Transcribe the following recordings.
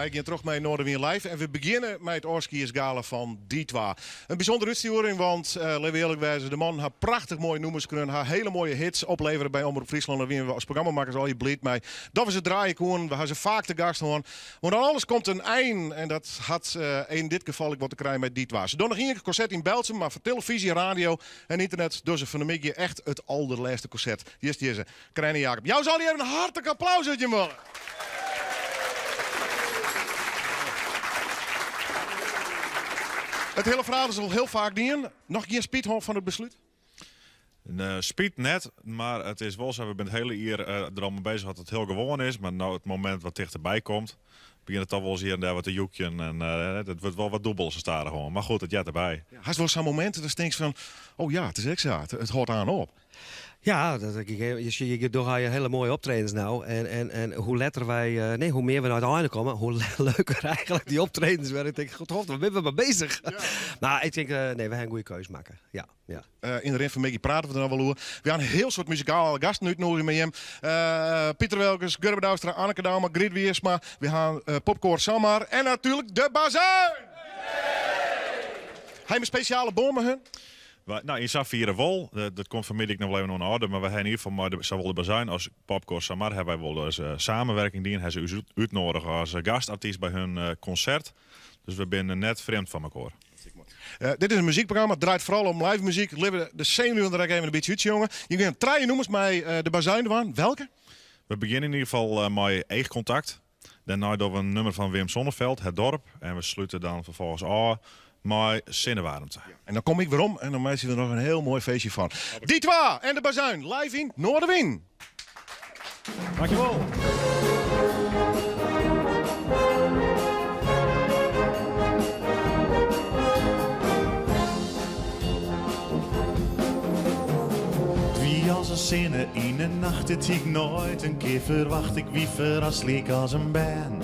Wy gean troch mei Noardewyn Live en we begjinne mei it ôfskiedsgala fan Die Twa. In bysûndere útstjoering, want litte we earlik wêze, de mannen ha prachtich moaie nûmers skreaun, ha hele moaie hits oplevere by Omrop Fryslân. Dêr wiene we as programmamakkers allegear bliid mei dat we se draaie koenen. We ha se faak te gast hân. Want oan alles komt in ein en dat hat yn dit gefal ek wat te krijen mei Die Twa. Se dogge noch ien konsert yn Berltsum, mar foar telefyzje, radio en ynternet dogge se fan 'e middei echt it alderlêste konsert. Hjir stean se, Krijn en Jacob. Jou se allegear in hartlik applaus as jim wolle. It hiele ferhaal is al hiel faak dien. Noch gjin spyt hân fan it beslút? Spyt net, mar it is wol sa, we binne it hiele jier der al mei bezich dat it hiel gewoan is. Mar no it momint wat tichterby komt, begjint it toch wolris hjir en dêr wat te jokjen. En it wurdt wol wat dûbel sa stadichoan. Mar goed, it heart derby. Hast wol sa'n momint datst tinkst fan, oh ja, it is ek sa, it hâldt aan op. Ja, dat, je, je dogge hiele moaie optredens no. En hoe letter wy, nee, hoe mear we nei it ein komme, hoe leuker eigentlik dy optredens wurde. Ik tink, god, waar binne we mei bezich? Ja. Mar ik tink, nee, we ha in goede keus makke. Ja, ja. Yn de rin fan 'e middei prate we der noch wol oer. We ha in hiel soad muzikale gasten útnûge mei jim. Piter Wilkens, Gurbe Douwstra, Anneke Douma, Griet Wiersma. We ha Popkoar Samar en natuerlik de Bazuin! Ha jim in spesjale bân mei hun? No, yn safiere wol. Dat komt fanmiddei ek noch wol even oan 'e oarder. Mar we ha yn ieder gefal mei de, sawol de Bazuin as Popkoar Samar ha wy wol ris samenwerking dien. Ha se ús útnoadige as gastartyst by hun konsert. Dus we binne net frjemd fan mekoar. Dit is in muzykprogramma, it draait foaral om live muzyk. Litte we de senuwen der ek even in bytsje útsjonge. Jim gean trije nûmers mei de Bazuin dwaan. Welke? We begjinne yn ieder gefal mei Eechkontakt. Dêrnei dogge we in nummer fan Wim Sonneveld, Het Dorp. En we slute dan ferfolgens ôf mei Sinnewaarmte. En dan kom ik werom en dan meitsje we der noch in hiel moai feestje fan. Die Twa en de Bazuin live yn Noardewyn. Dankjewol. Wie as in sinne yn 'e nacht, dit hie ik noait in kear ferwacht. Ik wie ferrast lykas in bern.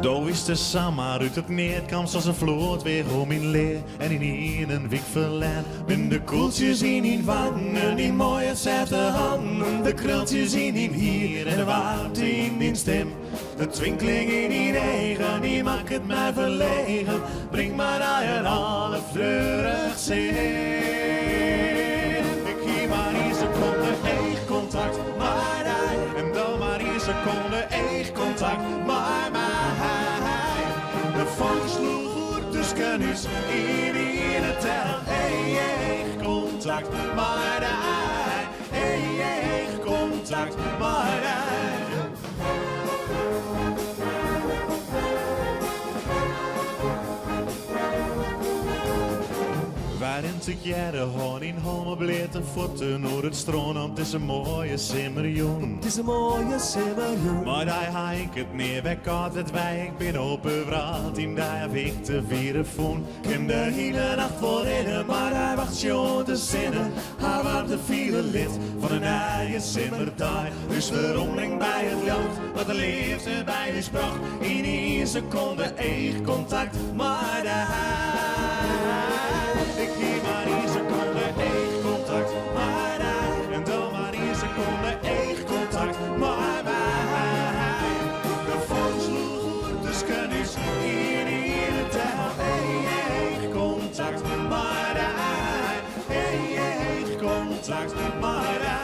Do wiest der samar út it neat, kaamst as in floedweach oer myn lea en ynienen wie ik ferlern. Bin de kûltsjes yn dyn wangen, dyn moaie sêfte hannen, de krultsjes yn dyn hier en de waarmte yn dyn stim. De twinkeling yn dyn eagen, dy makket my ferlegen, bringt my nei in allerfleurichst sin. Ik hie mar ien sekonde eachkontakt mei dy, en dan mar ien sekonde eachkontakt mei my. De fonk sloech oer tusken ús yn ien tel, eachkontakt mei dy, eachkontakt mei dy. Wy rinne tegearre hân yn hân mei bleate fuotten oer it strân op dizze moaie simmerjûn. Dizze moaie simmerjûn. Mei dy ha ik it nea wer kâld, wêr't wy ek binne op 'e wrâld. Yn dy haw ik de wiere fûn. Kin de hiele nacht wol rinne, mar dy wachtsje oant de sinne har waarmte fiele lit fan in nije simmerdei. Ús weromlinkt by it ljocht wat de leafde by ús brocht. Yn ien sekonde eachkontakt mei dy. Ik hie mar ien sekonde eachkontakt mei dy. En dan mar ien sekonde eachkontakt mei my. De fonk sloech oer tusken ús yn ien tel. Eachkontakt mei dy. Eachkontakt mei dy.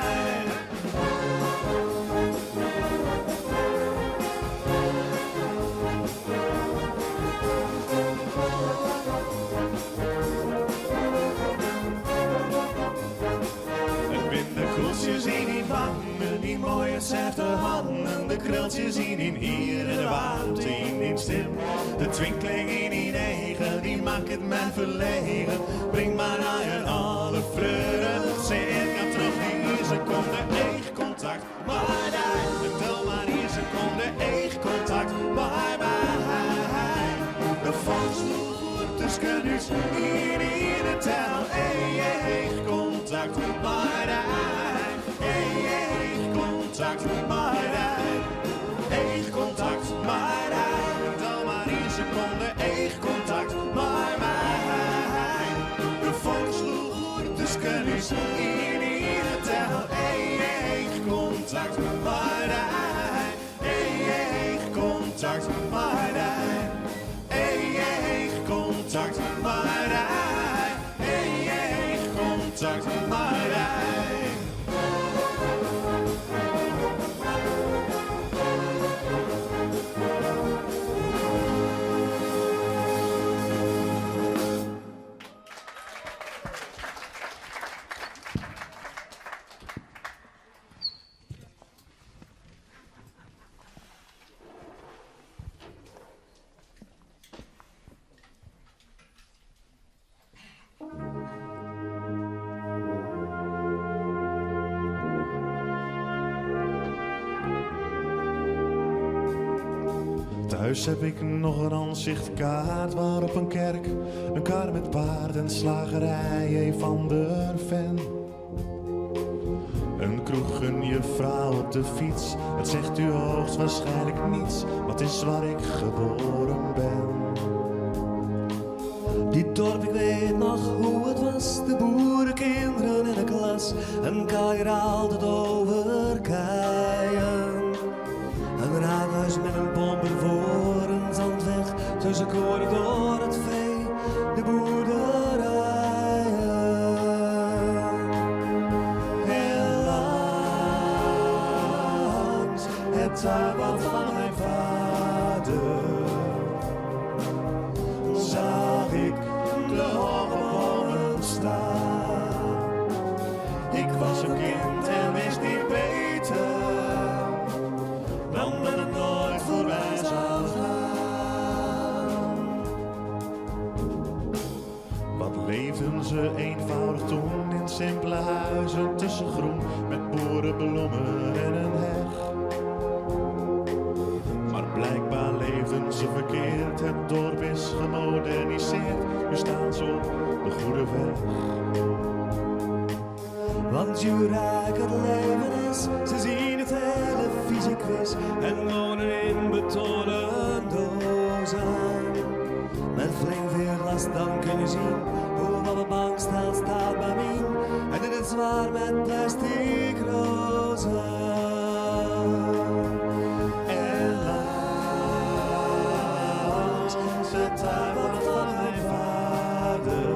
It bin de kûltsjes yn dyn wangen, dyn moaie sêfte hannen, de krultsjes yn dyn hier en de waarmte yn dyn stim. De twinkeling yn dyn eagen, dy makket my ferlegen, bringt my nei in allerfleurichst sin. Kaam troch dy ien sekonde eachkontakt mei dy, en dan mar ien sekonde eachkontakt mei my. De vonk sloech oer tusken ús yn ien tel, eachkontakt mei dy, eachkontakt mei dy. Eachkontakt mei dy. En dan mar ien sekonde eachkontakt mei my. De vonk sloech oer tusken ús yn ien tel. Eachkontakt mei dy. Eachkontakt. kontakt mei dy. Thuis heb ik nog een ansichtkaart waarop een kerk, een kar met paard en slagerij van der Ven. Een kroeg, een juffrouw op de fiets, het zegt u hoogstwaarschijnlijk niets, maar het is waar ik geboren ben. Die dorp, ik weet nog hoe het was. De boerenkinderen in de klas. Een kaaier altijd over keien. Een raadhuis met een pomp ervoor. Een zandweg tussen koren door het vee. De boerderijen. En langs het tuinbad van mijn vader zag ik de hoge bomen staan. Ik was een kind en wist niet beter dan dat het nooit voorbij zou gaan. Wat leefden ze eenvoudig toen in simpele huizen tussen groen met boerenbloemen en een heg. Maar blijkbaar leefden ze verkeerd, het dorp is gemoderniseerd, nu staan ze op de goede weg. Want hoe rijk het leven is, ze zien de televisiequiz en wonen in betonnen dozen. Met flink veel glas dan kun je zien hoe op de bank staat, staat bij mij. En dit is zwaar met plastic rozen. En langs het tuinbad van mijn vader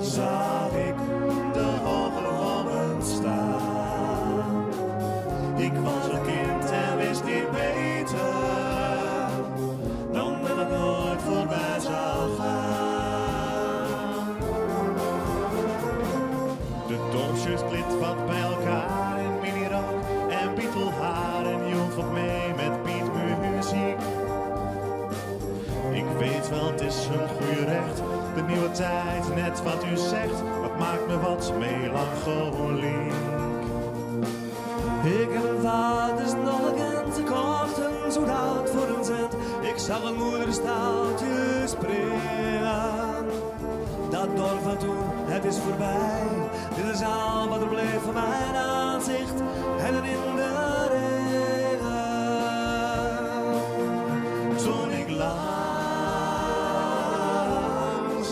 zag ik de hoge bomen staan. Ik was een kind en wist niet beter dan dat het nooit voorbij zou gaan. De dorpsjeugd klit wat bij elkaar in minirok en Beatle-haar en joelt wat mee met beatmuziek. Ik weet wel, het is hun goede recht, de nieuwe tijd, net wat u zegt, dat maakt me wat melancholiek. Ik heb mijn vaders nog gekend, ze kochten zoet hout voor een cent. Ik zag een moeder stoutjes springen. Dat dorp van toen, het is voorbij. Dit is al wat er bleef van mijn aanzicht en in de regen. Toen ik langs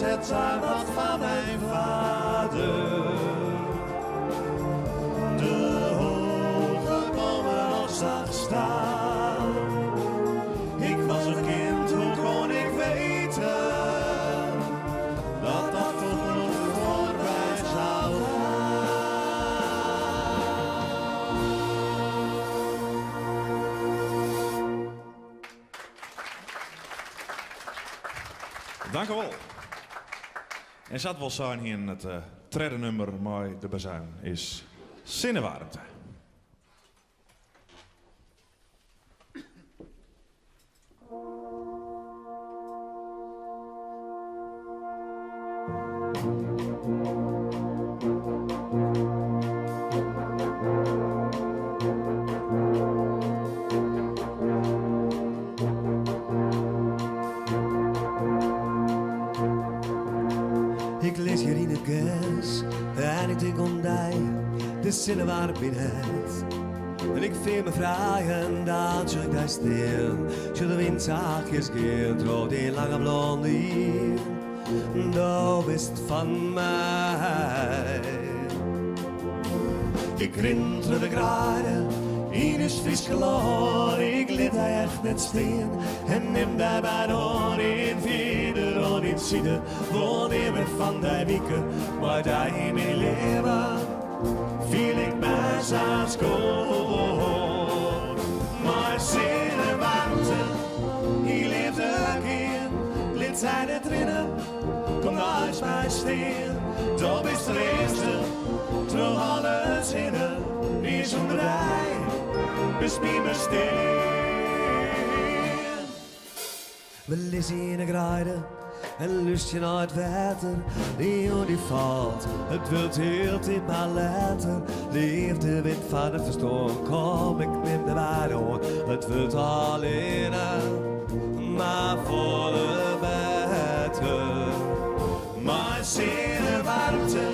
het tuinbad van mijn vader de hoge bomen nog zag staan. Ik was een kind, hoe kon ik weten dat dat toch nog voorbij zou gaan? Dank u wel. En zat wel zijn hier in het tweede nummer, maar de bazuin is Sinnewarmte. Ik lees hier in het gras en ik denk om die, de zinnen waar binnen. En ik vind me vrij en dan zit ik daar stil. Zo de wind zachtjes gaat, door die lange blonde hier. Do bist van mij. Ik rin door de graden. Yn ús Fryske lân, ik lit dy echt net stean en nim dy by de hân en fierder oan dyn side, wol nea wer fan dy wike, mei dy yn myn libben fiel ik my sa skoan. Mei sinnewaarmte yn leafde gean, lit sy net rinne, kom neist my stean. Do bist de leafste troch alles hinne, nea sûnder dy bist myn bestean. We lizze yn 'e greide en lústerje nei it wetter. De jûn dy falt, it wurdt hieltyd mar letter. Leafde wit fan it ferstân, kom ik nim dy by de hân. It wurdt allinne mar folle better. Mei sinnewaarmte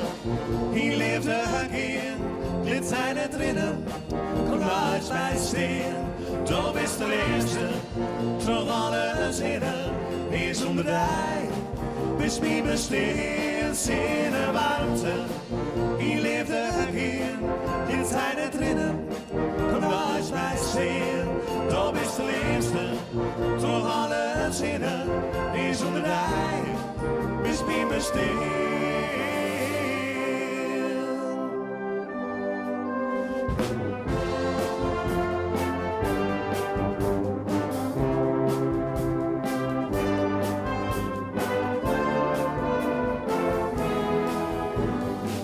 yn leafde gean, lit sy net rinne, kom neist my stean. Do bist de leafste troch alles hinne, nea sûnder dy bist myn bestean. Sinnewaarmte yn leafde gean, lit sy net rinne, kom neist my stean. Do bist de leafste troch alles hinne, nea sûnder dy bist myn bestean.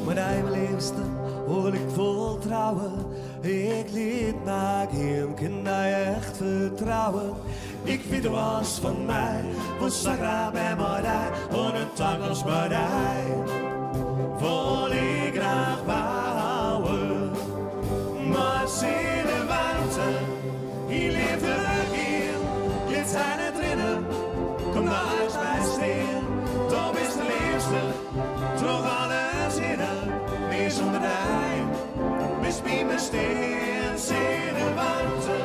Mei dy myn leafste wol ik wol trouwe, ik lit my gean, kin dy echt fertrouwe. Ik wit do hâldst fan my, wol sa graach wer mei dy, oan de takomst mei dy wol ik graach bouwe. Mei sinnewaarmte yn leafde gean, lit sy net rinne, kom neist my stean. Do bist de leafste troch alles hinne, nea sûnder dy bist myn bestean. Sinnewaarmte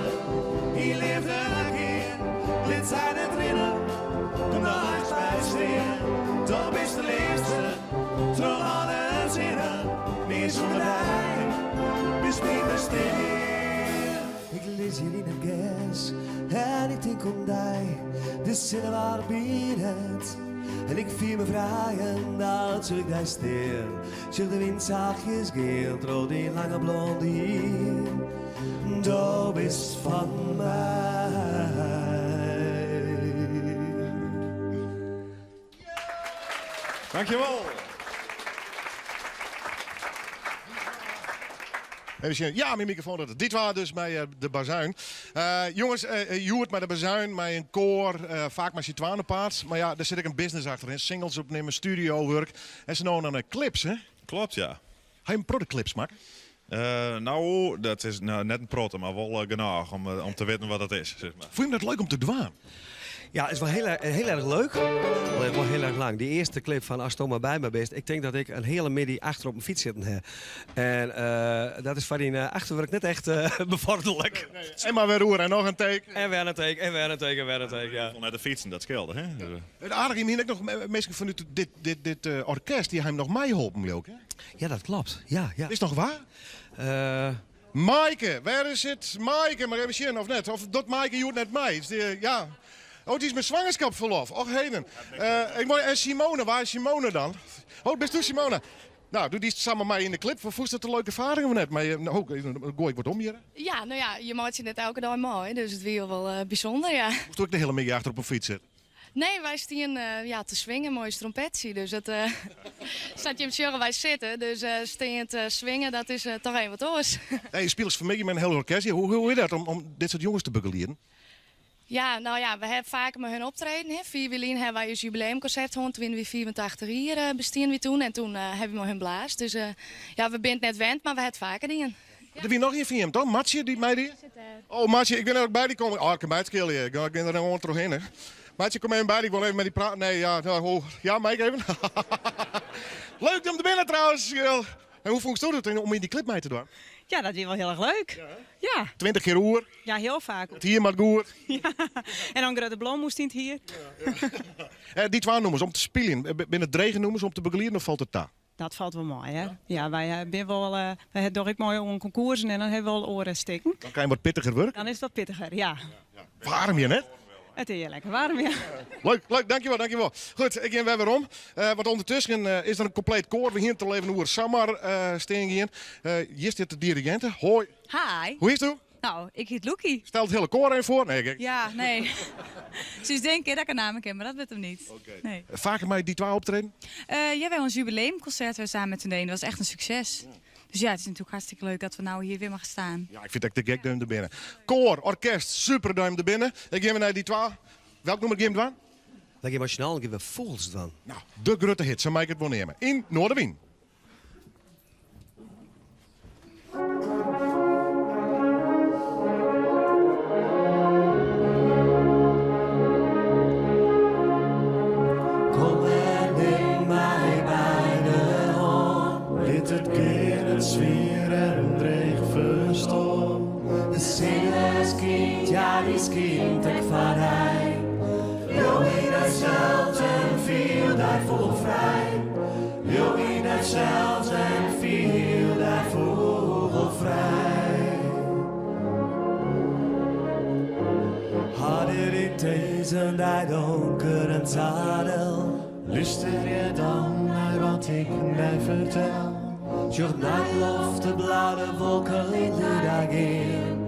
yn leafde gean, lit sy net rinne, kom neist my stean. Do bist de leafste troch alles hinne, nea sûnder dy bist myn bestean. Ik lis hjir yn it gers en ik tink oan dy, de sinne waarmt myn hert en ik fiel my frij en dan sjoch ik dy stean, sjoch de wyn sachtjes gean troch dyn lange blonde hier. Do bist fan my. Dankjewol. Even sjen. Ja, myn mikrofoan docht it. Dit waard dus mei eh, de bazuin. Eh, jonges, eh, hjoed mei de bazuin, mei in koar, faak mei syn twaen op paad. Mar ja, der sit ek in business achteryn. Singles opnimme, studiowurk. En sa no en dan ek clips, hè? Klopt, ja. Ha je in protte clips makke? No, dat is net in protte, mar wol genôch om te witten wat it is, sis mar. Fûn je dat leuk om te dwaan? Ja, is wol hiel, hiel erch leuk. Allinnich wol hiel erch lang. Dy earste clip fan Asto mar by my bist, ik tink dat ik in hiele middei achter op in fyts sitten ha. En dat is foar dyn achterwurk net echt befoarderlik. En mar wer oer en noch in take. En wer in take, en wer in take, en wer in take, ja. Net te fytsen, dat skeelde, hè? It aardige, jim hiene ek noch minsken fanút dit, dit, dit orkest, dy ha jim noch meiholpen, leau ik, hè? Ja, dat klopt. Ja, ja. Is noch waar? Maaike, wêr is it? Maaike, mar even sjen of net. Of docht Maaike hjoed net mei? Is die, ja. Oh, dy is mei swangerskapsferlof. Och heden. Ik mei, en Simone, waar is Simone dan? Oh, bist do Simone? Nou, doe dy samen mei yn de clip. Fûnst dat in leuke erfaring of net? Mei, oh, goai ik wat om hjir? Ja, no ja, je meitsje net elke dei mei, dus it wie wol bysûnder, ja. Moast ek de hiele middei achter op in fyts sitte? Nee, wy stienen ja, te swingen mei ús trompetsje. Dus it, sa't jim sjogge, wy sitte. Dus stean te swingen, dat is toch even wat oars. Hey, je spylest fanmiddei mei in hiel orkest. Hoe, hoe is dat om, om dit soart jonges te begelieden? Ja, no ja, we hawwe faker mei hun optreden. Hè. 4 jier lyn hawwe wy ús jubileumkonsert hân. Toen wiene wy 85 jier bestiene wy toen. En toen hawwe wy mei hun blaasd. Dus ja, we binne it net wend, mar we hawwe it faker dien. Der wie noch ien fan jim, toch? Martsje, dy't mei die? Oh, Martsje, ik bin der by dy kommen. Oh, ik kin by it skilje. Ik bin der gewoan trochhinne. Martsje, kom even by dy. Ik wol even mei dy praten. Nee, ja, nou, ja, mei ik even? Leuk om te binnen trouwens. En hoe fûnst do it om yn dy clip mei te dwaan? Ja, dat wie wol hiel erch leuk. Ja. 20 kear oer. Ja, hiel faak. It hier moat goed. Ja. En dan grutte blom moast yn it hier. Ja. Dy twa nûmers om te spyljen, binne it drege nûmers om te begelieden of falt it ta? Dat falt wol mei, hè? Ja, wy binne wol, wy dogge ek mei oan konkoersen en dan hawwe we wol oare stikken. Dan krije je wat pittiger wurk? Dan is it wat pittiger, ja. Waarm hjir, net? It is hjir lekker waarm, ja. Leuk, leuk, dankjewol, dankjewol. Goed, ik gean wer werom. Want ûndertusken is der in kompleet koar. We hiene it al even oer Samar stean gean. Hjir stiet de diriginte. Hoi. Hi. Hoe hietsto? Nou, ik hjit Loekie. Stel it hiele koar even foar. Nee, gek. Ja, nee. Soest tinke dat ik in namme ken, mar dat wurdt him net. Nee. Faker mei Die Twa optreden? Ja, wy ons jubileumkonsert wer samen met hun deden. Dat was echt een succes. Dus ja, het is natuerlik hartstikke leuk dat we no hjir wer mogen stean. Ja, ik fyn it ek te gek dat jim der binne. Koar, orkest, super dat jim der binne. Ik gean wer nei Die Twa. Welk nûmer gean jim dwaan? Wy gean mei syn allen gean we Fûgels dwaan. Nou, de grutte hit, sa mei ik it wol neame. Yn Noardewyn. Kom en nim my by de hân. Lit it gean, it swier en dreech ferstân. De sinne skynt, ja dy skynt ek foar dy. Leau yn dysels en fiel dy fûgelfrij. Leau yn dysels en fiel dy fûgelfrij. Hat it yn dizze dei donker en sa del. Lústerje dan nei wat ik dy fertel. Sjoch nei de loft, de blau, de wolken, lit dy dêr gean.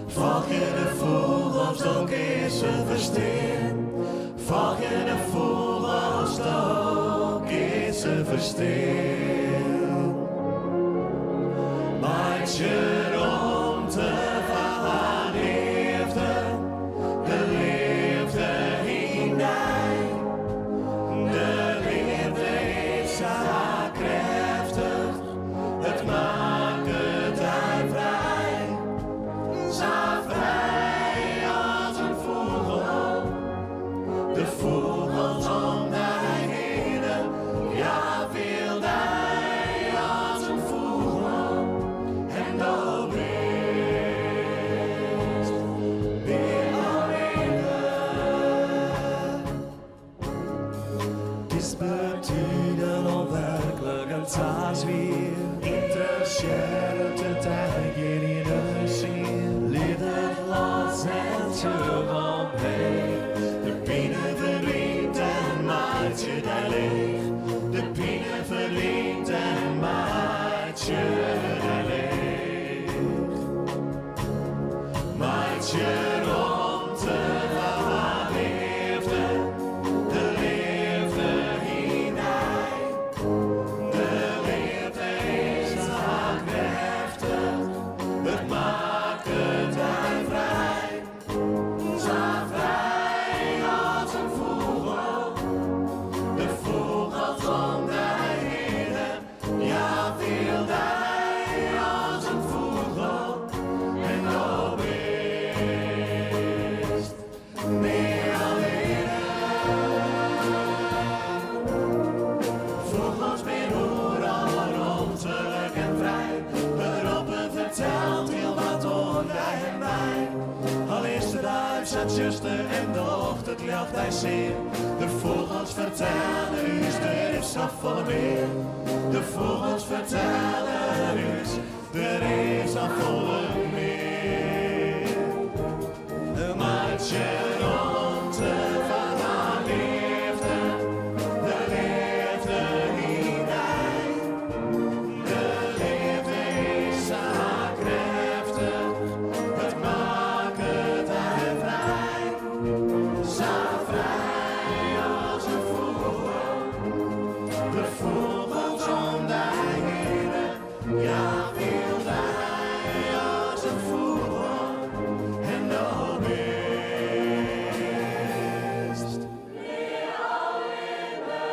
Folgje de fûgels, do kinst se ferstean. Folgje de fûgels, do kinst se ferstean. Meitsje romte foar leafde, de leafde yn dy. De leafde is sa krêftich, it makket dy frij. Sa frij as in fûgel, de fûgels om dy hinne. Ja, fiel dy as in fûgel en do bist mear allinne. It is betiden ûnwerklik en sa swier. Ynteressearret it eigentlik gjin ien sier. Lit it los en sjoch omheech. De pine ferdwynt en meitsje dy leech. De pine ferdwynt en meitsje dy leech. Meitsje romte foar leafde, de leafde yn dy. De leafde is sa krêftich, it makket dy frij. Sa frij as in fûgel, de fûgels om dy hinne. Ja, fiel dy as in fûgel en do bist nea allinne. Fûgels binne oeral romtelik en frij. It roppen fertelt hiel wat oer dy en my. Al is it dei sa tsjuster en docht it ljocht dy sear. De fûgels fertelle ús, der is safolle mear. De fûgels fertelle ús, der is safolle mear. Meitsje romte foar leafde, de leafde yn dy. De leafde is sa krêftich, it makket dy frij. Sa frij as in fûgel, de fûgels om dy hinne. Ja, fiel dy as in fûgel en do bist nea allinne.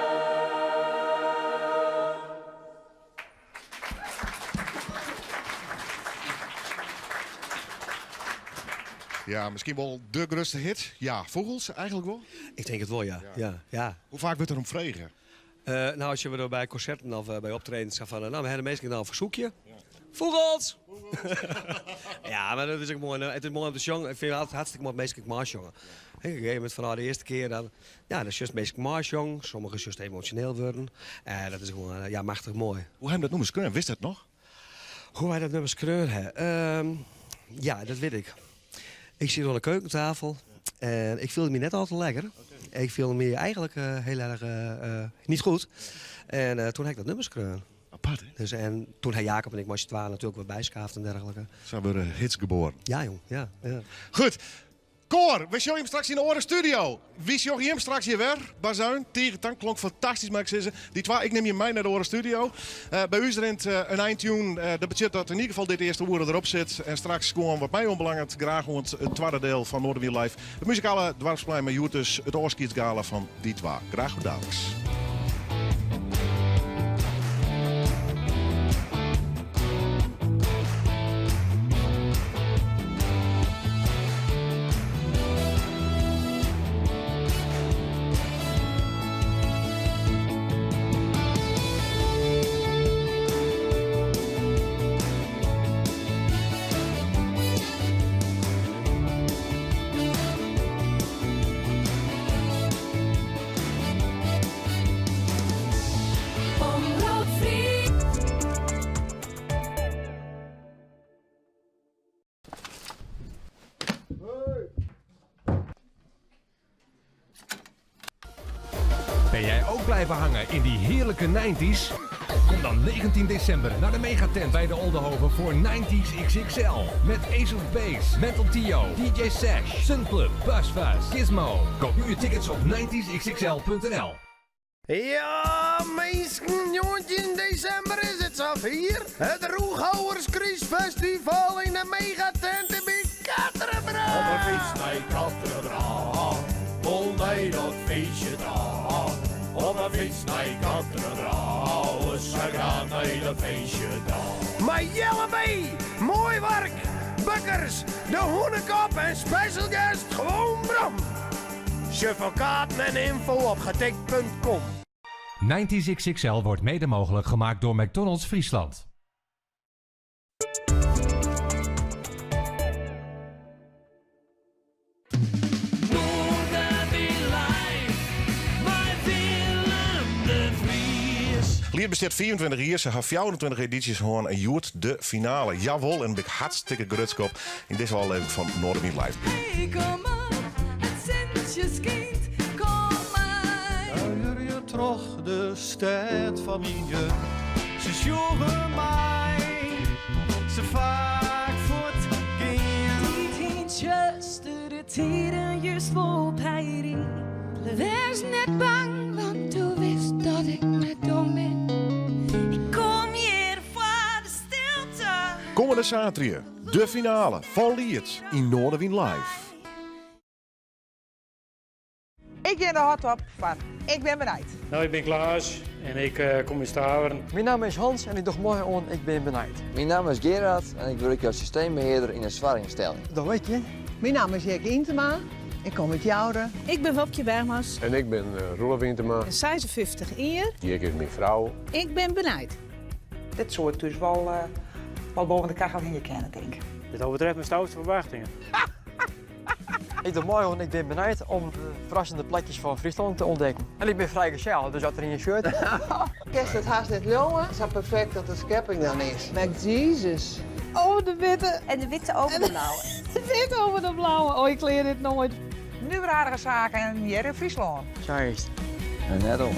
Ja, miskien wol de grutste hit. Ja, Fûgels eigentlik wol. Ik tink it wol, ja. Ja. Hoe faak wurdt der om frege? Nou, as je by konserten of by optredens sa fan, nou, we hawwe de minsken dan in fersoekje. Fûgels! Ja, mar dat is ek moai. It is moai om te sjongen. Ik fyn it altyd hartstikke moai as minsken ek meisjonge. Op in gegeven momint, fanôf de earste kear, dan, ja, dan sjochst minsken meisjongen. Sommigen sjochst emosjoneel wurden. En dat is gewoan, ja, machtich moai. Hoe ha jim dat nûmer skreaun? Witst dat noch? Hoe wy dat nûmer skreaun ha? Ja, dat wit ik. Ik siet oan de keukentafel en ik fielde my net al te lekker. Ik fielde my eigentlik hiel erch niet goed. En toen ha ik dat nûmer skreaun. Apart, hè? Dus, en toen ha Jacob en ik mei syn twaen natuerlik wat byskaafd en dergelike. Sa wurde hits geboren. Ja, jong. Ja, ja. Goed. Koar, we sjogge jim straks yn de oare studio. Wy sjogge jim straks hjir wer. Bazuin, tige tank, klonk fantastysk, mei ik sizze. Dy twa, ik nim jim mei nei de oare studio. By ús rint in eintune. Dat betsjut dat yn ieder gefal dit earste oere derop sit. En straks gewoan wat my oanbelanget graach oant it twadde deel fan Noardewyn Live. It muzikale doarpsplein mei hjoed dus it ôfskiedsgala fan Die Twa. Graach oant daliks. Ben jij ook blijven hangen in die heerlijke 90s? Kom dan 19 december naar de Megatent bij de Oldehove voor 90s XXL. Met Ace of Base, Mental Theo, DJ Sash, Sunclub, Buzz Fuzz, Gizmo. Koop nu je tickets op 90sxxl.nl. Ja, minsken, 19 desimber is it safier. It Rûchhouwers Krystfestival yn de Megatent by Quatre-Bras. Op 'e fyts nei Quatre-Bras, wol nei dat feestje ta. Op 'e fyts nei Quatre-Bras, sa graach nei dat feestje ta. Mei Jelle B, Mooi Wark, Bukkers, De Hûnekop en special guest Gewoon Bram. Sjoch foar kaarten en ynfo op getikt.com. 90s XXL wordt mede mogelijk gemaakt door McDonald's Friesland. Liet bestiet 25 jier, se ha 24 edysjes hân en hjoed de finale. Jawol, en bin ik hartstikke grutsk op yn dizze ôflevering fan Noardewyn Live. Hey, kom op, it sintsje skynt, kom mei. Kuierje troch de stêd fan myn jeugd. Se sjogge my sa faak fuortgean. Tiid yn tsjustere tiden just wol by dy. Wês net bang, want do witst dat ik net dom bin. Ik kom hjir foar de stilte. Kommende saterdei, de finale fan Liet yn Noardewyn Live. Ik gean de hot op foar Ik bin benijd. No, ik bin Klaas en ik kom út Staveren. Myn namme is Hans en ik doch mei oan Ik bin benijd. Myn namme is Gerard en ik wurkje as systeembehearder yn in soarchynstelling. Dat wit je. Myn namme is Jikke Yntema, ik kom út Joure. Ik bin Wopkje Bergmans. En ik bin Roelof Yntema. 56 jier. Jikke is myn frou. Ik bin benijd. Dit soe ik thús wol, wol boven de kachel hingje kinne, tink ik. Dit overtreft mijn stoutste verwachtingen. Ik doch mei oan Ik bin benijd om de ferrassende plakjes fan Fryslân te ûntdekken. En ik bin frijgezel, dus as der ien sjocht. Kinst it hast net leauwe, sa perfekt dat de skepping dan is. Met Jesus. Over de witte. En de witte over de blauwe. De witte over de blauwe. Oh, ik leer dit nooit. Nuveraardige saken hjir yn Fryslân. Sa is it. En net oars.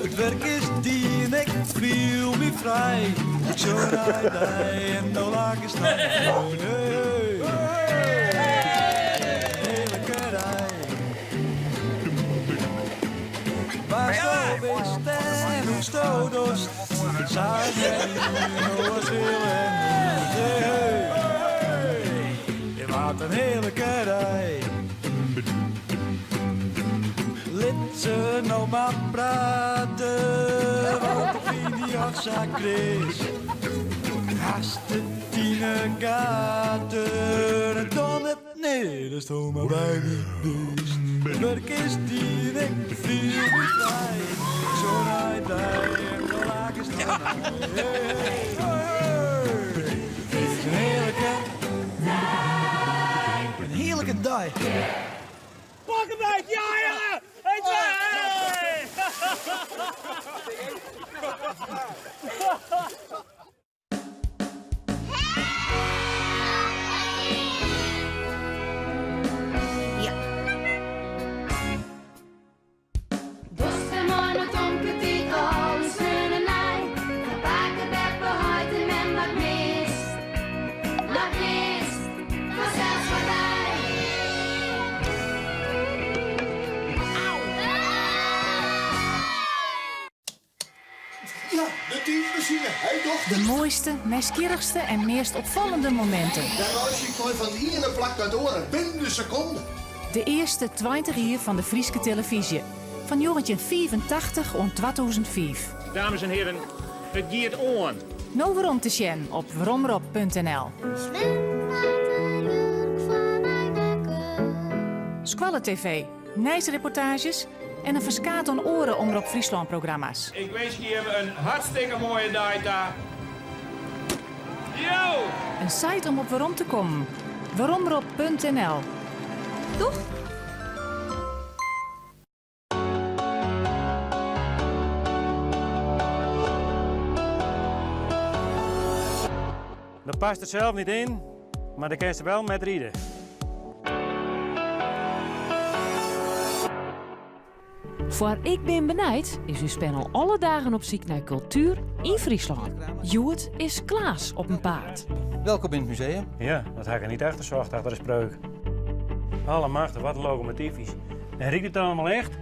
It wurk is dien, ik fiel my frij. Ik sjong nei dy en no lach ik Hey, hearlike dei. Wa'tsto bist en hoe'tsto dochst. Sa as heel en hey, hey, wat in hearlike dei. Lit se no mar prate, want ik fyn dy och sa kreas. Hast it yn 'e gaten. Datsto mar by my bist. It wurk is dien, ik fiel my frij. Zo nei dy en de lakens nei my. It is in hearlike dei. In hearlike dei. Pak hem uit, ja jongen! 1, 2! Dochst wer mei mei Tomke tiid alles freonen nei. Fan pake, beppe, heit en mem wat mist. Wat mist, fansels foar dy. Ja, de tiidmasine. Hy docht De moaiste, nijsgjirrichste en meast opfallende mominten. Dêr reizgje ik mei fan it iene plak nei it oare binnen de sekonde. De earste 20 jier fan de Fryske televyzje, fan 1985 oant 2005. Dames en heren, it giet oan. No werom te sjen op weromrop.nl. Skoalle TV, nijsreportaazjes en in ferskaat oan oare Omrop Fryslân-programma's. Ik winskje jimme in hartstikke moaie dei ta. Yo! In site om op werom te kommen. Weromrop.nl. Doeg! Dat past er zelf niet in, mar dêr kinst wel mei ride. Foar Ik bin benijd is ús panel alle dagen op syk nei kultuer yn Fryslân. Hjoed is Klaas op 'en paad. Welkom in het museum. Ja, dat ha ik niet achterzocht achter de spreuk. Allemachtig, wat locomotiefjes. En rydt it allemaal echt?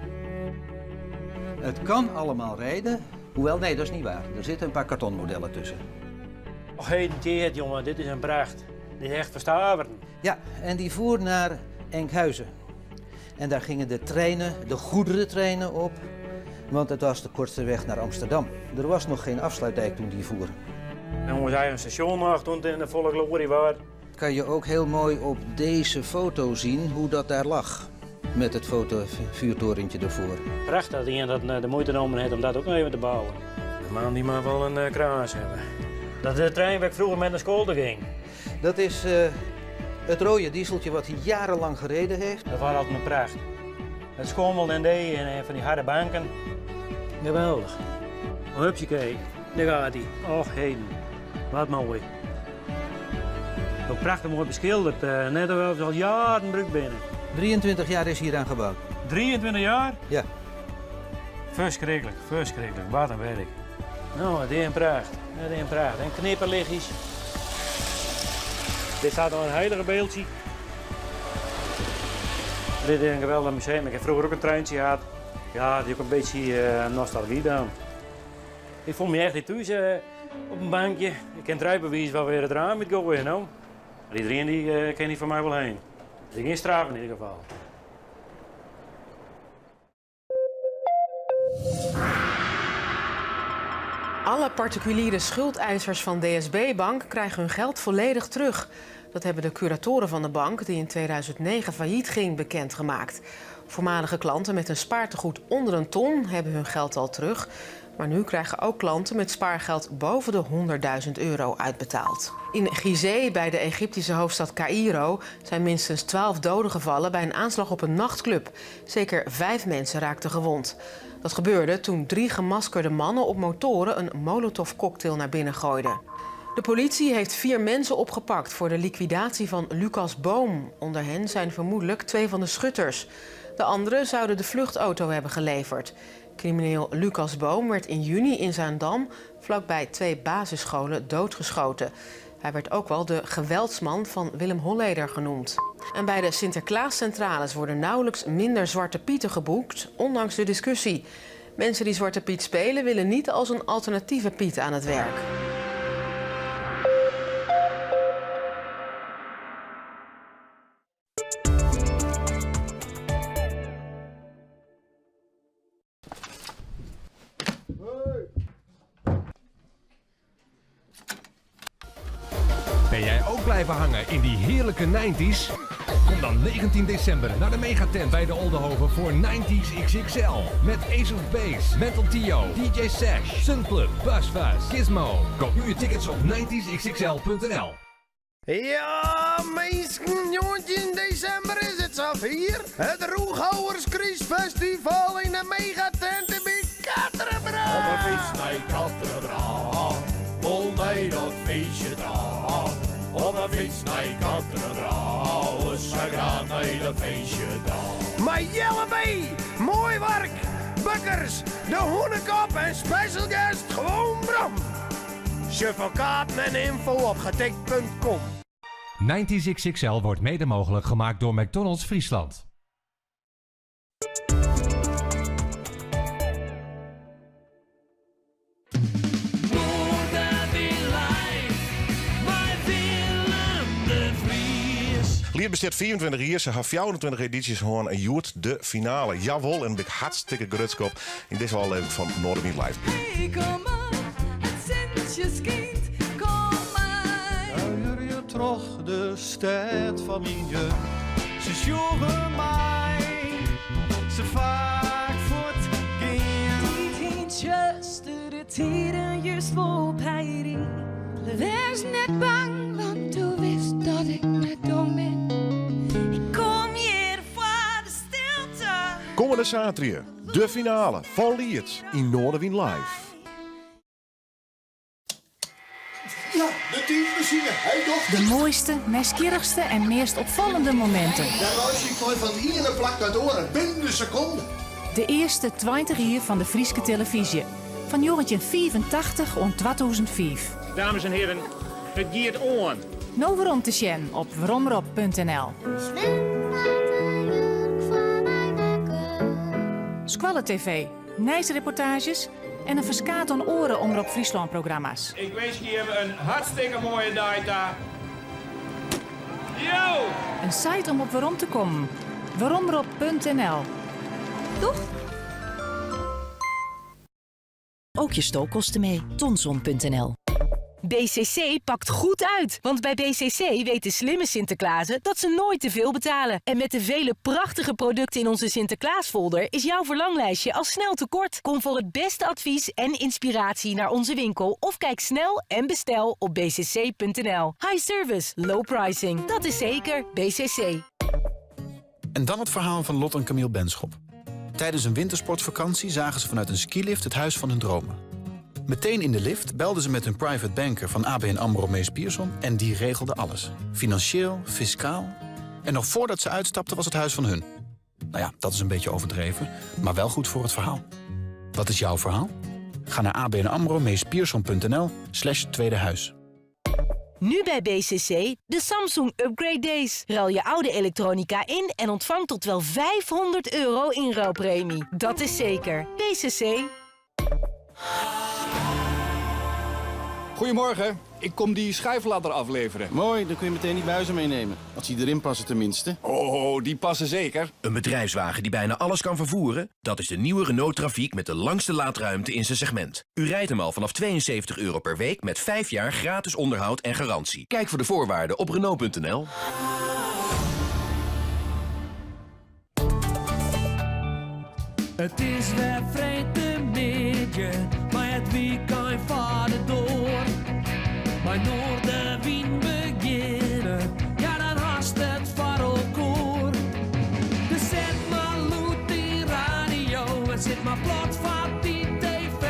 Het kan allemaal rijden. Hoewel, nee, dat is niet waar. Er zitten een paar kartonmodellen tussen. Och heden Tjeerd, jongen, dit is in pracht. Dit is echt ferstaveren. Ja, en die voer naar Enkhuizen. En daar gingen de treinen, de goederentreinen op. Want het was de kortste weg naar Amsterdam. Er was nog geen afsluitdijk toen die voer. En ons eigen station nog toen het in de volle glorie was. Kan je ook heel mooi op deze foto zien hoe dat daar lag. Met het foto vuurtorentje ervoor. Prachtig dat iemand dat eh, de moeite genomen heeft om dat ook nog even te bouwen. De man die mag wel een uh, kraas hebben. Dat is de trein waar ik vroeger met naar school toe ging. Dat is eh, het rode dieseltje wat hij jarenlang gereden heeft. Dat was altijd een pracht. Het schommelde en deed en van die harde banken. Geweldig. Hupsakee, daar gaat hij. Och heden, wat mooi. Ook prachtig mooi beschilderd, eh, net alsof ze al jaren brûkt binne. 23 jaar is hier aan gebouwd. 23 jaar? Ja. Ferskriklik, ferskriklik. Wat in werk. No, it is in pracht. It is in pracht. En knipperlichtjes. Dit staat nog een heilige beeldje. Dit is in geweldich museum. Ik ha froeger ek in treintje gehad. Ja, die ook in bytsje eh, nostalgy dan. Ik fiel my echt hjir thús eh, op in bankje. Ik kin it rydbewiis wol wer it raam útgoaie, no. Dy trein dy eh, kin hjir foar my wol hinne. It is gjin straf yn ieder gefal. Alle particuliere schuldeisers van DSB Bank krijgen hun geld volledig terug. Dat hebben de curatoren van de bank, die in 2009 failliet ging, bekendgemaakt. Voormalige klanten met een spaartegoed onder een ton hebben hun geld al terug. Maar nu krijgen ook klanten met spaargeld boven de 100.000 euro uitbetaald. In Gizeh, bij de Egyptische hoofdstad Cairo, zijn minstens 12 doden gevallen bij een aanslag op een nachtclub. Zeker vijf mensen raakten gewond. Dat gebeurde toen drie gemaskerde mannen op motoren een molotovcocktail naar binnen gooiden. De politie heeft vier mensen opgepakt voor de liquidatie van Lucas Boom. Onder hen zijn vermoedelijk twee van de schutters. De anderen zouden de vluchtauto hebben geleverd. Crimineel Lucas Boom werd in juni in Zaandam vlakbij twee basisscholen doodgeschoten. Hij werd ook wel de geweldsman van Willem Holleder genoemd. En bij de Sinterklaascentrales worden nauwelijks minder Zwarte Pieten geboekt, ondanks de discussie. Mensen die Zwarte Piet spelen willen niet als een alternatieve Piet aan het werk. Ben jij ook blijven hangen in die heerlijke 90s? Kom dan 19 december naar de Megatent bij de Oldehoven voor 90s XXL. Met Ace of Base, Mental Tio, DJ Sash, Sunclub, Buzzfuzz, Gizmo. Koop nu je tickets op 90sxxl.nl. Ja, minsken, 19 desimber is it safier. It Rûchhouwers Krystfestival yn de megatent by Quatre-Bras. Op 'e fyts nei Quatre-Bras, wol nei dat feestje ta. Op 'e fyts nei Quatre-Bras, sa graach nei dat feestje ta. Mei Jelle B, Moai Wark, Bukkers, De Hûnekop en special guest Gewoon Bram. Sjoch foar kaarten en ynfo op getikt.com. 90s XXL wordt mede mogelijk gemaakt door McDonald's Friesland. Liet bestiet 25 jier, se ha 24 edysjes hân en hjoed de finale. Jawol, en bin ik hartstikke grutsk op yn dizze ôflevering fan Noardewyn Live. Hey, kom mar, it sintsje skynt, kom mar. Kuierje troch de stêd fan myn jeugd. Se sjogge my sa faak fuortgean. Tiid yn tsjuster, de tiden just wol by dy. Wês net bang, want do witst dat ik net dom bin. Ik kom hjir foar de stilte. Kommende saterdei, de finale fan Liet yn Noardewyn Live. Ja, de tiidmasine, hy docht De moaiste, nijsgjirrichste en meast opfallende mominten. Dêr reizgje ik mei fan it iene plak nei it oare binnen de sekonde. De earste 20 jier fan de Fryske telefyzje, fan 1985 oant 2005. Dames en heren, it giet oan. No werom te sjen op weromrop.nl. Skoalle TV, nijsreportaazjes en in ferskaat oan oare Omrop Fryslân-programma's. Ik winskje jimme in hartstikke moaie dei ta. Yo! In site om op werom te kommen. Weromrop.nl. Doeg! Ook je stookkosten mee. Tonson.nl BCC pakt goed uit. Want bij BCC weten slimme Sinterklaasen dat ze nooit te veel betalen. En met de vele prachtige producten in onze Sinterklaasfolder is jouw verlanglijstje al snel te kort. Kom voor het beste advies en inspiratie naar onze winkel of kijk snel en bestel op bcc.nl. High service, low pricing. Dat is zeker BCC. En dan het verhaal van Lot en Camille Benschop. Tijdens een wintersportvakantie zagen ze vanuit een skilift het huis van hun dromen. Meteen in de lift belden ze met hun private banker van ABN AMRO Mees Pierson en die regelde alles. Financieel, fiscaal. En nog voordat ze uitstapten was het huis van hun. Nou ja, dat is een beetje overdreven, maar wel goed voor het verhaal. Wat is jouw verhaal? Ga naar abnamromeespierson.nl slash tweede huis. Nu bij BCC de Samsung Upgrade Days. Ruil je oude elektronica in en ontvang tot wel 500 euro inruilpremie. Dat is zeker. BCC. Goedemorgen, ik kom die schuifladder afleveren. Mooi, dan kun je meteen die buizen meenemen. Als die erin passen tenminste. Oh, die passen zeker. Een bedrijfswagen die bijna alles kan vervoeren? Dat is de nieuwe Renault Trafic met de langste laadruimte in zijn segment. U rijdt hem al vanaf 72 euro per week met 5 jaar gratis onderhoud en garantie. Kijk voor de voorwaarden op Renault.nl. It is wer freedtemiddei, mei it wykein foar de doar. Mei Noardewyn begjinne, ja dan hast it foar elkoar. Dus set mar lûd dyn radio en sit mar plat foar dy TV.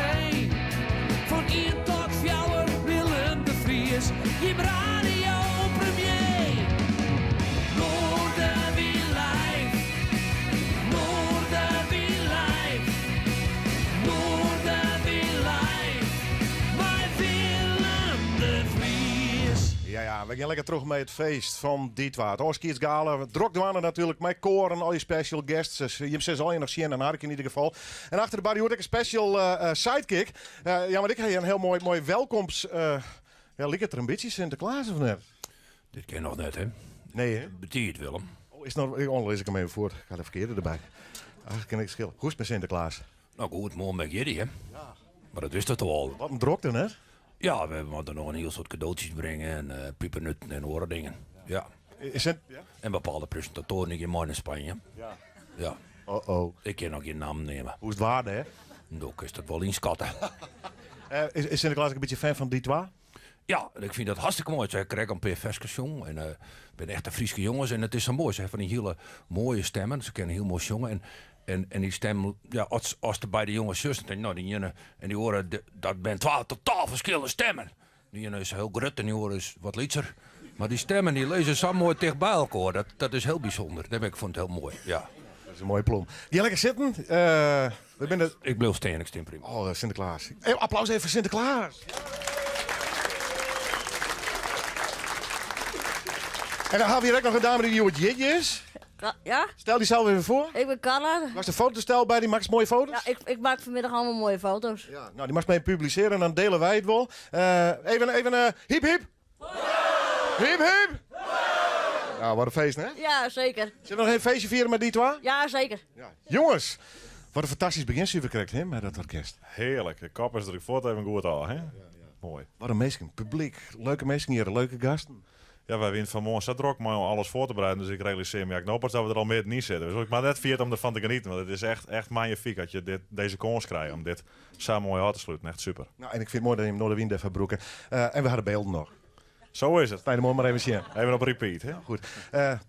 Fan ien tot fjouwer Willem de Vries, jim radio premier. Noardewyn live, Noardewyn live, Noardewyn live, mei Willem de Vries. Ja, we gean lekker troch mei it feest fan Ditwa. It ôfskiedsgala. Drok dwaande natuerlik mei koaren, al je special guests. Dus jim sille se allegear noch sjen en harkje yn ieder gefal. En achter de bar hjoed ek in special sidekick. Ja, want ik ha hjir in hiel moai, moai welkomst. Ja, liket er in bytsje Sinteklaas of net? Dit kin noch net, hè? Nee, hè? Betiid, Willem. Oh, is noch, oh, lis ik him even foar. Ik ha de ferkearde derby. Ach, kin ik skele. Hoe is it mei Sinteklaas? No goed, moarn bin ik jierdei, hè? Ja. Mar dat wist it al. Wat in drokte, net? Ja, we moatte noch in hiel soad kadootsjes bringe en pipernuten en oare dingen. Ja. Is it, ja? En bepaalde presintatoaren dy gean mei nei Spanje. Ja. Ja. Oh oh. Ik kin noch gjin nammen neame. Hoe is it waarde, hè? Do kinst it wol ynskatte. Is Sinteklaas ek in bytsje fan fan Die Twa? Ja, ik fyn dat hartstikke moai. Se ha krekt in pear ferskes sjongen en it binne echte Fryske jonges en it is sa moai. Se ha fan dy hiele moaie stemmen. Se kinne hiel moai sjonge en, en, en dy stemmen, ja, as, as de beide jonges sjochst, dan tink no, dy iene en dy oare, dat binne twa totaal ferskillende stemmen. De iene is hiel grut en dy oare is wat lytser. Mar dy stemmen dy lizze sa moai ticht by elkoar. Dat, dat is hiel bysûnder. Dêr bin ik fûn it hiel moai, ja. Dat is in moaie plom. Gean lekker sitten. We binne. Ik bliuw stean, ik stean prima. Oh, Sinteklaas. Hey, applaus even foar Sinteklaas. En dan hawwe we hjir ek noch in dame dy't hjoed jierdei is. Ja? Stel dysels even foar. Ik bin Carla. Makkest in fotostel by dy, makkest moaie foto's? Ja, ik mak fanmiddei allegear moaie foto's. Ja, no, dy moatst even publisearje en dan diele wy it wol. Even, even, hyp hyp! Hyp hyp! Nou, wat in feest, hè? Ja, seker. Sille we noch even feestje fiere mei Die Twa? Ja, seker. Jonges, wat in fantastysk begjin suver krekt, hè, mei dat orkest. Hearlik, de kop is der fuort even goed ôf, hè? Moai. Wat in minsken, publyk, leuke minsken hjir, leuke gasten. Ja, wy wiene fan 'e moarn sa drok mei om alles foar te bereiden, dus ik realisearje my ek no pas dat we der al middenyn sitte. Dus ik moat net ferjitte om derfan te genieten, want it is echt, echt magnyfyk dat je dit, dizze kâns krije om dit sa moai ôf te sluten. Echt super. Nou, en ik fyn it moai dat jim Noardewyn dêrfoar brûke. En we ha de bylden noch. Sa is it. Fijn moai mar even sjen. Even op repeat, hè? Goed.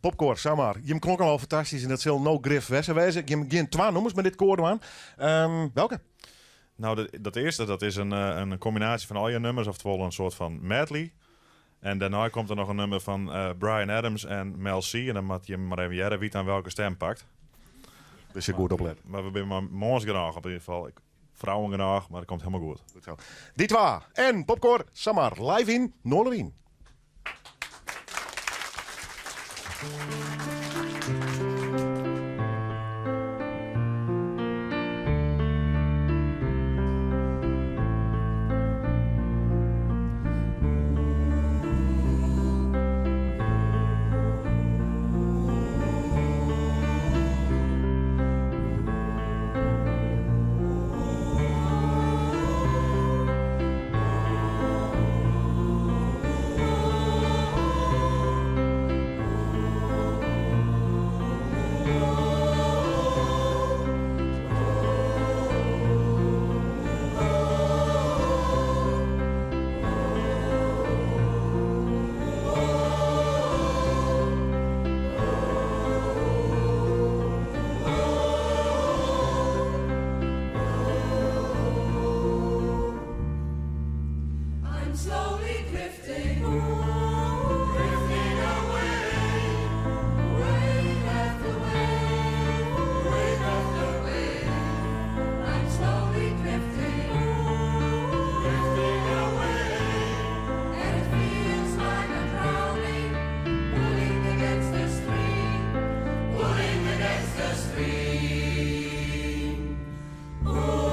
Popkoar, Samar. Jim klonken al fantastysk en dat sil no grif wer sa wêze. Jim gean twa nûmers mei dit koar dwaan. Welke? Nou, dat earste dat is in kombinaasje fan al je nûmers, oftewol in soart fan medley. En dêrnei komt der noch in nûmer fan Bryan Adams en Mel C. En dan moat jim mar even hearre wa't dan welke stim pakt. Dus ik goed oplette. Mar we binne mar mânsk genôch op yn ieder gefal. Frouwen genôch, mar dat komt hielendal goed. Goed sa. Die Twa en Popkoar Samar live yn Noardewyn. I'm slowly drifting, drifting away, wave after wave, wave after wave. I'm slowly drifting, drifting away, and it feels like I'm drowning, pulling against the stream, pulling against the stream. Ooh.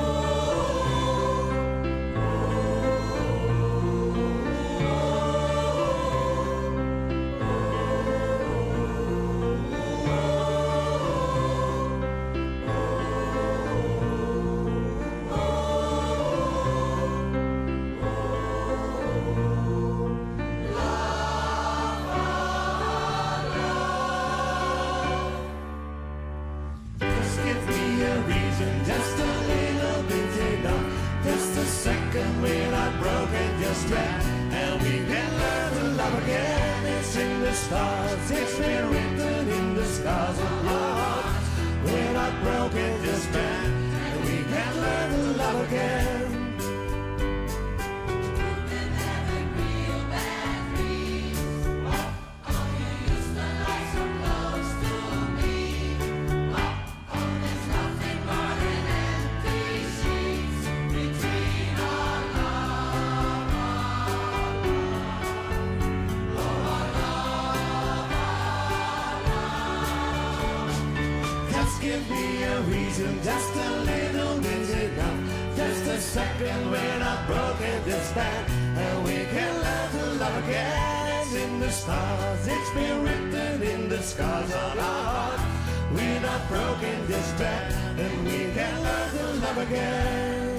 Just give me a reason, just a little bit enough. Just a second, we're not broken just yet. And we can learn to love again. It's in the stars, it's been written in the scars of our hearts. We're not broken just yet. And we can learn to love again. Real bad dreams. Oh, you used to lie so close to me. Oh, there's nothing more than empty sheets between our love, oh, our love, our love. Just give me a reason, just a little bit enough. Just a second, we're not broken this bad. And we can learn to love again. It's in the stars, it's been written in the scars on our hearts. We're not broken this bad, and we can learn to love again.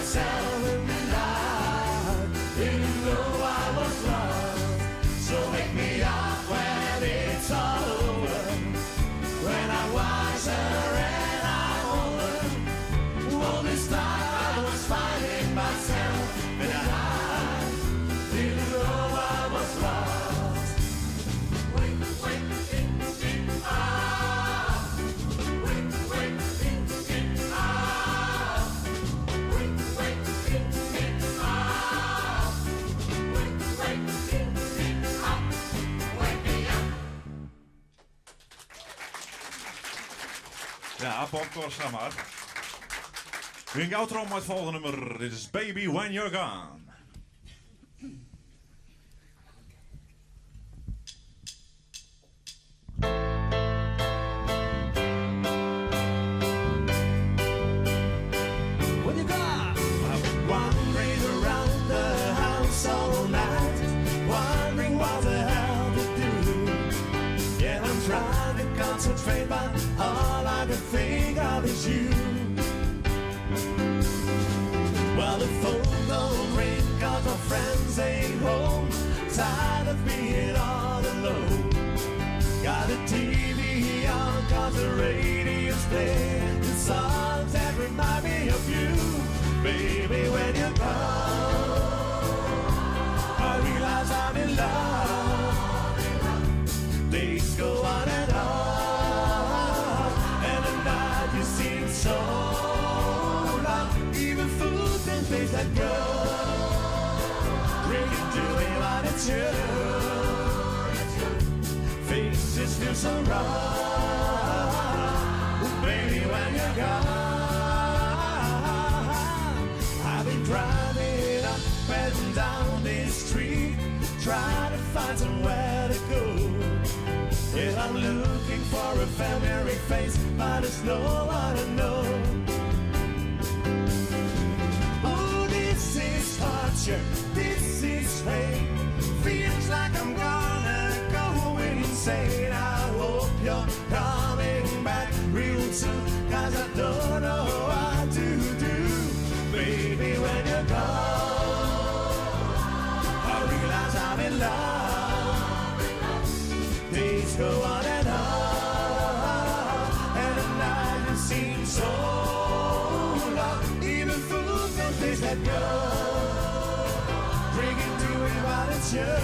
myself and I didn't know I was lost. So wake me up when it's all over. When I'm wiser and I'm older. All this time I was finding myself and I didn't know I was lost. Wake, wake, me up. Wake, wake me up. Wake, wake me up. Wake, wake me up. Wake me up. Ja, popkoar Samar. We gaan gau troch mei it folgjende nûmer. Dit is Baby When You're Gone. When you're gone, I'm wandering around the house all night, wondering what the hell to do. Yeah, I'm trying to concentrate, but all I can think of is you. Well, the phone don't ring, cause my friends ain't home. Tired of being all alone. Got the TV on, cause the radio's playing the songs that remind me of you. Baby, when you're gone, I realize I'm in love. Days go on and on, and the night you seem so long. Even food can taste that good. Drinking, doing what it's you. Faces feel so wrong. Baby, when you're gone, I've been driving up and down this street, trying to find somewhere to go. Yeah, I'm looking for a familiar face, but there's no one I know. Oh, this is torture, this is pain. Feels like I'm gonna go insane. I hope you're coming back real soon, cause I don't know what to do. Baby, when you're gone, I realize I'm in love. Days go on and on, and the night has seemed so long. Even food can taste that good. Drinking, doing what it's you.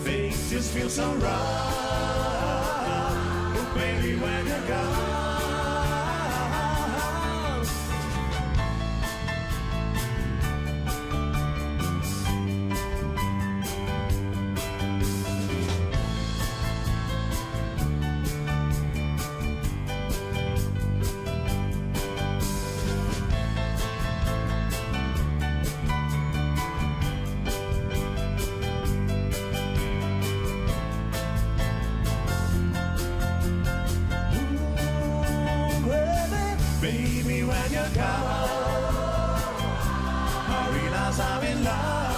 Things just feel so wrong. Oh, baby, when you're gone. Baby, baby, when you're gone, I realize I'm in love.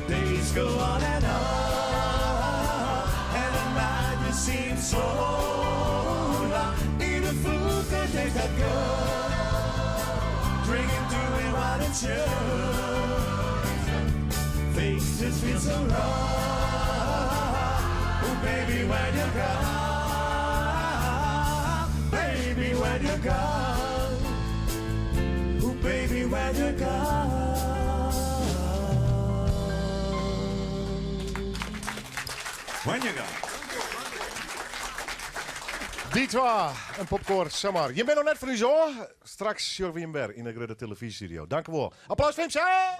Days go on and on, and the night just seems so long. Even food can taste that good. Drinking, doing what it's you. Things just feel so wrong. Oh, baby, when you're gone, baby, when you're gone, oh, baby, when you're gone. When you're gone. Die twa, in popkoar Samar. Je bent noch net fan ús ôf. Straks sjogge we jim wer yn de grutte telefyzjestudio. Dank u wol. Applaus foar himsels!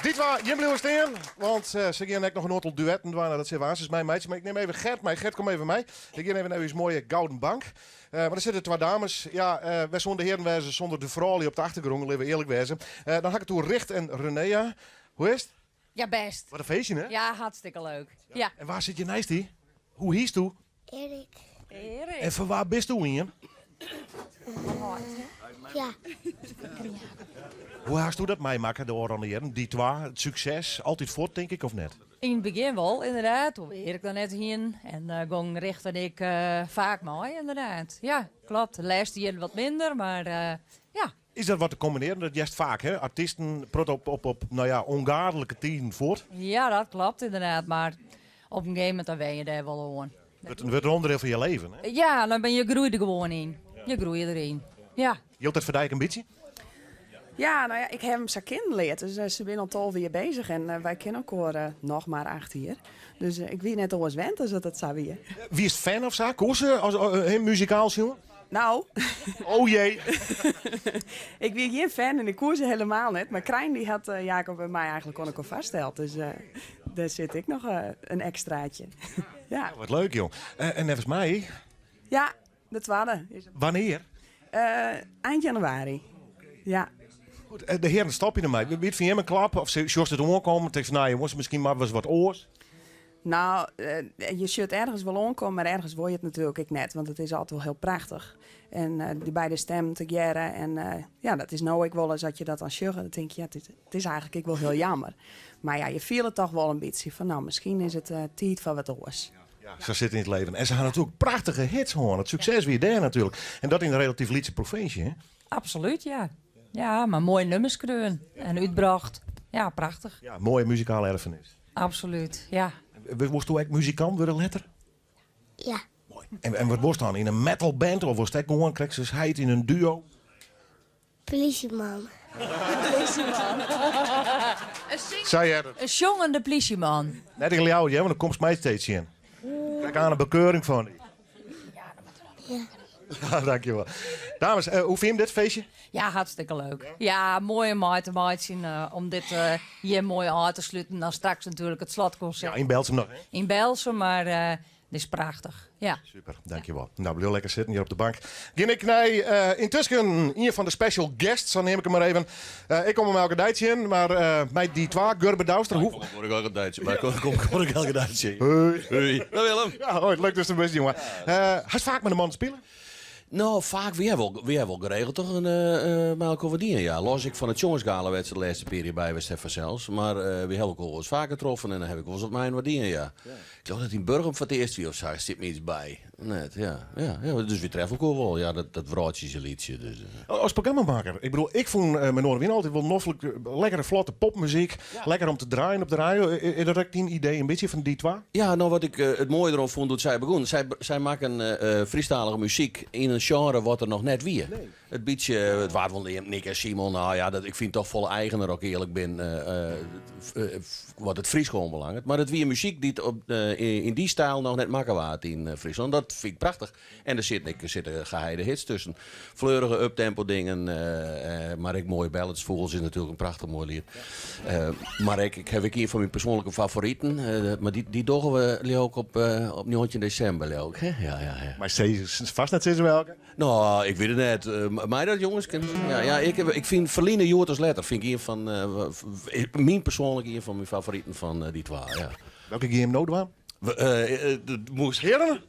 Die twa, jim bliuwe stean, want se gean ek noch in oantal duetten dwaan. Nou, dat sille we aansens meimeitsje. Mar ik nim even Gert mei. Gert, kom even mei. Ik gean even nei ús moaie gouden bank. Mar der sitte twa dames. Ja, wêr soene de hearen wêze sûnder de froulju op de achtergrûn, litte we earlik wêze. Dan ha ik it oer Richt en Renea. Hoe is it? Ja, bêst. Wat in feestje, hè? Ja, hartstikke leuk. Ja. En wa sit hjir neist dy? Hoe hietsto? Erik. Erik. En fan wa bisto ien? Ja. Hoe hasto dat meimakke de ôfrûne jierren, dy twa, it sukses, altyd fuort tink ik of net? Yn it begjin wol, inderdaad. Toen we Erik noch net hienen. En uh, gong Richt en ik uh, faak mei, inderdaad. Ja, klopt. De lêste jierren wat minder, mar uh, ja. Is dat wat te kombinearjen? Dat hearst faak, hè? Artysten protte op, op, op nou ja, ûngaadlike tiden fuort. Ja, dat klopt inderdaad. Mar op in gegeven momint dan wen je dêr wol oan. Wurdt wurdt in ûnderdiel fan je leven, hè? Ja, dan bin je groei der gewoan yn. Je groeie deryn. Ja. Jildt dat foar dy ek in bytsje? Ja, no ja, ik ha him sa kinnen leard. Dus uh, se binne al 12 jier beuzich en uh, wy kenne elkoar uh, noch mar 8 jier. Dus ik wie net oars wend as dat it sa wie. Wiest fan of sa? Koe se as him muzikaal sjonge? Nou. Oh jee. ik wie gjin fan en ik koe se helemaal net. Mar Krijn dy hat Jacob en my eigentlik oan elkoar foarsteld. Dus dêr sit ek noch in ekstraatje. ja. Wat leuk, joh. En neffens my... Ja, de twadde. Wannear? Ein januari. Ja. Goed, de hearen stopje dermei. Wie it foar jim in klap? Of sjochst it oankommen? Tinkst fan, nou jonges, miskien moatte we ris wat oars? Nou, je sjocht ergens wol oankommen, mar ergens wol je it natuerlik ek net, want it is altyd wol hiel prachtich. En dy beide stimmen tegearre en ja, dat is no ek wolris as je dat dan sjogge, dan tink je, ja, it is eigentlik ek wol hiel jammer. Mar ja, je fiele it toch wol in bytsje fan, nou, miskien is it tiid foar wat oars. Ja, sa sit it yn it leven. En se ha natuerlik prachtige hits hân. It sukses wie dêr natuerlik. En dat yn in relatyf lytse provinsje, hè? Absolút, ja. Ja, mar moaie nûmers skreaun en útbrocht. Ja, prachtich. Ja, moaie muzikale erfenis. Absolút, ja. Wolsto ek muzikant wurde letter? Ja. Moai. En, en wat wolst dan? Yn in metalband of wolst ek gewoan krekt sa as heit yn in duo? Plysjeman. Plysjeman. Sa heart it. In sjongende plysjeman. Net yn Ljouwert, hear, want dan komst my steeds tsjin. Krij ik aan in bekeuring fan dy. Ja. Ja, dankjewol. Dames, eh, hoe fyn je dit feestje? Ja, hartstikke leuk. Ja, moai om mei te meitsjen, eh, om dit eh, hjir moai ôf te sluten. Dan straks natuerlik it slotkonsert. Ja, yn Berltsum noch, hè? Yn Berltsum, mar eh, dit is prachtich. Ja. Super, dankjewol. Nou, bliuw lekker sitten hjir op de bank. Gean ik nei eh, yntusken ien fan de special guests, sa neam ik him mar even. Eh, ik kom him elke dei tsjin, mar eh, mei dy twa, Gurbe Douwstra. Hoe... Kom ik elke dei tsjin. Maar kom, kom, kom ik elke dei tsjin. Hoi. Hoi. Dag Willem. Ja, hoi, leuk datst der bist, jonge. Eh, hast faak mei de mannen spile? No, faak, wy hawwe wol, wy hawwe wol geregeld toch in, uh, mei elkoar wat dien, ja. Los ek fan it sjongersgala wêr't se de lêste pear jier by west ha fansels. Mar uh, wy hawwe elkoar wolris faker troffen en dan ha ik wolris wat mei inoar dien, ja. Ik leau dat yn Burgum foar it earst wie of sa, stiet my iets by. Net, ja. Ja, ja, dus wy treffe elkoar wol. Ja, dat, dat wrâldsje is in lytsje, dus. As programmamakker, ik bedoel, ik fûn uh, mei Noardewyn altyd wol noflik, lekkere flotte popmuzyk, lekker om te draaien op de radio. Is dat ek dyn idee in bytsje fan die twa? Ja, no wat ik it moaie deroan fûn doe't sy begûnen, sy, sy makken Frysktalige muzyk yn in sjenre wat der noch net wie. It bytsje, it waard wol neamd Nick en Simon, no ja, dat, ik fyn it toch folle eigener as ik earlik bin, wat it Frysk oanbelanget. Mar it wie muzyk dy't op, yn dy styl noch net makke waard yn Fryslân. Dat fyn ik prachtich. En der sitte ek sitte geheide hits tusken. Fleurige uptempo dingen, mar ek moaie ballads. Fûgels is natuerlik in prachtich moai liet. Mar ek, ik haw ek ien fan myn persoanlike favoriten, mar dy, dy dogge we leau ik op, op 19 desimber leau ik, hè? Ja, ja, ja. Mar sizze fêst net sizze welke? No, ik wit it net. Mei dat jonges? Ja, ja, ik, ik fyn Ferline hjoed as letter fyn ik ien fan, myn persoanlik ien fan myn favoriten fan dy twa, ja. Welke gean jim no dwaan? Moast Hearen?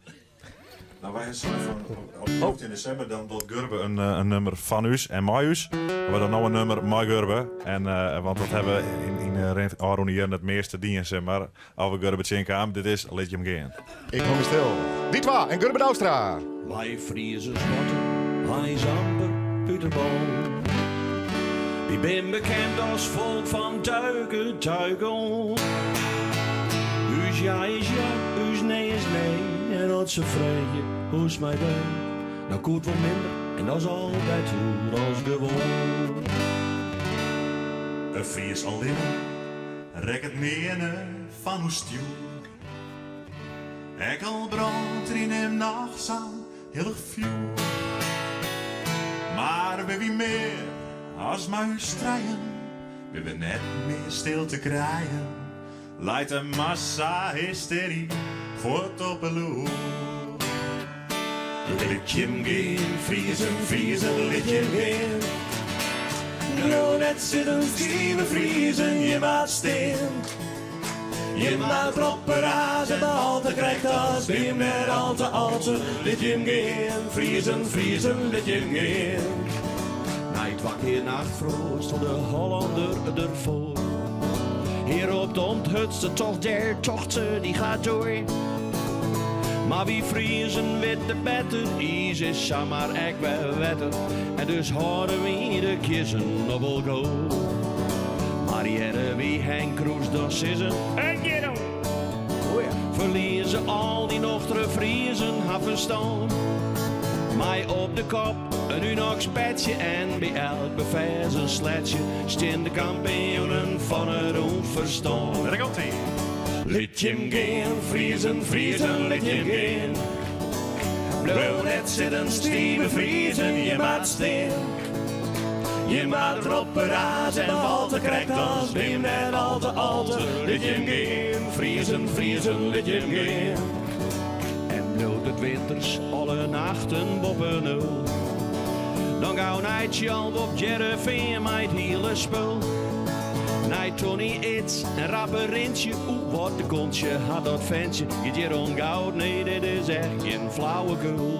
No, wy hawwe sein fan op 19 desimber dan docht Gurbe in, in nûmer fan ús en mei ús. Mar wy dogge no in nûmer mei Gurbe. En, want dat hawwe we yn, yn de rin ôfrûne jierren it measte dien, sis mar. As we Gurbe tsjinkamen, dit is Lit Jim Gean. Ik hâld my stil. Die twa en Gurbe Douwstra. Wy Friezen spatte eins amper út de bân. Wy bin bekend as folk fan tuike, tuike oan. Us ja is ja, us nee is nee. En as se freegje hoe 's mei dy, dan koe it wol minder en dat is al better as gewoan. In Fries allinne rekket nearne fan oerstjoer. Ek al brânt der yn him noch sa'n hillich fjoer. Mar binne wy mear as mei ús trijen, binne we net mear stil te krijen. Leit de massa-hystery fuort op 'e loer. Lit jim gean, Friezen, Friezen, lit jim gean. Bliuw net sitten, stive Friezen, jim moat stean. Jim moat roppe, raze, behalte, krekt as binne jim net al te al te. Lit jim gean, Friezen, Friezen, lit jim gean. Nei twa kear nachtfroast fan de Hollander derfoar. Hier op de onthutste tocht der tocht ze, die gaat door. Maar wie Friezen witte better, iis is samar ek wer wetter. En dus hâlde wy de kjissen op elkoar. Mar hearre wy Henk Kroes dan sizzen, En Gerald! Ferlieze al dy nochtere Friezen har ferstân. Mei op de kop in Unox petsje en by elk befers in sletsje stean de kampioenen fan it ûnferstân. Dêr komt ie. Lit jim gean, Friezen, Friezen, lit jim gean. Bliuw net sitten, stive Friezen, jim moat stean. Jim moat roppe, raze en walte, krekt as Wim en Alte, Alte. Lit jim gean, Friezen, Friezen, lit jim gean. En bliuwt it winters alle nachten boppe nul. Dan gau nei Tsjalm op Hearrenfean mei it hiele spul. Nei Tony Ids en rappe Rintsje, oeh wat in kontsje hat dat fentsje. Giet hjir om goud, nee dit is echt gjin flauwekul.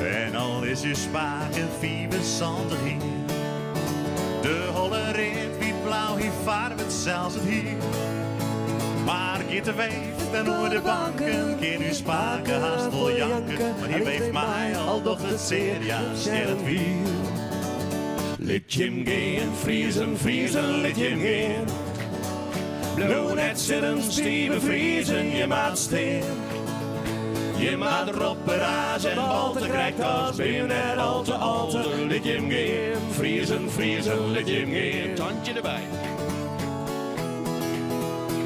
En al is ús pake 75 jier, de holle read, wyt, blau, hy farvet sels it hier. Mar giet de weef dan oer de banken, kin ús pake hast wol janke. Mar hy weeft mei, al docht it sear, ja, tsjin it wier. Lit jim gean, Friezen, Friezen, lit jim gean. Bliuw net sitten, stive Friezen, jim moat stean. Jim moat roppe, raze en balte, krekt as Wim en Alte, Alte. Lit jim gean, Friezen, Friezen, lit jim gean. Tandje derby.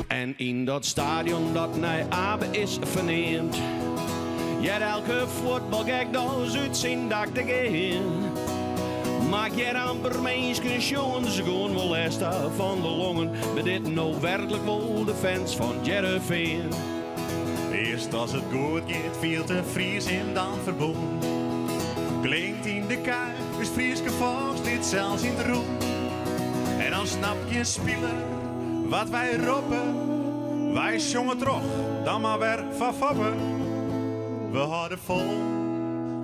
En yn dat stadion dat nei Abe is ferneamd, heart elke fuotbalgek dochs út syn dak te gean. Mar ik hear amper minsken sjongen, se gean wol lêst ha fan de longen. Binne dit no werklik wol de fans fan Hearrenfean? Earst as it goed giet, fielt in Fries him dan ferbûn. Klinkt yn de Kuip ús Fryske folksliet sels yn it rûn. En dan snapt gjin spiler wat wy roppe. Wy sjonge troch, dan mar wer foar Foppe. We hâlde fol,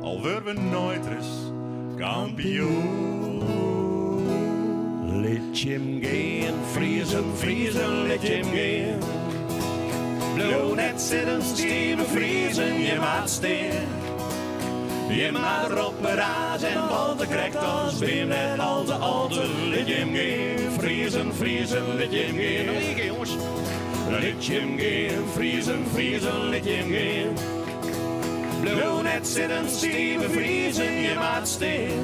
al wurde we noait ris kampioen. Lit jim gean, Friezen, Friezen, lit jim gean. Bliuw net sitten, stive Friezen, jim moat stean. Jim moat roppe, raze en balte, krekt as Wim en Alte, Alte. Lit jim gean, Friezen, Friezen, lit jim gean. Noch ien kear, jonges. Lit jim gean, Friezen, Friezen, lit jim gean. Bliuw net sitten, stive Friezen, jim moat stean.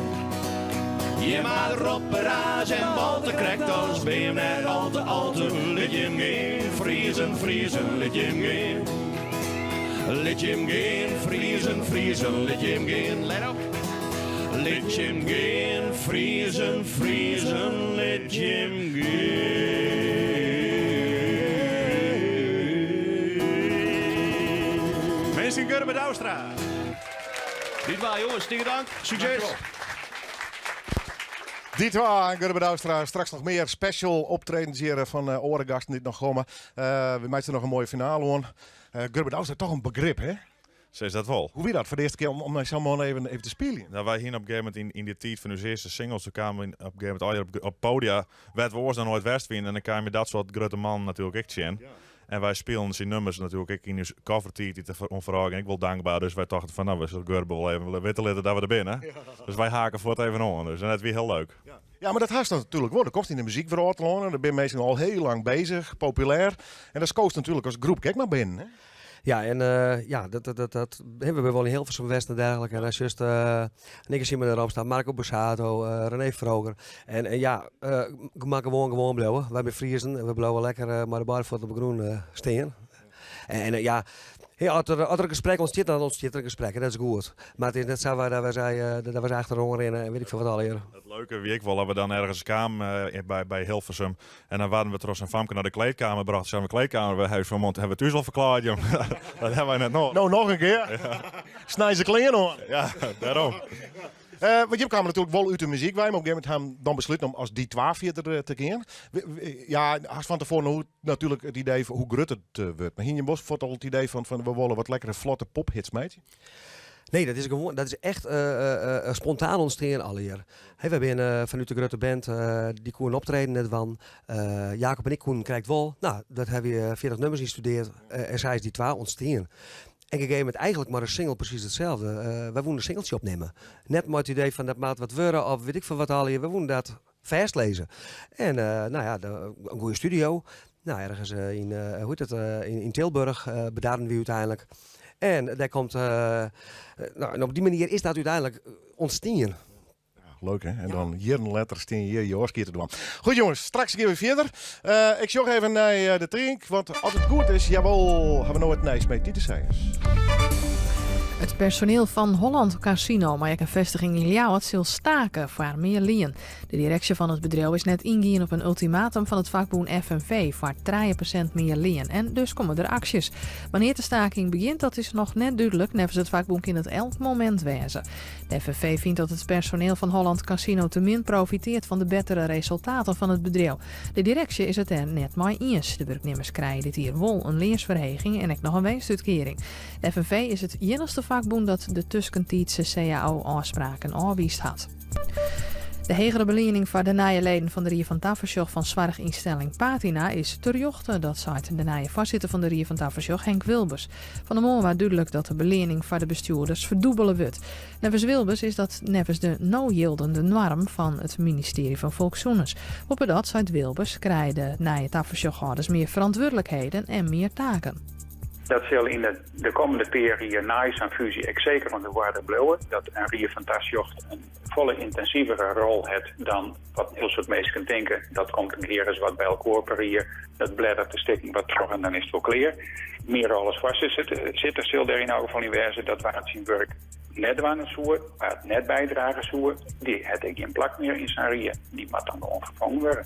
Jim moat roppe, raze en balte, krekt as Wim en Alte, Alte. Lit jim gean, Friezen, Friezen, lit jim gean. Lit jim gean, Friezen, Friezen, lit jim gean. Let op. Lit jim gean, Friezen, Friezen, lit jim gean. Minsken Gurbe Douwstra. Die twa jonges, tige dank. Sukses. Die twa en Gurbe Douwstra. Straks noch mear special optredens hjir fan oare gasten dy't noch komme. We meitsje noch in moaie finale oan. Gurbe Douwstra, toch in begrip, hè? Sis dat wol. Hoe wie dat foar de earste kear om nei sa'n man even te spyljen? Nou, wy hiene op in gegeven momint yn dy tiid fan ús earste singles, toen kamen we op in gegeven momint allegear op podia wêr't we oars noch noait west wiene. En dan kaam je dat soart grutte mannen natuerlik ek tsjin. En wy spilen syn nummers natuerlik ek yn ús covertiid dy't der oan foarôf gyng ek wol dankber. Dus wy tochten fan, nou, we sille Gurbe wol even witte litte dat we der binne. Dus wy haken fuort even oan. Dus en dat wie hiel leuk. Ja, mar dat hast natuerlik wol. Do komst yn de muzykwrâld telâne, der binne minsken al hiel lang bezich, populêr. En dat skoost natuerlik as groep ek mar binnen, hè? Ja, en ja, dat, dat, dat, dat, we binne wol yn Hilversum west en dergelike. En dan sjochst uh, Nick en Simon erop staan, Marco Borsato, René Froger. En ja, mar gewoan gewoan bliuwe. Wy binne Friezen en we bliuwe lekker mei de beide fuotten op de grûn stean. En ja, hey, as der, as der in gesprek ûntstiet, dan ûntstiet der in gesprek en dat is goed. Mar it is net sa dat wy sei, dat wy achteroan rinne en wit ik folle wat allegear. It leuke wie ek wol dat we dan ergens kamen by Hilversum en dan waarden we troch sa'n famke nei de kleedkamer brocht. Seine we kleedkamer, we hawwe fan want hawwe we thús al ferklaaid, jong. Dat hawwe wy net noch. No, noch in kear. Snij se klean oan. Ja, dêrom. Want jim kamen natuerlik wol út de muzyk wei, mar op in gegeven momint ha dan besluten om as Die Twa fierder te gean. Ja, hast fan tefoaren hoe natuerlik it idee fan hoe grut it wurdt. Mar hiene jim wol fuort al it idee fan we wolle wat lekkere flotte pophits meitsje? Nee, dat is gewoan, dat is echt spontaan ûntstean allegear. Hè, wy binne fanút de grutte band, dy koenen optreden net dwaan. Jacob en ik koenen krekt wol. No, dat hawwe wy 40 nummers ynstudearre en sa is Die Twa ûntstean. En gegeven momint eigentlik mei de single presys itselde. Wy woenen in singeltsje opnimme. Net mei it idee fan dat moat wat wurde of wit ik foar wat allegear. Wy woenen dat fêstlizze. En no ja, in goede studio. No, ergens yn, hoe hjit it, yn Tilburg bedarren wy úteinlik. En dêr komt, no, en op dy manier is dat úteinlik ûntstien. Leuk hè? En dan jierren letter stean je hjir je ôfskied te dwaan. Goed jonges, straks gean we fierder. Ik sjoch even nei de trink, want as it goed is, jawol, ha we no it nijs mei Titus Seijers. It personeel fan Holland Casino mei ek in festiging yn Ljouwert sil stake foar mear lean. De direksje fan it bedriuw is net yngien op in ultimatum fan it fakbûn FNV foar 3% mear lean en dus komme der aksjes. Wannear't de staking begjint dat is noch net dúdlik. Neffens it fakbûn kin it elk momint wêze. De FNV fynt dat it personeel fan Holland Casino te min profiteart fan de bettere resultaten fan it bedriuw. De direksje is it dêr net mei iens. De wurknimmers krije dit jier wol in leansferheging en ek noch in winstútkearing. De FNV is it iennichste fakbûn dat de tuskentiidse cao-ôfspraken ôfwiisd hat. De hegere beleanning foar de nije leden fan de Rie fan Tafersjoch fan soarchynstelling Patyna is terjochte. Dat seit de nije foarsitter fan de Rie fan Tafersjoch Henk Wilbers. Fan 'e moarn waard dúdlik dat de beleanning foar de bestjoerders ferdûbele wurdt. Neffens Wilbers is dat neffens de no jildende noarm fan it ministearje fan Folkssûnens. Boppedat, seit Wilbers, krije de nije tafersjochhâlders mear ferantwurdlikheden en mear taken. Dat sil yn de kommende pear jier nei sa'n fúzje ek seker oan de oarder bliuwe, dat in rie fan tasjocht in folle yntinsivere rol hat dan wat in hiel soad minsken tinke. Dat komt in kear ris wat by elkoar per jier, dat blêderet de stikken wat troch en dan is it wol klear. Myn rol as foarsitter sil dêr yn elk gefal yn wêze dat wa't syn wurk net dwaan soe, wa't net bydrage soe, dy hat ek gjin plak mear yn sa'n rie. Dy moat dan gewoan ferfongen wurde.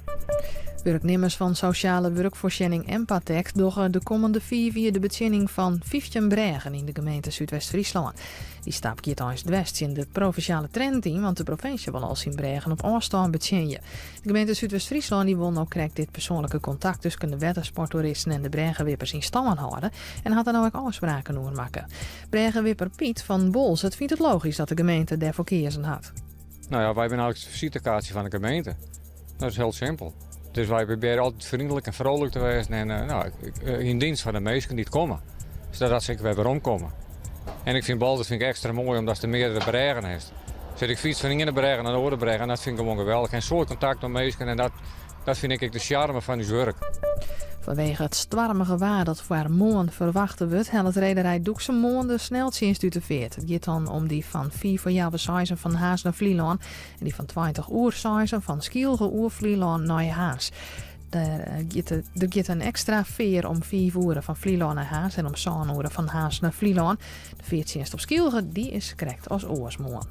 Wurknimmers fan sosjale wurkfoarsjenning Empatec dogge de kommende fiif jier de betsjinning fan 15 brêgen yn de gemeente Súdwest-Fryslân. Dy stap giet eins dwers tsjin de provinsjale trend yn, want de provinsje wol al syn brêgen op ôfstân betsjinje. De gemeente Súdwest-Fryslân dy wol no krekt dit persoanlike kontakt tusken de wettersporttoeristen en de brêgewippers yn stân hâlde en hat der no ek ôfspraken oer makke. Brêgewipper Piet fan Boalsert fynt it logysk dat de gemeente dêrfoar keazen hat. No ja, wy binne eigentlik it fisitekaartsje fan de gemeente. Dat is hiel simpel. Dus wy probearje altyd freonlik en vrolijk te wêzen en no, yn dienst fan de minsken dy't komme. Sadat se ek wer werom komme. En ik fyn Boalsert fyn ik ekstra moai omdat der meardere brêgen hast. Dus ik fyts fan iene brêge nei de oare brêge en dat fyn ik gewoan geweldich. En soad kontakt mei minsken en dat Dat fyn ik ek de sjarme fan ús wurk. Fanwege it stoarmige waar dat foar moarn ferwachte wurdt, hellet rederij Doeksen moarn de sneltsjinst út de feart. It giet dan om dy fan fiif foar healwei seizen fan Harns nei Flylân en dy fan 20 oer seizen fan Skylge oer Flylân nei Harns. Der giet, der giet in ekstra fear om fiif oere fan Flylân nei Harns en om sân oere fan Harns nei Flylân. De feartsjinst op Skylge dy is krekt as oars moarn.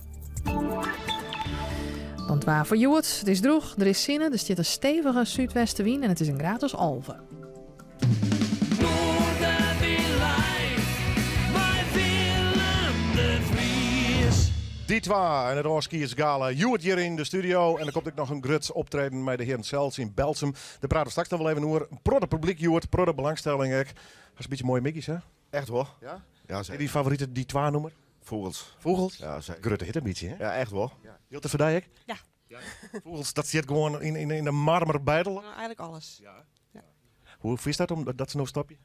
Dan it waar foar hjoed. It is drûch, der is sinne, der stiet in stevige súdwestewyn en it is in graad as 11. Die Twa en it ôfskiedsgala hjoed hjir yn de studio. En der komt ek noch in grut optreden mei de hearen sels yn Berltsum. Dêr prate we straks noch wol even oer. In protte publyk hjoed, protte belangstelling ek. Hast in bytsje moaie middeis, hè? Echt wol. Ja? Ja, zeker. Dyn favorite Die Twa nûmer? Fûgels. Fûgels? Ja, zeker. Grutte hit in bytsje, hè? Ja, echt wol. Ja. Jildt dat foar dy ek? Ja. Fûgels, dat sit gewoan yn de marmer beitele? Nou, eigenlijk alles. Ja. Ja. Hoe fynst dat om dat se no stopje?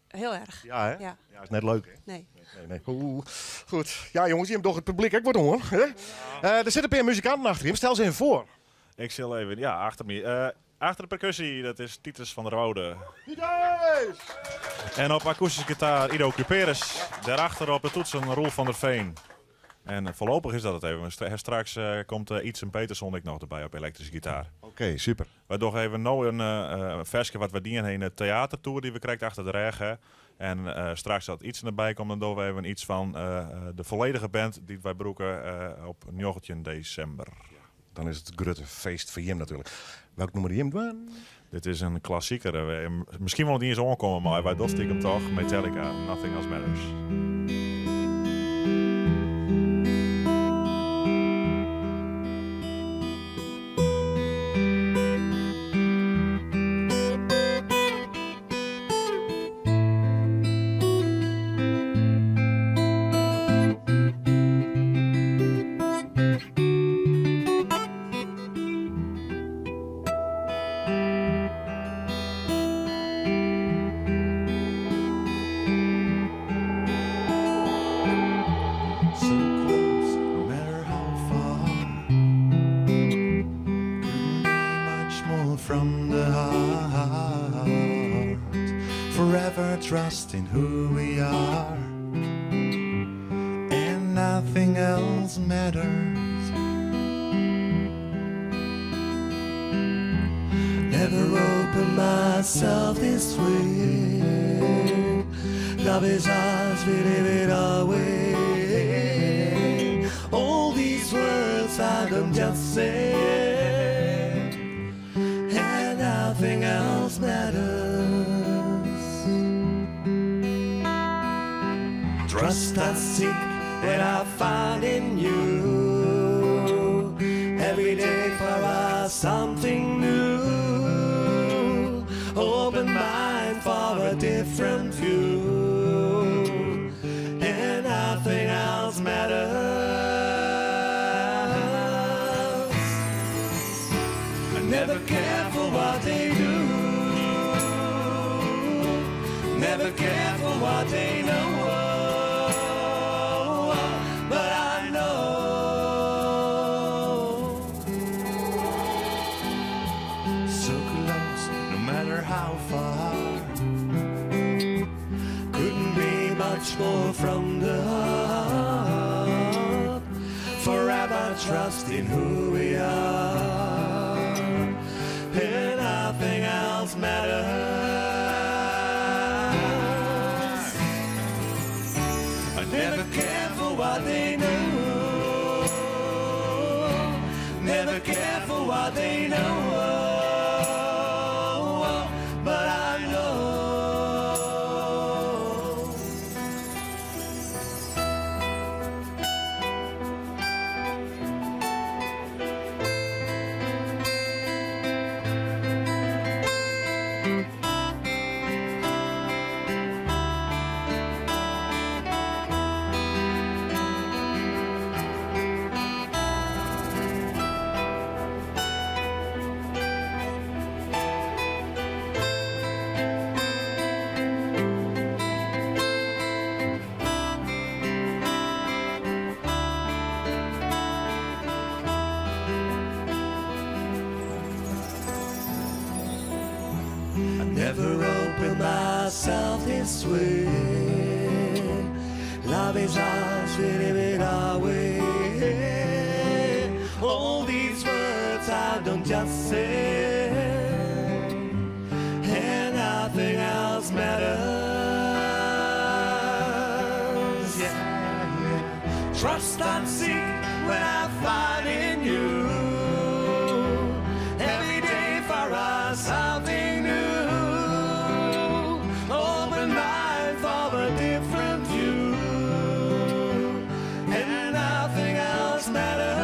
Heel erg. Ja, hè? Ja. Ja, is net leuk, hè? Nee. Nee, nee. Oeh. Goed. Ja, jonges, jim dogge it publyk ek wat oan. Hè? Der sitte in pear muzikanten achter jim. Stel se even foar. Ik sil even, ja, achter my. Achter de perkusje, dat is Titus van der Woude. Titus! En op akoestyske gitaar Ido Cuperus. Daarachter op de toetsen Roel van der Veen. En voorlopig is dat it even. Straks komt Ietsen Peterson ek noch derby op elektryske gitaar. Oké, super. Wy dogge even no in ferske wat wy dien ha yn de teatertoer dy't we krekt achter de rêch ha. En straks as Ietsen derby komt, dan dogge we even iets fan de volledige band dy't wy brûke op 19 desimber. Dan is it grutte feest foar jim natuerlik. Welk nûmer jim dwaan? Dit is in klassiker. Miskien wol it iens oankomme mei wy dat stikem toch Metallica, Nothing Else Matters. Trust in who we are, and nothing else matters. Never opened myself this way. Love is ours, we live it our way. All these words I don't just say, and nothing else matters. Trust I seek and I find in you. Every day for us something new. Open mind for a different view. And nothing else matters. I never care for what they do. Never care for what they know. But I know. So close, no matter how far. Couldn't be much more from the heart. Forever trust in who we are, and nothing else matters. I never care for what they know. Never care for what they know. But I know. I never opened myself this way. Love is ours, we live it our way. All these words I don't just say, and nothing else matters. Yeah, yeah. Trust I seek when I find in you. Every day for us something new. Open mind for a different view, and nothing else matters.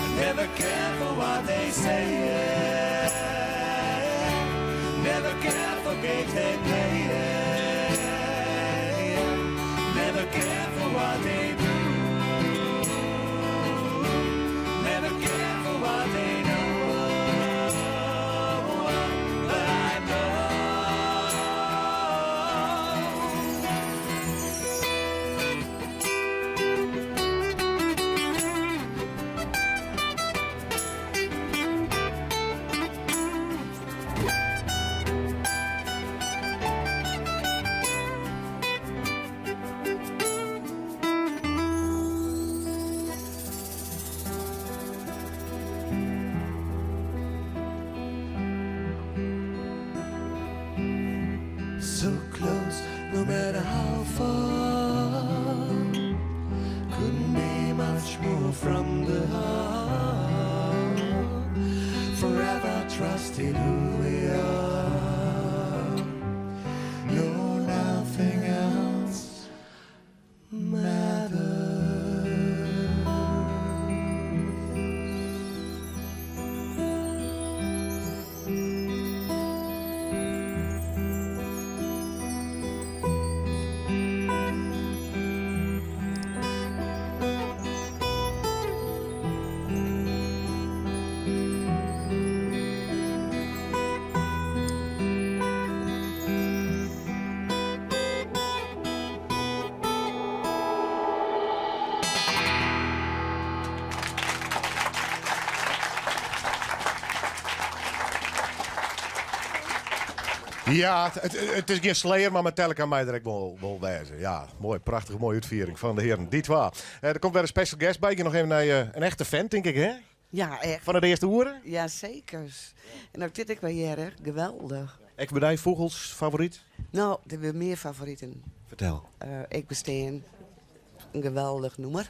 I never care for what they say. Never care for games they play. Never care for what they do. Never care for what they know. But I know. So close, no matter how far. Couldn't be much more from the heart. Forever trusting who we are. No, nothing else matters. Ja, it is gjin Slayer, mar Metallica mei der ek wol wêze. Ja, moai, prachtich moaie útfiering fan de hearen. Die Twa. Der komt wer in special guest by. Ik gean noch even nei in echte fan, tink ik, hè? Ja, echt. Fan it earste oere? Ja, seker. En ek dit ek wer hearre, geweldich. Ek by dy fûgels favoryt? No, der binne mear favoriten. Fertel. Ik bestean, in geweldich nûmer.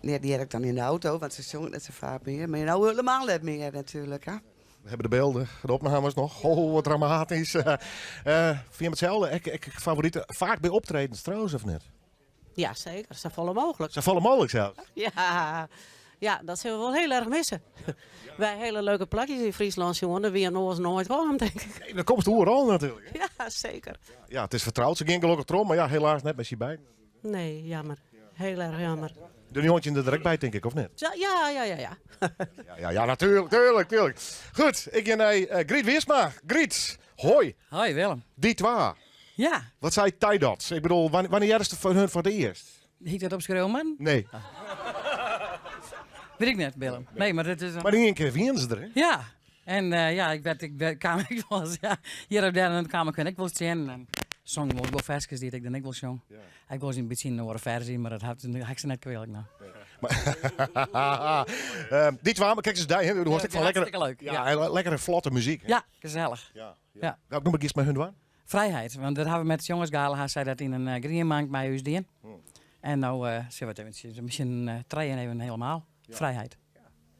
Nee, dy hear ik dan yn de auto, want se sjonge net sa faak mear. Mar no helemaal net mear natuerlik, hè. We hebben de beelden, de opnames nog. Oh, wat dramatisch. Fine jim itselde? Ek favoriten, faak by optredens trouwens, of net? Ja, seker. Sa folle mooglik. Sa folle mooglik sels? Ja, ja, dat sille we wol hiel erch misse. Wy hiele leuke plakjes yn Fryslân sjoen, dêr wiene oars noait kaam, tink ik. Nee, dan komst oeral natuerlik. Ja, seker. Ja, it is fertroud. Se gean gelokkich troch, mar ja, helaas net mei syn beiden. Nee, jammer. Hiel erch jammer. De njoggentjinde der ek by, tink ik, of net? Ja, ja, ja, ja. Ja, ja, ja, ja natuerlik, tuerlik, tuerlik. Goed, ik gean nei Griet Wiersma. Griet, hoi. Hoi Willem. Die Twa. Ja. Wat seit dy dat? Ik bedoel, wannear hearst fan hun foar it earst? Hie ik dat opskreaun, man? Nee. Wit ik net, Willem. Nee, mar dat is... Mar yn ien kear wienen se der, hè? Ja. En ja, ik werd, ik werd, kaam ek wolris, ja, hjir of dêr en dan kaam ik hun ek wol tsjin. En songen wol wol ferskes dy't ik dan ek wol sjong. Ek wolris in bytsje in oare ferzy, mar dat hat, ha ik se net kwealik no. Die Twa, mar krekt as dy, hè? Do hast ek fan lekkere, Hartstikke leuk, ja, ja. en lekkere flotte muzyk. Ja, gesellich. Ja. Ja. Welk nûmer giest mei hun dwaan? Frijheid, want dat ha we met Sjongersgala, ha sy dat yn in grienmank mei ús dien. En no sille we it eventsjes, miskien trijen even helemaal. Frijheid.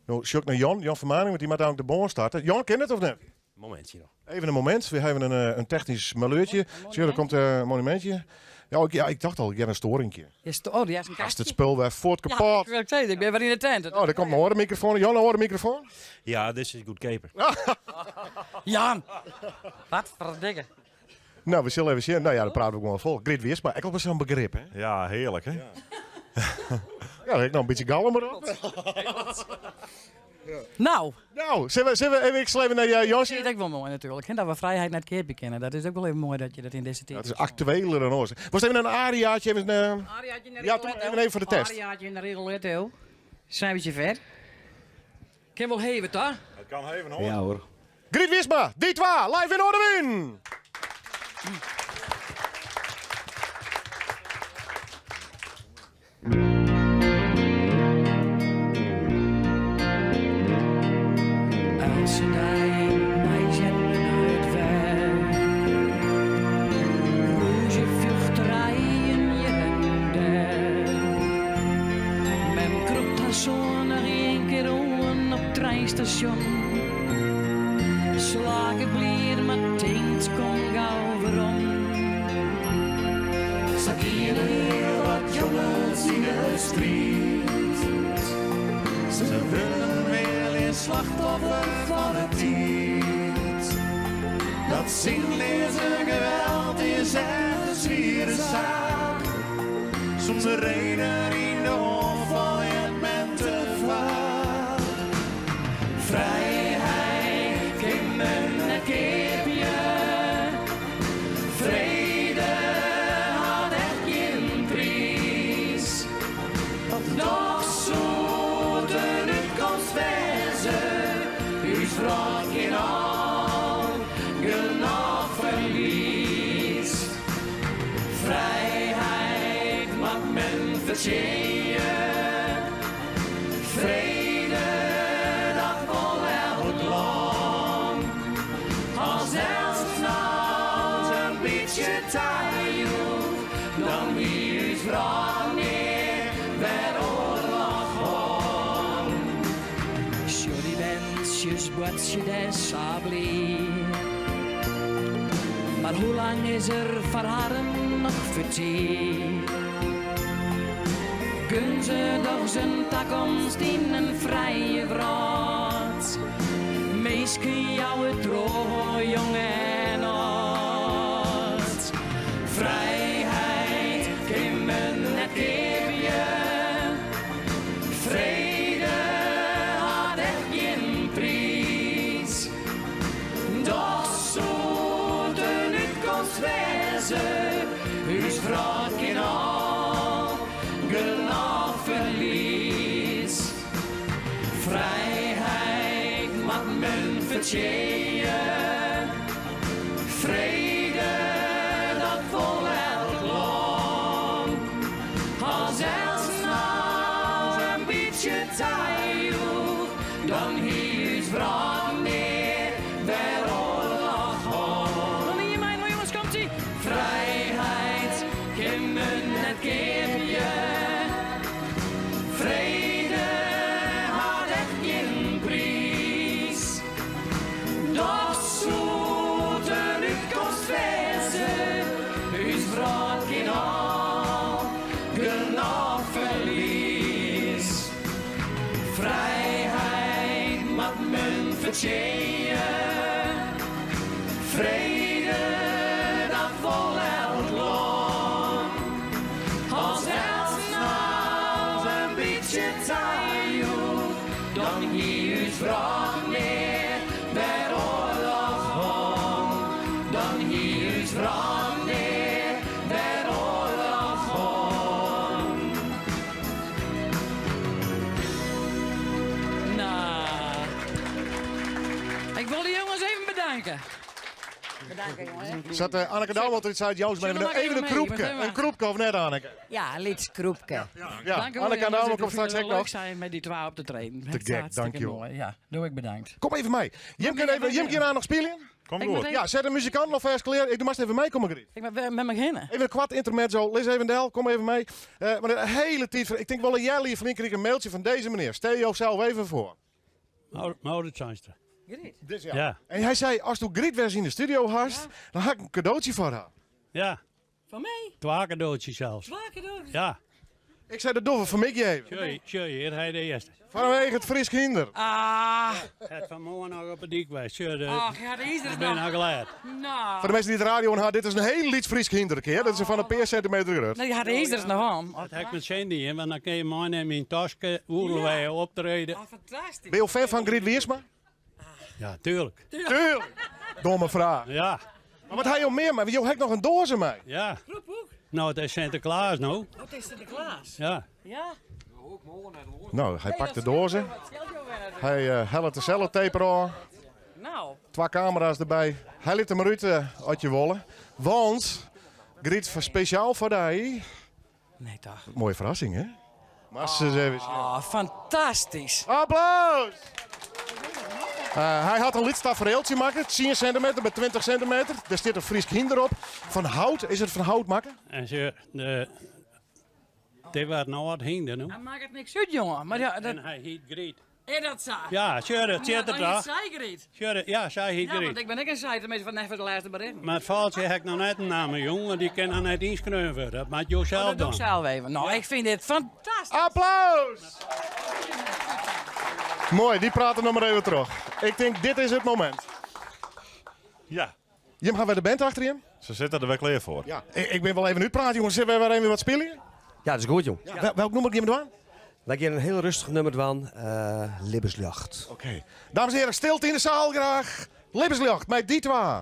No sjoch ik nei Jan, Jan Vermaning, want dy moat eigentlik de bân starte. Jan, kin it of net? Momintsje noch. Even in momint, we hawwe in technysk maleurtje. Sjoch, der komt in monumintsje. Ja, ik, ja, ik tocht al, ik hear in stoaringje. Je sto oh, dy hast in Hast it kastje. spul wer fuort Ja, kapot. ik wil sizze, ik bin wer yn de tent. Oh, der komt in oare mikrofoan. Jan, in oare mikrofoan? Ja, dit is goedkeaper. Jan! Wat ferdikke. No, we sille even sjen. No ja, dan prate we gewoan fol. Griet Wiersma, ek al wol sa'n begrip, hè? Ja, hearlik, hè? Ja, ek noch in bytsje galm derop. No. No, sille we, sille we even, ik sil even nei Jan Dat is ek wol moai natuerlik, hè, dat we frijheid net keapje kinne. Dat is ek wol even moai dat je dat yn dizze tiid. Dat is aktueler dan oars. Wolst even in ariaatje even, Ariaatje in de Ja, toch even, even foar de test. Ariaatje in de Rigoletto. Zijn we ver? Kin wol heve, toch? Het kan even hoor. Ja hoor. Griet Wiersma, Die Twa, live yn Noardewyn! Eltse dei meitsjen men it wer. Rûzje, fjochterijen hjir en dêr. Mem krûpt har soan noch ien kear oan op it treinstasjon. Slaket blier, mar tinkt kom gau werom. Sa giene hiel wat jonges yn de striid. Se wurde wol slachtoffer fan de tiid. Dat sinleaze geweld is echt in swiere saak. Sûnder reden yn de oanfal heart men te faak. Frijheid kin men net keapje. Frede hat echt gjin priis. Dochs soe it in útkomst wêze. Us wrâld ken al genôch ferlies. Frijheid moat men fertsjinje. Frede, dat wol elk lân. As elts no in bytsje tajoech, dan wie ús wrâld nea wer oarloch hân. Sjoch dy berntsjes boartsje dêr sa bliid. Mar hoe lang is der foar harren noch fertriet? Gun se dochs in takomst yn in frije wrâld. Minsken jouwe troch, jong en âld. Frijheid kin men net keapje. Frede hat echt gjin priis. Dochs soe it in útkomst wêze. Us wrâld ken al genôch ferlies. Frijheid moat men fertsjinje. men net keapje. Frede hat echt gjin priis. Dochs soe it in útkomst wêze, ús wrâld kin al genôch ferlies. Frijheid moat men fertsjinje, frede dat wol elk lân. As elts no in bytsje tajoech, dan hie ús wrâld nea wer oarloch hân. Dan hie ús wrâld nea wer oarloch hân. Nou, ik wil de jongens even bedanken. Bedankt, jongens. Zat Anneke Douwe altijd zei, Joost, maar even, even een kroepke. Een kroepke of net, Anneke? Ja, een lyts kroepke. Ja, Dank u wel, Anneke jongens. Douwe Ik komt straks vind het ook leuk nog. zijn met die twee op te treden. Te Het is gek, hartstikke dankjewel. mooi. Ja, doe ik bedankt. Kom even mee. Jim kan even, Jim kan aan nog spelen? Kom Ik goed. moet even- Ja, zet de muzikant nog vers klaar. Ik doe maar even mee, kom maar Griet. Ik ben met me beginnen. Even een kwart intermezzo. Liz even Del, kom even mee. Maar de hele tijd, ik denk wel een jij flink kreeg ik een mailtje van deze meneer. Stel je zelf even voor. Maurits Zeinstra. Griet. Dus ja. Ja. En hij zei, als du Griet weer eens in de studio hast, dan had ik een cadeautje voor haar. Ja. Van mij? Twee cadeautjes zelfs. Twee cadeautjes? Ja. Ik zei, dat doen we voor Mickey even. Tjeu, tjeu, hier hij de eerste. Vanwege het Fries kinder. Ah. Het vanmorgen nog op de dik geweest. Tjeu, de, Ach, ja, dat is er Ik ben nog. nou glad. Nou. Voor de mensen die het radio aan hadden, dit is een heel lied Fries kinder keer. Dat is van een paar centimeter groot. Nee, ja, dat is er nog aan. Dat heb ik met Cindy in, want dan kun je meenemen in tasje, oerlewee optreden. Fantastisch. Ben je fan van Griet Wiersma? Ja, tuurlijk. Tuurlijk. Domme vraag. Ja. Maar wat hij je meer? Maar joh, heb nog een doos mee. Ja. Nou, het is Sinterklaas nou. Wat is Sinterklaas? Ja. Ja? Nou, hij pakt de dozen. Hij helpt de cellotape eraan. Nou. Twee camera's erbij. Hij liet hem eruit, uit je wollen. Want, Griet, voor speciaal voor die. Nee, toch? Mooie verrassing, hè? Maar ze eens even. Oh, fantastisch. Applaus! Hij had een lidstafereeltje maken, 10 centimeter bij 20 centimeter. Daar zit een Fries kinder op. Van hout, is het van hout maken? En ze, de, dit werd nou wat hinder nu. Hij maakt het niks uit, jongen. Maar ja, dat... En hij heet Griet. En dat zo. Ja, tjeu, dat zit er Ja, toch. zij Griet. Tjeu, ja, zij heet Ja, want Griet. ik ben ook een zij, tenminste van even de laatste bericht. Maar het valtje heb ik nog net een naam, jongen. Die kan nog net inschrijven. Dat maakt je zelf Oh, dat doe dan. ik zelf even. Nou, ik vind dit fantastisch. Applaus! Mooi, die praten nog maar even terug. Ik denk, dit is het moment. Ja. Jim, gaan wij de band achter je? Ze zitten er wel klaar voor. Ja. Ik ben wel even uitpraten, jongens. Zullen wij weer even wat spelen? Ja, dat is goed, jong. Ja. Welk nummer gaan we doen? Wij gaan een heel rustig nummer doen. Libbesjacht. Oké. Dames en heren, stilte in de zaal graag. Libbesjacht met die twee.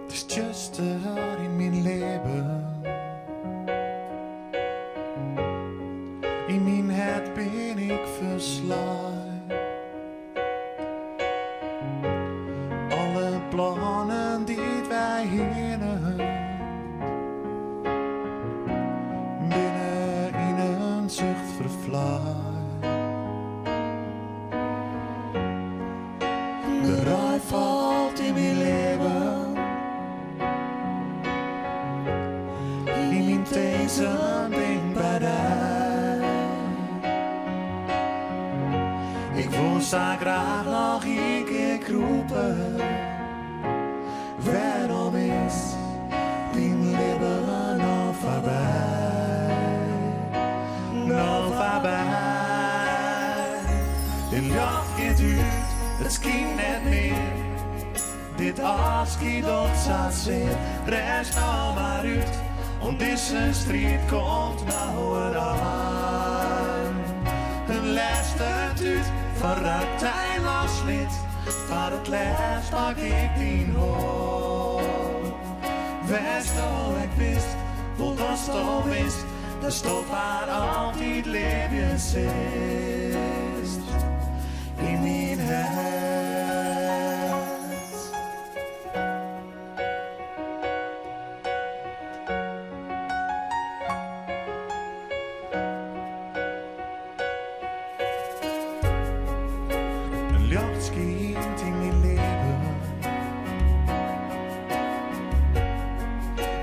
Het is just er in mijn leven. In mijn het ben ik verslaafd. Alle plannen die wij hinnen, binnen in een zucht vervlaai. De rij valt in mijn leven. In mijn deze ding bij de. Ik wil zo graag nog een keer kroepen. Waarom is mijn leven nou voorbij? Nou voorbij. De lucht gaat uit, het schijnt net meer. Dit afscheid op zat zeer, rest nou maar uit. Want deze strijd komt nou eraan. Een laatste tuut van Ratijn losliet. Van het laatst pak ik die hoor. West al ik wist, wat dat al wist. De stof waar altijd leven zit. In mijn hart. ljocht skynt yn myn libben.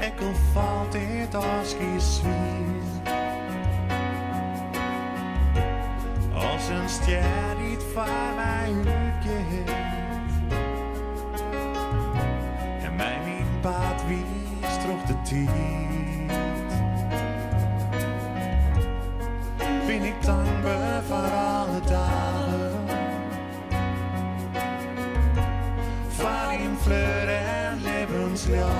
Ek al falt dit ôfskie swier. As in stjer dy't foar my útgiet en my myn paad wiist troch de tiid. Bin ik tankber foar alle dagen, foar dyn fleur en libbensljocht,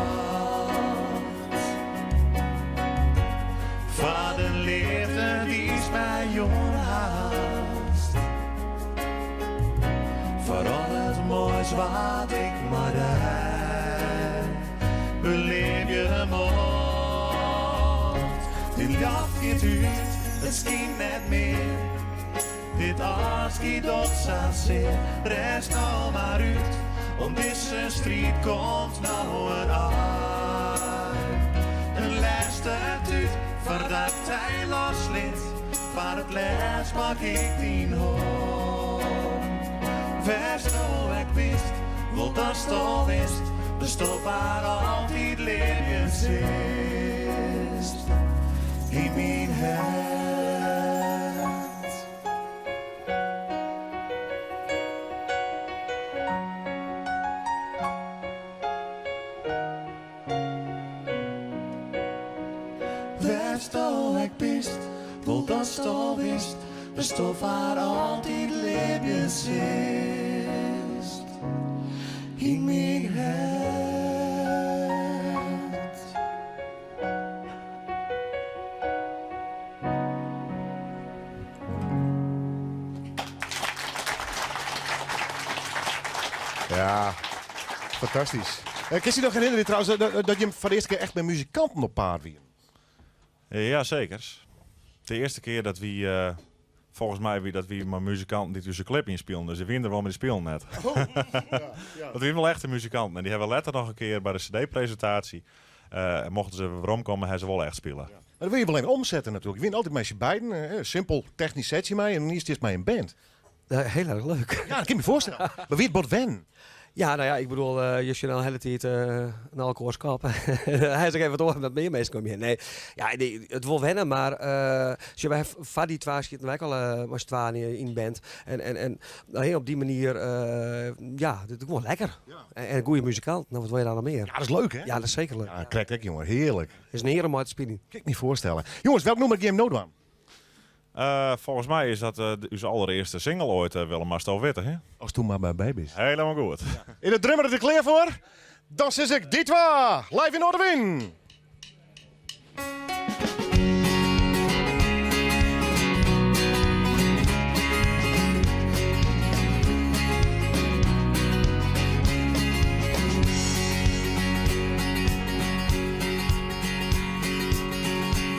foar de leafde dy'tst my jûn hast, foar al it moais wat ik mei dy belibje mocht. Dit ljocht giet út, it skynt net mear. Dit ôfskie docht sa sear, rêst no mar út, oan dizze striid komt no in ein. In lêste tút foardat dy loslit, foar it lêst pak ik dyn hân. Wêr'tst no ek bist, wol datst al witst, datsto foar altyd libjen silst yn myn hert. Wêr'tsto ek bist, wol datst al witst, datsto foar altyd libjen silst yn myn hert. Ja, fantastysk. Kinst dy noch herinnerje trouwens dat jim foar de earste kear echt mei muzikanten op paad wienen? Ja, seker. De earste kear dat wy, folgens my wie dat wy mei muzikanten dy't ús klip ynspilen. Dus dy wienen der wol, mar dy spilen net. Oh, ja, ja. Dat wienen wol echte muzikanten. En dy hawwe we letter noch in kear by de cd-presintaasje, mochten se weromkomme, hawwe se wol echt spile. Maar dat wil je wol even omsette natuerlik. Je wienen altyd mei syn beiden, simpel technysk setsje mei en yniens stiest mei in band. Heel erg leuk. Ja, dat kin ik my foarstelle. Mar wie it bot wennen? Ja, nou ja, ik bedoel, je zit al een hele tijd in elkaars kop. Hy is ek even wat oar met mear minsken om je hinne. Nee, ja, nee, it wol wenne, mar sjoch, wy hawwe foar dy twa sieten wy ek al mei syn twaen yn band. En nou, op dy manier, ja, it is gewoan lekker. En goede muzikant, nou wat wil je dan nog meer? Ja, dat is leuk hè? Ja, dat is zeker leuk. Ja, krekt ek jonge, hearlik. Is in eare om mei te spyljen. Kin ik my foarstelle. Jonges, welk nûmer gean jim no dwaan? Folgens my is dat ús allerearste single oait, Willem, ast al witte, hè? Asto mar by my bist. Helemaal goed. Is de drummer der klear foar? Dan sis ik Die Twa, live yn Noardewyn!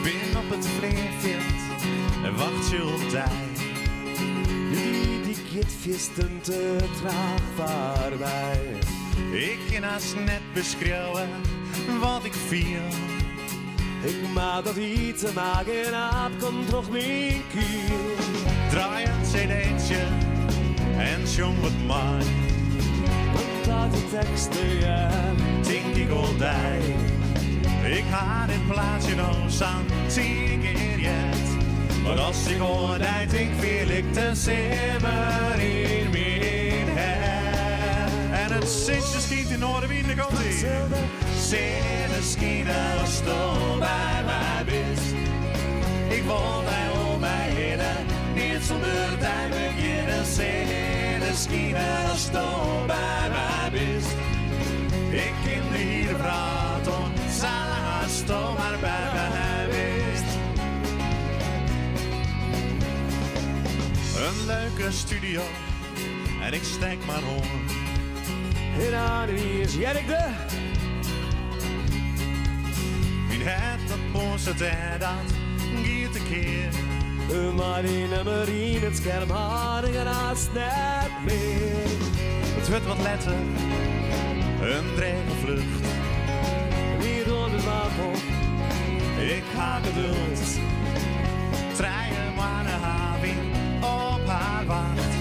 Bin op it fleanfjild en wachtsje op dy. Dy dy giet fierstente traach foar my. Ik kin hast net beskriuwe wat ik fiel. Ik moat dat ite mar gjin hap komt troch myn kiel. Draai in cd'tsje en sjong wat mei. Want as de tekst hear, Tink ik oan dy. Ik ha dit plaatsje no sa'n tsien kear heard. Mar as ik oan dy tink, fiel ik de simmer yn myn hert. En it sintsje skynt yn Noardewyn, dêr komt ie. Sinne skine asto by my bist. Ik wol dy om my hinne, neat sûnder dy begjinne. Sinne skine asto by my bist. Ik kin de hiele wrâld oan, salang asto mar by my bist. In leuke studio en ik stek mar oan. En dan is hear ik de. Myn hert dat bonsdet en dat giet tekear. Mar dyn nûmer yn it skerm hâld ik hast net mear. It wurdt wat letter, in drege flucht. Wie docht it wat op? Ik ha geduld. 3 moanne ha wy op har wacht.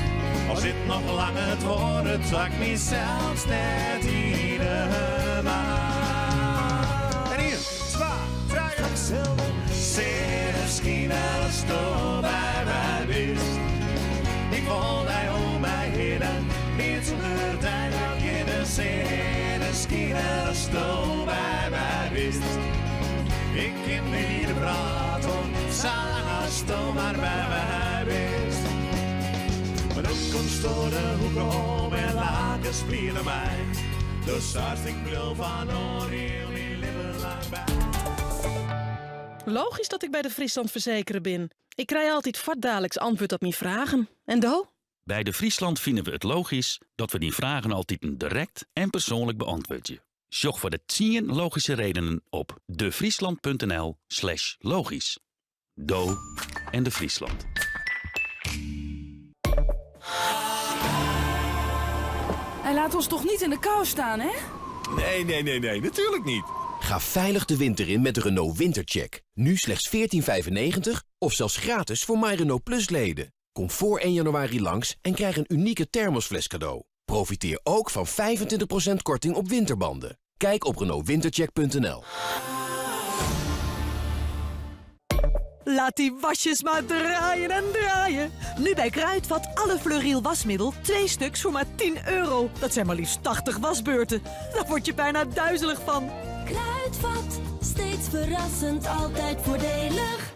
As it noch langer duorret, dat ik mysels net yn 'e macht. En ien, twa, trije, sil de sinne skine asto by my bist. Ik wol dy om my hinne, neat sûnder dy noch kin de sinne skine asto by my bist. Ik kin de hiele wrâld oan, sa lang asto mar by my bist. Mar doe komsto de hoeke om en lakest bliid nei my. Do seist ik bliuw fan no hiel myn libben lang by. Logysk dat ik by De Friesland fersekere bin. Ik krij altyd fuortdaliks antwurd op myn fragen. En do? By De Friesland fine we it logysk dat we dyn fragen altiten direkt en persoanlik beäntwurdzje. Sjoch foar de 10 logyske redenen op defriesland.nl/logysk. Do en De Friesland. Hij laat ons toch niet in de kou staan, hè? Nee, nee, nee, nee, natuurlijk niet. Ga veilig de winter in met de Renault Wintercheck. Nu slechts 14,95 of zelfs gratis voor My Renault Plus leden. Kom voor 1 januari langs en krijg een unieke thermosfles cadeau. Profiteer ook van 25% korting op winterbanden. Kijk op renaultwintercheck.nl. Laat die wasjes maar draaien en draaien. Nu bij Kruidvat alle Fleuril wasmiddel, twee stuks voor maar 10 euro. Dat zijn maar liefst 80 wasbeurten. Daar word je bijna duizelig van. Kruidvat, steeds verrassend, altijd voordelig.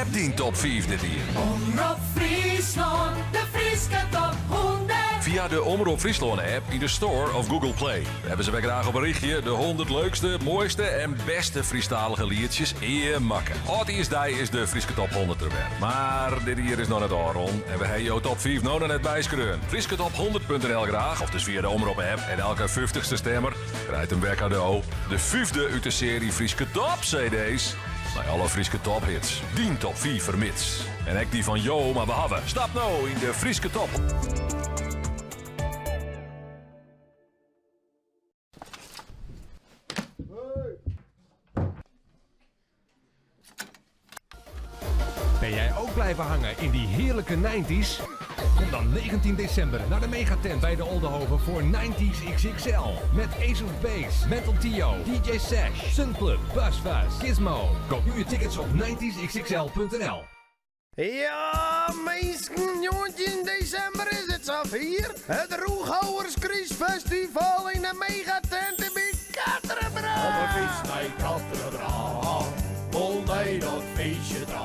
App dyn top 5 dit jier. Omrop Fryslân, de Fryske top 100. Fia de Omrop Fryslân app yn de Store of Google Play. We hawwe se wer graach op in rychje de 100 leukste, moaiste en bêste Frysktalige lietsjes ea makke. Aldjiersdei is de Fryske Top 100 der wer. Mar dit jier is noch net ôfrûn en we hawwe jo top 5 no noch net byskreaun. FryskeTop100.nl graach of dus fia de Omrop app en elke 50ste stimmer krijt in wer kado. De fyfde út de searje Fryske Top CD's. Mei alle Fryske tophits. Dyn top 5 fermits. En ek dy fan jo, mar we hawwe. Stap no yn de Fryske Top. Ben jij ook blijven hangen in die heerlijke 90s? Kom dan 19 december naar de Megatent bij de Oldehove voor 90s XXL. Met Ace of Base, Mental Theo, DJ Sash, Sunclub, Buzz Fuzz, Gizmo. Koop nu je tickets op 90sxxl.nl. Ja, minsken, 19 desimber is it safier. It Rûchhouwers Krystfestival yn de Megatent by Katterbra. Op 'e fyts nei Katterbra, wol nei dat feestje ta.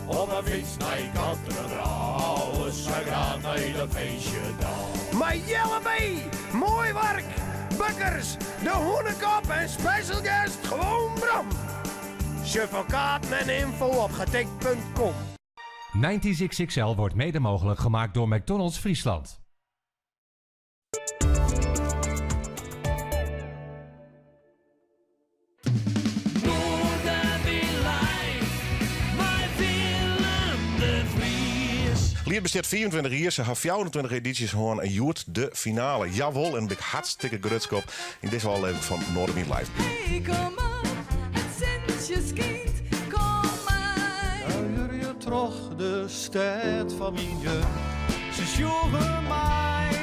Op 'e fyts nei Katterbra, sa graach nei dat feestje ta. Mei Jelle B, Mooi Wark, Bukkers, De Hûnekop en special guest Gewoon Bram. Sjoch foar kaarten en ynfo op getikt.com. 90s XXL wordt mede mogelijk gemaakt door McDonald's Friesland. Noardewyn Live, mei Willem de Vries. Liet bestiet 24 jier, se ha 24 edysjes hân en hjoed de finale. Jawol, en bin ik hartstikke grutsk op yn dizze ôflevering fan Noardewyn Live. Hey, kom op, it sintsje skynt, kom mei. Kuierje troch de stêd fan myn jeugd. Se sjogge my,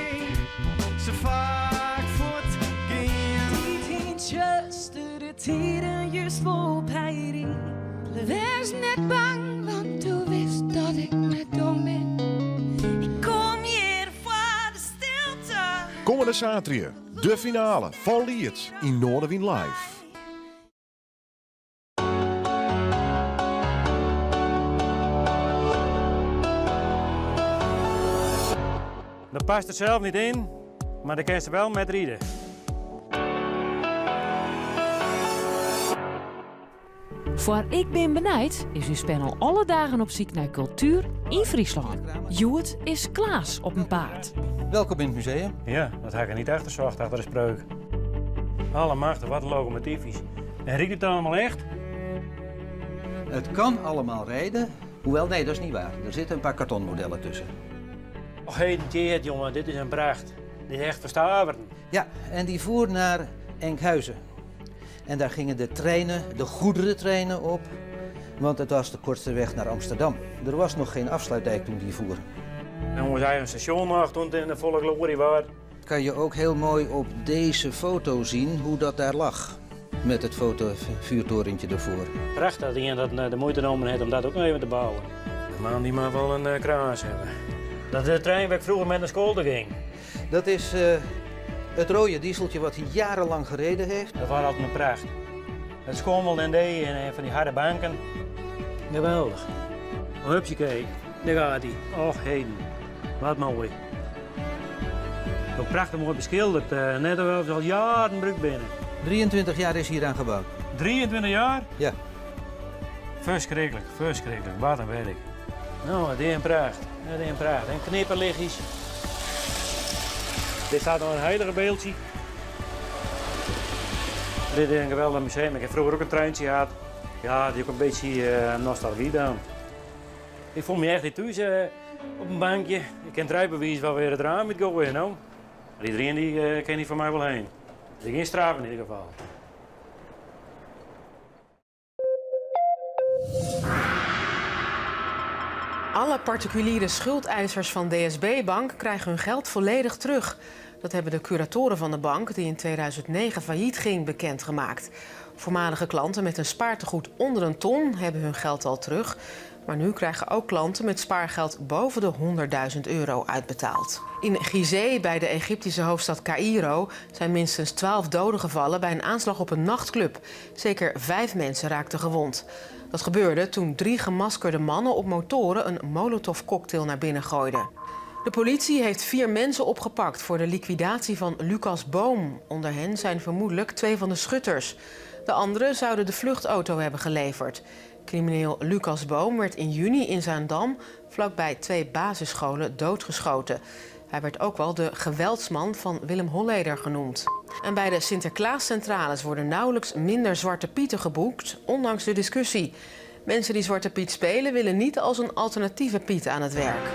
se faak fuort gean. Tiid yn tsjustere tiden, just wol by dy. Wês net bang, want do witst dat ik net dom bin. Ik kom hjir foar de stilte. Kommende saterdei, de finale fan Liet yn Noardewyn Live. Dat past er zelf niet in, maar daar kun je wel met rijden. Foar Ik bin benijd is ús panel alle dagen op syk nei kultuer yn Fryslân. Hjoed is Klaas op 'en paad. Welkom in het museum. Ja, dat ha ik niet achterzocht achter de spreuk. Allemachtig, wat een locomotiefjes. En rydt it allemaal echt? Het kan allemaal rijden. Hoewel, nee, dat is niet waar. Er zitten een paar kartonmodellen tussen. Och, heden Tjeerd, jongen, dit is in pracht. Dit is echt verstaveren. Ja, en die voer naar Enkhuizen. En daar gingen de treinen, de goederentreinen op. Want het was de kortste weg naar Amsterdam. Er was nog geen afsluitdijk toen die voer. En ons eigen station nog toen het in de volle glorie was. Kan je ook heel mooi op deze foto zien hoe dat daar lag. Met het foto vuurtorentje ervoor. Prachtig dat iemand dat eh, de moeite genomen heeft om dat ook nog even te bouwen. De man die mag wel een eh, kraas hebben. Dat is de trein waar ik vroeger met naar school toe ging. Dat is eh, het rode dieseltje wat hij jarenlang gereden heeft. Dat was altijd een pracht. Het schommelde en deed en eh, van die harde banken. Geweldig. Hupsakee, daar gaat hij. Och heden, wat mooi. Ook prachtig mooi beschilderd, eh, net alsof ze al jaren druk binnen. 23 jaar is hier aan gebouwd. 23 jaar? Ja. Verschrikkelijk, verschrikkelijk. Wat een werk. Nou, het is een pracht. Het is een pracht. En knipperlichtjes. Dit staat nog een heilige beeldje. Dit is een geweldig museum. Ik heb vroeger ook een treintje gehad. Ja, die ook een beetje eh, nostalgie dan. Ik voel me echt niet thuis eh, op een bankje. Ik ken het rijbewijs wel weer het raam met gooien, nou. Maar iedereen die eh ken die van mij wel heen. Dus geen straf in ieder geval. Alle particuliere schuldeisers van DSB Bank krijgen hun geld volledig terug. Dat hebben de curatoren van de bank, die in 2009 failliet ging, bekendgemaakt. Voormalige klanten met een spaartegoed onder een ton hebben hun geld al terug. Maar nu krijgen ook klanten met spaargeld boven de 100.000 euro uitbetaald. In Gizeh, bij de Egyptische hoofdstad Cairo, zijn minstens 12 doden gevallen bij een aanslag op een nachtclub. Zeker vijf mensen raakten gewond. Dat gebeurde toen drie gemaskerde mannen op motoren een molotovcocktail naar binnen gooiden. De politie heeft vier mensen opgepakt voor de liquidatie van Lucas Boom. Onder hen zijn vermoedelijk twee van de schutters. De anderen zouden de vluchtauto hebben geleverd. Crimineel Lucas Boom werd in juni in Zaandam vlakbij twee basisscholen doodgeschoten. Hij werd ook wel de geweldsman van Willem Holleder genoemd. En bij de Sinterklaascentrales worden nauwelijks minder Zwarte Pieten geboekt, ondanks de discussie. Mensen die Zwarte Piet spelen willen niet als een alternatieve Piet aan het werk.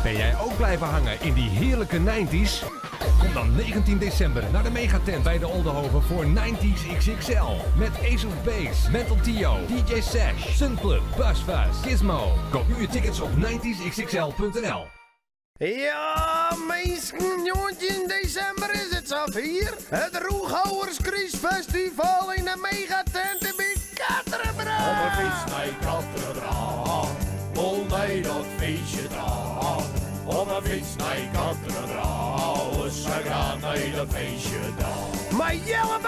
Ben jij ook blijven hangen in die heerlijke 90s? Kom dan 19 december naar de Megatent bij de Oldenhoven voor 90s XXL. Met Ace of Base, Mental Tio, DJ Sash, Sunclub, Buzzfuzz, Gizmo. Koop nu je tickets op 90sxxl.nl. Ja, mensen, jongetje, in december is het zover. Het Roeghouwers Festival in de megatent in Katterbra. Op een fiets naar Katterbra, wil mij dat feestje daar. Op een fiets naar Katterbra, ze gaan naar dat feestje daar. Maar Jelle B,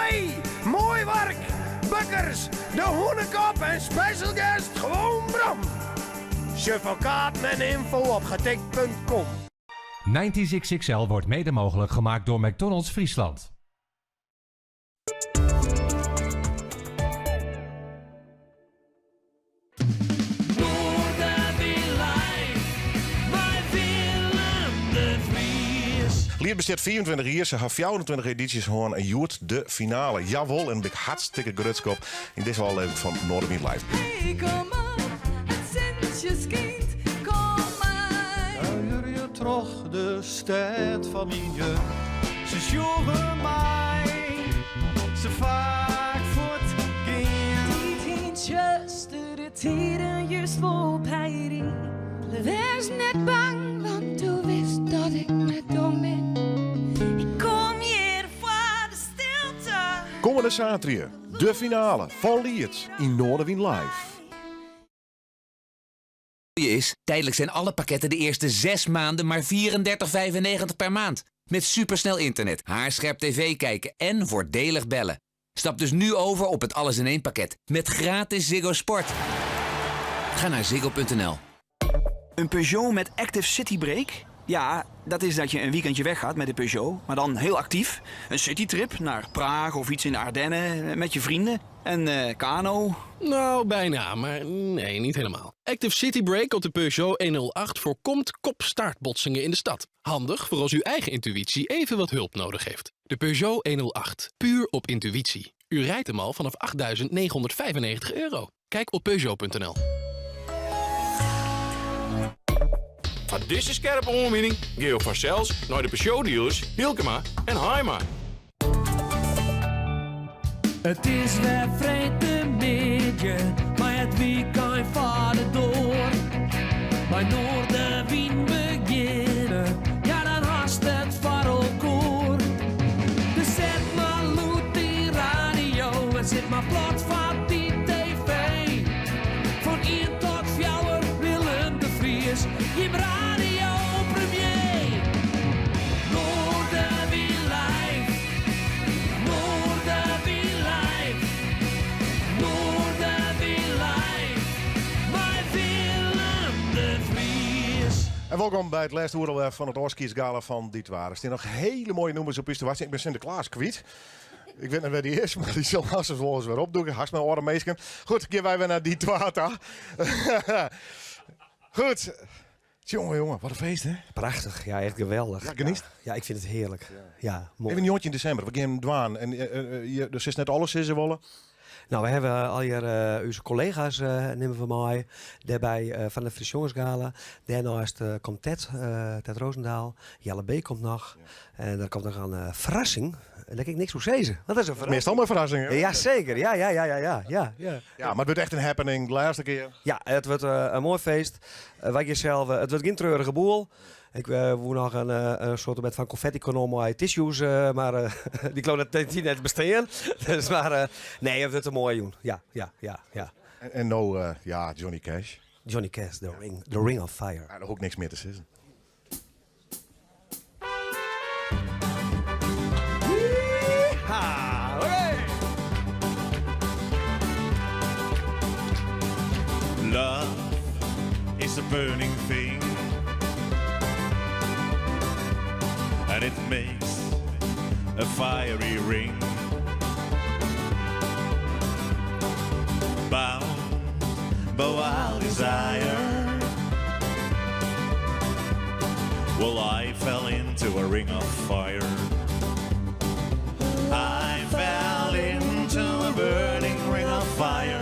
mooi werk. Bukkers, de Hoenekop en special guest gewoon Bram. Shufflekaarten en info op getikt.com. 90s XXL wordt mede mogelijk gemaakt door McDonald's Friesland. Lier bestaat 24 jaar, ze heeft 24 edities gewoon en joert de finale. Jawel, en ik hartstikke grutskop in deze aflevering van Noardewyn Live. Hey, kom op, het zonnetje schijnt, kom maar. Kuier je troch de stêd fan myn jeugd. Se sjogge my, se faak fuort gean. Tiid yn tsjuster, de tiden juist foarby Wês net bang, want do witst dat ik net dom bin. Ik kom hjir foar de stilte. Kommende saterdei, de finale fan Liet yn Noardewyn Live. is, tijdelijk zijn alle pakketten de eerste 6 maanden maar 34,95 per maand. Met supersnel internet, haarscherp tv kijken en voordelig bellen. Stap dus nu over op het alles-in-één pakket met gratis Ziggo Sport. Ga naar ziggo.nl. Een Peugeot met Active City Brake? Ja, dat is dat je een weekendje weggaat met de Peugeot, maar dan heel actief. Een citytrip naar Praag of iets in de Ardennen met je vrienden. En eh, kano. Nou, bijna, maar nee, niet helemaal. Active City Brake op de Peugeot 108 voorkomt kop-staartbotsingen in de stad. Handig voor als uw eigen intuïtie even wat hulp nodig heeft. De Peugeot 108. Puur op intuïtie. U rijdt hem al vanaf 8.995 euro. Kijk op Peugeot.nl. Foar dizze skerpe oanbieding gean jo fansels nei de Peugeot-dealers Hylkema en Haaima. It is wer freedtemiddei, mei it wykein foar de doar. Mei Noardewyn begjinne, ja dan hast it foar elkoar. Dus set mar lûd dyn radio en sit mar plat foar dy TV. Fan ien tot fjouwer Willem de Vries, jim radio premier. Noardewyn live, Noardewyn live, Noardewyn live, mei Willem de Vries. En wolkom by it lêste oere alwer fan it ôfskiedsgala fan dit waar. Der stean noch hiele moaie nûmers op ús te wachtsjen. Ik bin Sinteklaas kwyt. Ik wit net wêr't dy is, mar dy sil hast wol ris wer opdûke. Hast mei oare minsken. Goed, gean wy wer nei die twa ta. Goed. Jonge, jonge, wat in feest, hè? Prachtich, ja, echt geweldich. Ja, genietst? Ja, ik fyn it hearlik. Ja, moai. Even 19 desimber, we gean dwaan. En uh, der is net alles sizze wolle. Nou, we hawwe allegear ús kollega's nimme we mei. Dêrby fan de Fryske Sjongersgala. Dêrneist komt Tet, Tet Rozendal. Jelle B komt noch. En der komt noch in ferrassing. En dêr kin ik niks oer sizze. Want dat is in ferrassing. Meastal mei ferrassingen. Ja, seker. Ja, ja, ja, ja, ja, ja, ja. Ja, mar it wurdt echt in happening de lêste kear. Ja, it wurdt in moai feest. Wy gean sels, it wurdt gjin treurige boel. Ik woe noch in soarte fan konfetti-kanon mei tissues, mar dy geloof dat dy net bestean. Dus mar nee, it wurdt in moaie jûn. Ja, ja, ja, ja. En no, ja, Johnny Cash. Johnny Cash, The Ring, The Ring of Fire. Ja, dêr hoech ik niks mear te sizzen. Yeehaw! Oké! Love is a burning thing And it makes a fiery ring Bound by wild desire Well, I fell into a ring of fire I fell into a burning ring of fire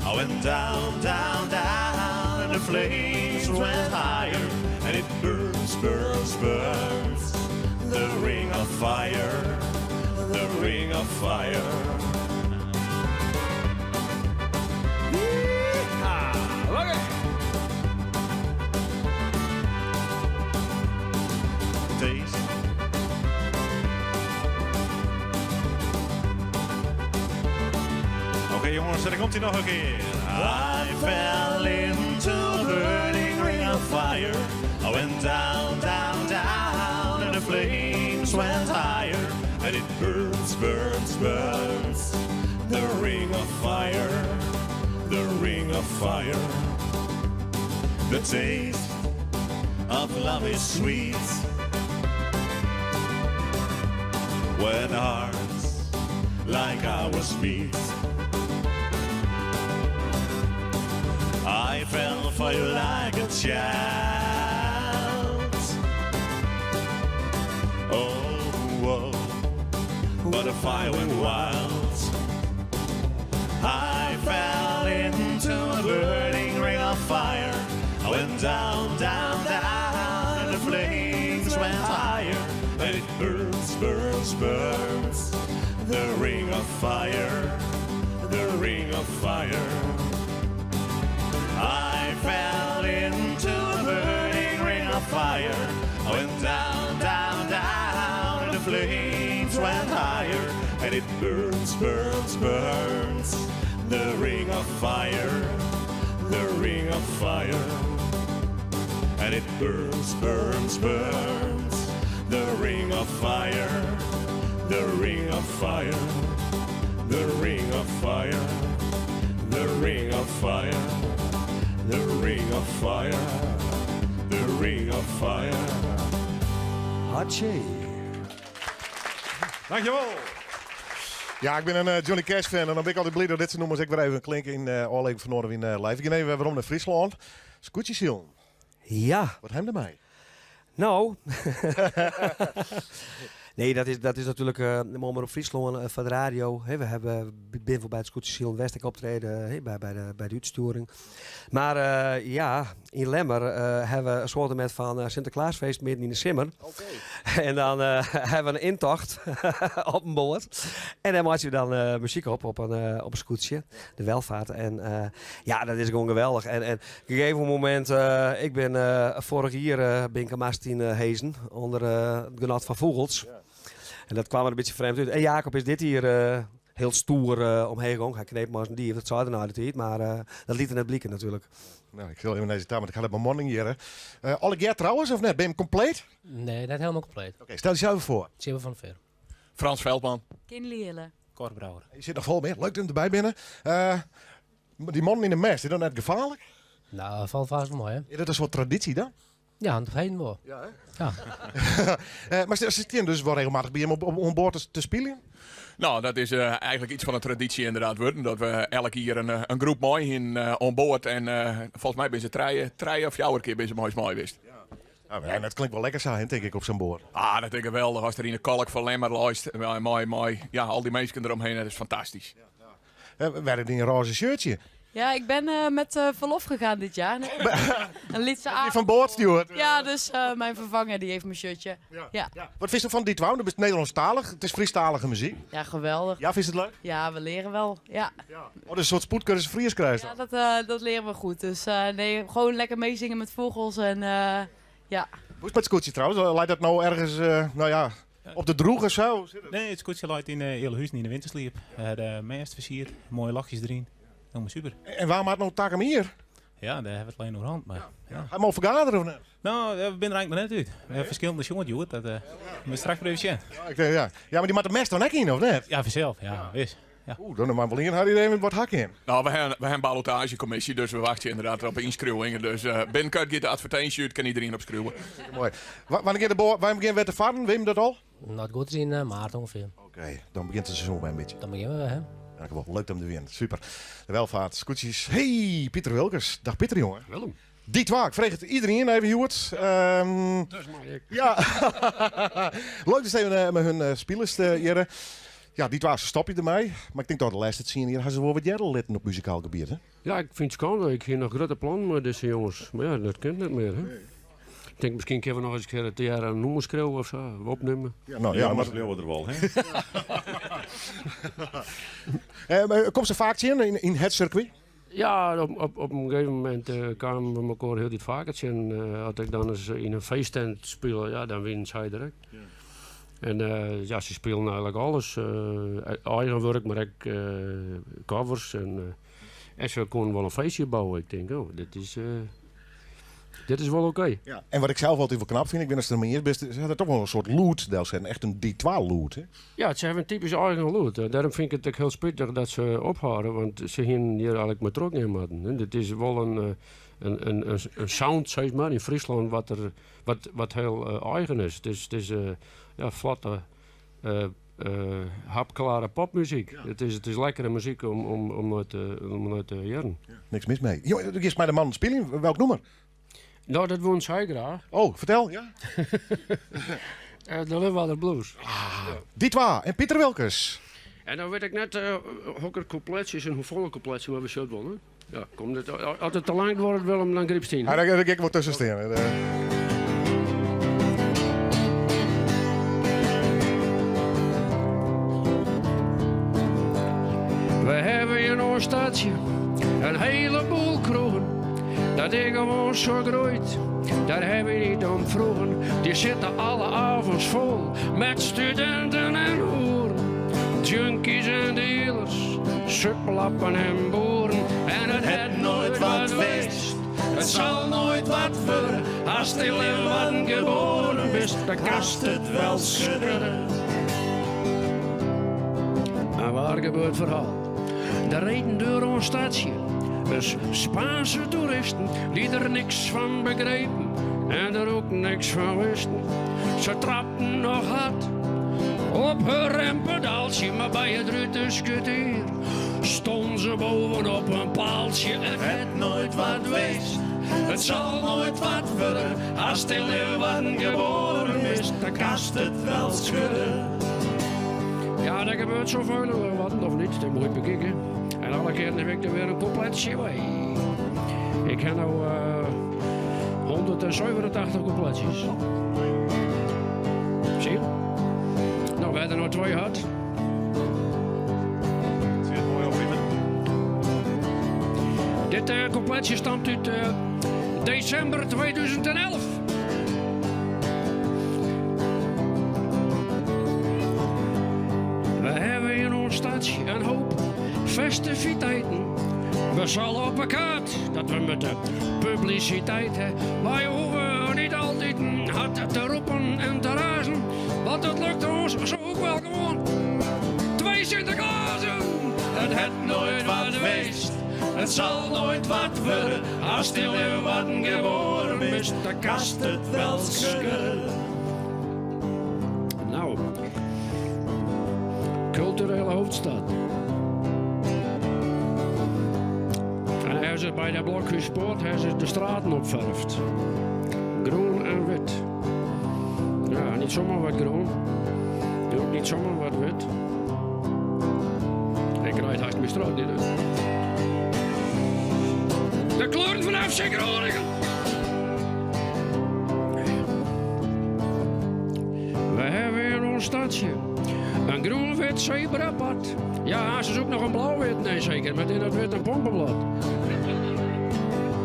I went down, down, down And the flames went higher And it burns, burns, burns The ring of fire The ring of fire Yeehaw! Oké! Taste Oké jongens, daar komt hij noch in kear. I fell into a burning ring of fire. I went down, down, down, and the flames went higher. And it burns, burns, burns. The ring of fire, the ring of fire. The taste of love is sweet. When hearts like ours meet. I fell for you like a child. Oh, whoa, but the fire went wild. I fell into a burning ring of fire. I went down, down, down, and the flames went higher. And it burns, burns, burns. The ring of fire, the ring of fire. I fell into a burning ring of fire. I went down, down, down, and the flames went higher. And it burns, burns, burns. The ring of fire, the ring of fire. And it burns, burns, burns. The ring of fire, the ring of fire, the ring of fire, the ring of fire, the ring of fire, the ring of fire. Hatsje. Dankjewol. Ja, ik bin in eh, Johnny Cash fan en dan bin ik altyd bliid dat dit soart nûmers ek wer even klinke yn uh, ôflevering fan Noardewyn uh, Live. We gean even wer werom nei Fryslân. Skûtsjesilen. Ja. Wat ha jim dermei? Nou. Nee, dat is, dat is natuerlik uh, Omrop Fryslân foar de radio. Hè, we hawwe bin foar by it Skûtsjesilen west ek optreden hè, by de útstjoering. Mar uh, ja, yn Lemmer uh, hawwe we in soarte fan Sinteklaasfeest midden yn de simmer. En dan uh, hawwe we in yntocht op in boat. En dêr meitsje we dan uh, muzyk op, op in skûtsje, de Welvaart. En uh, ja, dat is gewoan geweldich. En op in gegeven momint, uh, ik bin uh, foarich jier uh, bin ik in mast yn hezen, ûnder it genot fan fûgels. En dat kaam der in bytsje frjemd út. En Jacob is dit jier hiel stoer omheech gong. Hy kneep mei as in dief, dat sei er nei de tiid, mar dat liet er net bliken natuerlik. Nou, ik sil even nei se ta, want ik ha de bemanning hjir. Uh, allegear trouwens, of net? Binne jim kompleet? Nee, net hielendal kompleet. Oké, stel jesels even foar. Tjibbe van der Veer. Frans Veldman. Kinley Hille. Cor Brouwer. Je sit noch fol mear. Leuk dat jim derby binne. Uh, dy mannen yn de mêst, is dat net gefaarlik? Nou, falt fêst wol mei, hè? Is dat in soart tradysje dan? Ja, op 't heden wol. Ja, hè? Ja. uh, mar se steane dus wol regelmatich by jim op, oan board te spyljen? Nou, dat is uh, eigentlik yts fan in tradysje ynderdaad wurden. Dat we elk jier in groep mei hiene uh, oan board. En uh, folgens my binne se trije of fjouwer kear binne se mei ús mei west. Ja. Nou, dat klinkt wol lekker sa, tink ik, op sa'n boat. Ah, dat is geweldich. Ast der yn de kolk fan Lemmer leist, mei ja, al dy minsken deromhinne, dat is fantastysk. Ja, ja. Wêr dyn rôze shirtje? Ja, ik ben uh, met uh, verlof gegaan dit jaar. Een lytse Fan board stjoerd? Ja, dus uh, mijn vervanger die heeft mijn shirtje. Ja. ja. ja. Wat fynst fan Die Twa? Do bist Nederlânsktalich, it is Frysktalige muzyk. Ja, geweldich. Ja, fynst it leuk? Ja, we leren wel. Ja. ja. Oh, dus in soart spoedkursus Frysk krijst Ja, dat, dat leren we goed. Dus nee, gewoon lekker meezingen met vogels en ja. Hoe is het met het skûtsje trouwens? Leit dat nou ergens, nou ja, op de droege of sa? Nee, it skûtsje leit yn Ealahuzen yn de wintersliep. De mêst fersierd, moaie ljochtjes deryn. Hielendal super. En wa moat no takom jier? Ja, dêr hawwe we it allegear oer hân. Mar, ja. Ha jim al fergadere of net? Nou, we binne der eigentlik noch net út. We hawwe ferskillende sjoen hjoed. Dat uh, moat straks mar even sjen. Ja, ik denk, ja. ja, mar dy moat de mêst dan ek yn, of net? Ja, fansels. Ja, wis. Ja. Oeh, dan moat wol ien har even wat hak yn. Nou, we hawwe, we hawwe in ballotaazjekommisje, dus we wachtsje ynderdaad op ynskriuwingen. Dus uh, binnenkort giet de advertinsje út, kin iderien opskriuwe. Moai. Wannear giet de boat, wannear begjint wer te farren? Wit jim dat al? Nou, it goed is yn maart ûngefear. Oké, dan begjint it seizoen wer in bytsje. Dan begjinne we wer, hè? Ja, leuk om te winnen. Super. De Welvaart, skûtsjes. Hey, Pieter Wilkers. Dag Pieter, jongen. Willem. Die twa, ik freegje it iderien even hjoed. Um, Dat is moai ek. Ja. Leuk dat even uh, mei hun uh, spilers te hearren. Ja, Die Twa se stopje dermei. Mar ik tink dat de lêste 10 jier hawwe se wol wat hearre litten op muzikaal gebiet, hè? Ja, ik fyn it skande. Ik hie noch grutte plannen mei dizze jonges. Mar ja, dat kin net mear, hè? Ik tink, miskien kinne we noch ris in kear tegearre in nûmer skriuwe of sa, of opnimme. Ja, nou, ja, maar leauwe der wol, hè? uh, komst se faak tsjin yn, yn it sirkwy? Ja, op, op, op in gegeven momint uh, kamen we elkoar hieltyd faker tsjin. Uh, as ik dan ris yn in feesttent spile, ja, dan wienen sy der ek. Ja. En uh, ja, se spilen eigentlik alles. Eigen wurk, mar ek covers. En, en se koenen wol in feestje bouwe. Ik tink, oh, dit is, dit is wol oké. Ja. En wat ik sels altyd wol knap fyn, ik wit net oftst it dermei iens bist, se hawwe toch wol in soart lûd delsetten, echt in Die Twa-lûd. Hè? Ja, se hawwe in typysk eigen lûd. Dêrom fyn ik it ek hiel spitich dat se ophâlde, want se hienen hjir eigentlik mei trochgean moatten. Dit is wol in, in, in, in sound, sis mar, yn Fryslân wat, der, wat, wat hiel eigen is. It is, it is ja, flotte, hapklare popmuzyk. Ja. It is lekkere muzyk om, om, om, nei te, om nei te hearren. Ja. Niks mis mei. Jo, do giest mei de mannen spyljen. Welk nûmer? Nou, dat woenen sy graach. Oh, fertel, ja. De Liwwadder Blues. Ah, Die Twa en Pieter Wilkers. En dan wit ik net uh, hokker coupletsjes en hoefolle coupletsjes, mar we sjogge it wol. Hè? Ja, kom, dat, as it te lang wurdt, Willem, dan grypst yn. Ja, dan gean ik wol tusken stean. We hawwe yn ús stedsje in heleboel kroegen. Dat is gewoan sa groeid, dêr hawwe wy net om froegen. Dy sitte alle avonds fol met studinten en hoeren. Junkies en dealers, suplappen en boeren. En it hat noait wat west, it sil noait wat wurde. Ast yn Leeuwarden geboren bist, dan kinst it wol skudde. In waar gebeurd ferhaal. Der reden deur ons stedsje ris Spaanske toeristen dy't der niks fan begrepen en der ek niks fan wisten. Se trapten noch hard op har rempedaaltsje, mar by it Ruterskertier stonden se bovenop in paaltsje. It hat noait wat west. Het zal nooit wat worden, als in Leeuwarden geboren is, dan kast het wel schudden. Ja, dat gebeurt zoveel in Leeuwarden, of niet? Dat moet je bekijken. En alle keer heb ik er weer een coupletje bij. Ik heb nou 187 coupletjes. Zie je? Nou, we hebben er nog twee gehad. Zie je het mooi op, Pieter? Dit coupletje stamt uit december 2011. We hebben in ons stadje een hoop festiviteiten. We zullen op een kaart dat we met de publiciteit hè. Wij hoeven niet altijd hard te roepen en te razen, want het lukt ons zo ook wel gewoon. Twee Sinterklaasen, het het nooit wat geweest. Het zal nooit wat worden, als in Leeuwarden geboren is, dan kast het wel schudden. Nou, culturele hoofdstad. En hij is het bij de Blokhuispoort, hij is de straten opverfd. Groen en wit. Ja, niet zomaar wat groen. En ook niet zomaar wat wit. Ik rijd haast mijn straat niet uit. De kleuren van FC Groningen. We hebben in ons stadje een groen-wit zebrapad. Ja, ze zoekt nog een blauw-wit. Nee, zeker, met in het wit een pompenblad.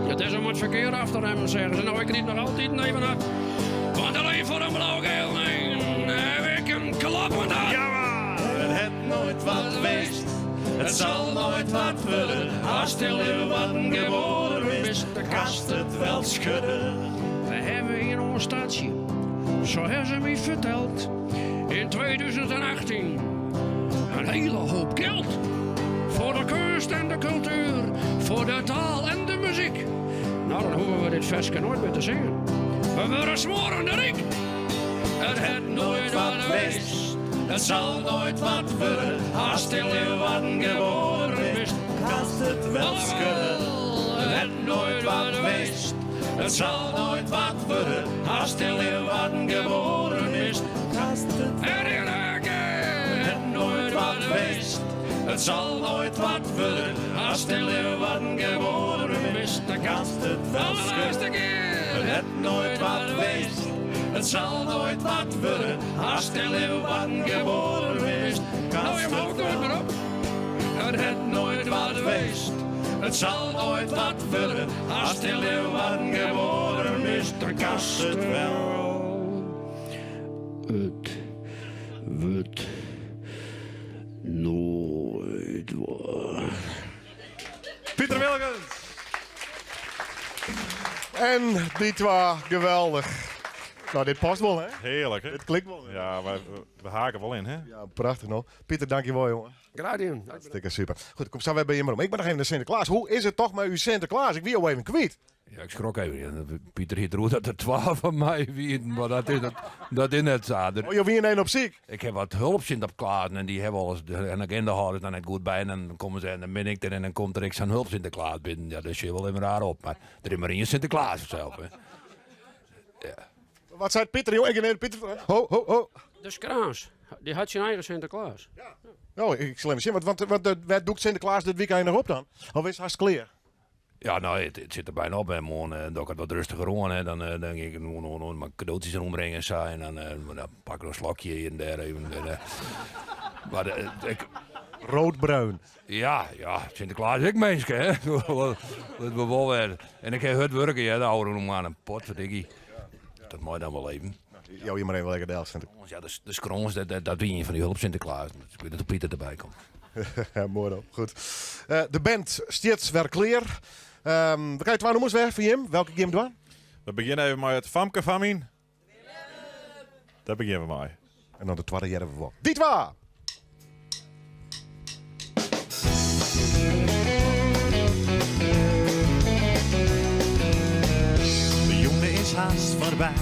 Het is om het verkeer af te remmen, zeggen ze. Nou, ik riep nog altijd even uit. Want alleen voor een blauw-geel, nee, heb ik een klappend hart. Ja, het het nooit wat geweest. Het zal nooit wat worden. Als in Leeuwarden geboren is, dan kast het wel schudden. We hebben in ons stadje, zo hebben ze mij verteld, in 2018 een hele hoop geld. Voor de kunst en de cultuur, voor de taal en de muziek. Nou, dan hoeven we dit versje nooit meer te zingen. We worden smoren rijk. Het het nooit wat geweest. Het zal nooit wat worden. Als in Leeuwarden geboren is, kast het wel schudden. Het het nooit wat geweest. Het zal nooit wat worden. Als in Leeuwarden geboren is, kast het En in het nooit wat geweest. Het zal nooit wat worden. Als in Leeuwarden geboren is, dan kast het wel schudden. Het het nooit wat geweest. Het zal nooit wat worden. Als in Leeuwarden geboren is, nou je mag ook nooit meer op. Het het nooit wat geweest. Het zal nooit wat worden. Als in Leeuwarden geboren is, dan kast het wel. Het wordt nooit wat. Pieter Wilkens! En die twee, geweldig. Nou, dit past wel, hè? Heerlijk, hè? Het klikt wel. Ja, we haken wel in, hè? Ja, prachtig nog. Pieter, dankjewel, jongen. Graag gedaan. Hartstikke super. Goed, kom zo weer bij je maar om. Ik ben nog even naar Sinterklaas. Hoe is het toch met uw Sinterklaas? Ik wie al even kwijt. Ja, ik schrok even. Pieter hiet roer dat er 12 van mij wien, maar dat is net zo. Oh, je wie in één op ziek? Ik heb wat hulp Sinterklaas en die hebben alles. En agenda houden dan net goed bij en dan komen ze en dan ben ik er en dan komt er ik zo'n hulp Sinterklaas binnen. Ja, dat is je wel even raar op, maar er is maar één Sinterklaas zelf, hè. Ja. Wat zei Pieter, joh? Ik ben Pieter. Ho, ho, ho. De Skraans. Die had zijn eigen Sinterklaas. Ja. Nou, ik zal even zien. Want waar doet Sinterklaas dit weekend nog op dan? Of is het hartstikke klaar? Ja, nou, het zit er bijna op. En morgen doe ik het wat rustiger aan. Hè. Dan denk ik, no, maar cadeautjes erom brengen en zo. En dan pak ik een slokje hier en daar even. En, maar, ik... Rood-bruin. Ja, ja, Sinterklaas is ik mens, hè. Dat we wel weer. En ik heb hard werken, ja, de oude noem maar een pot, verdikkie. Dat moet dan wel even. Nou, jou je maar even lekker deel, Sinterklaas. Ja, de skrons, dat win je van die hulp Sinterklaas. Ik weet dat de Pieter erbij komt. Ja, mooi dan. Goed. De band Stits Werkleer. We krijgen twee nummers weg van Jim. Welke game doen we? We beginnen even met het Famke van Mien. Daar beginnen we mee. En dan de tweede jaar we wel. Die twee! De jongen is haast voorbij.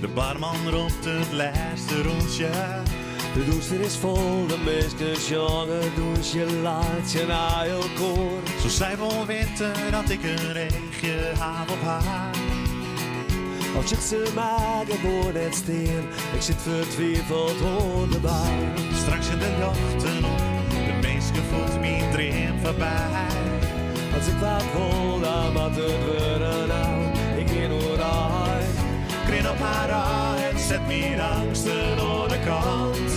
De barman roept het laatste rondje. De douche is vol, de meeste jongen douche laat je naar elkaar. Ze Sy wol witte dat ik in eachje haw op har. Al sjocht se my gewoan net stean, ik sit fertwiveld oan de bar. Straks gean de ljochten op, de minsken fuort myn dream foarby. As ik wat wol, dan moat it wurde no, ik gean oerein. 'k Rin op har ôf en set myn eangsten oan de kant.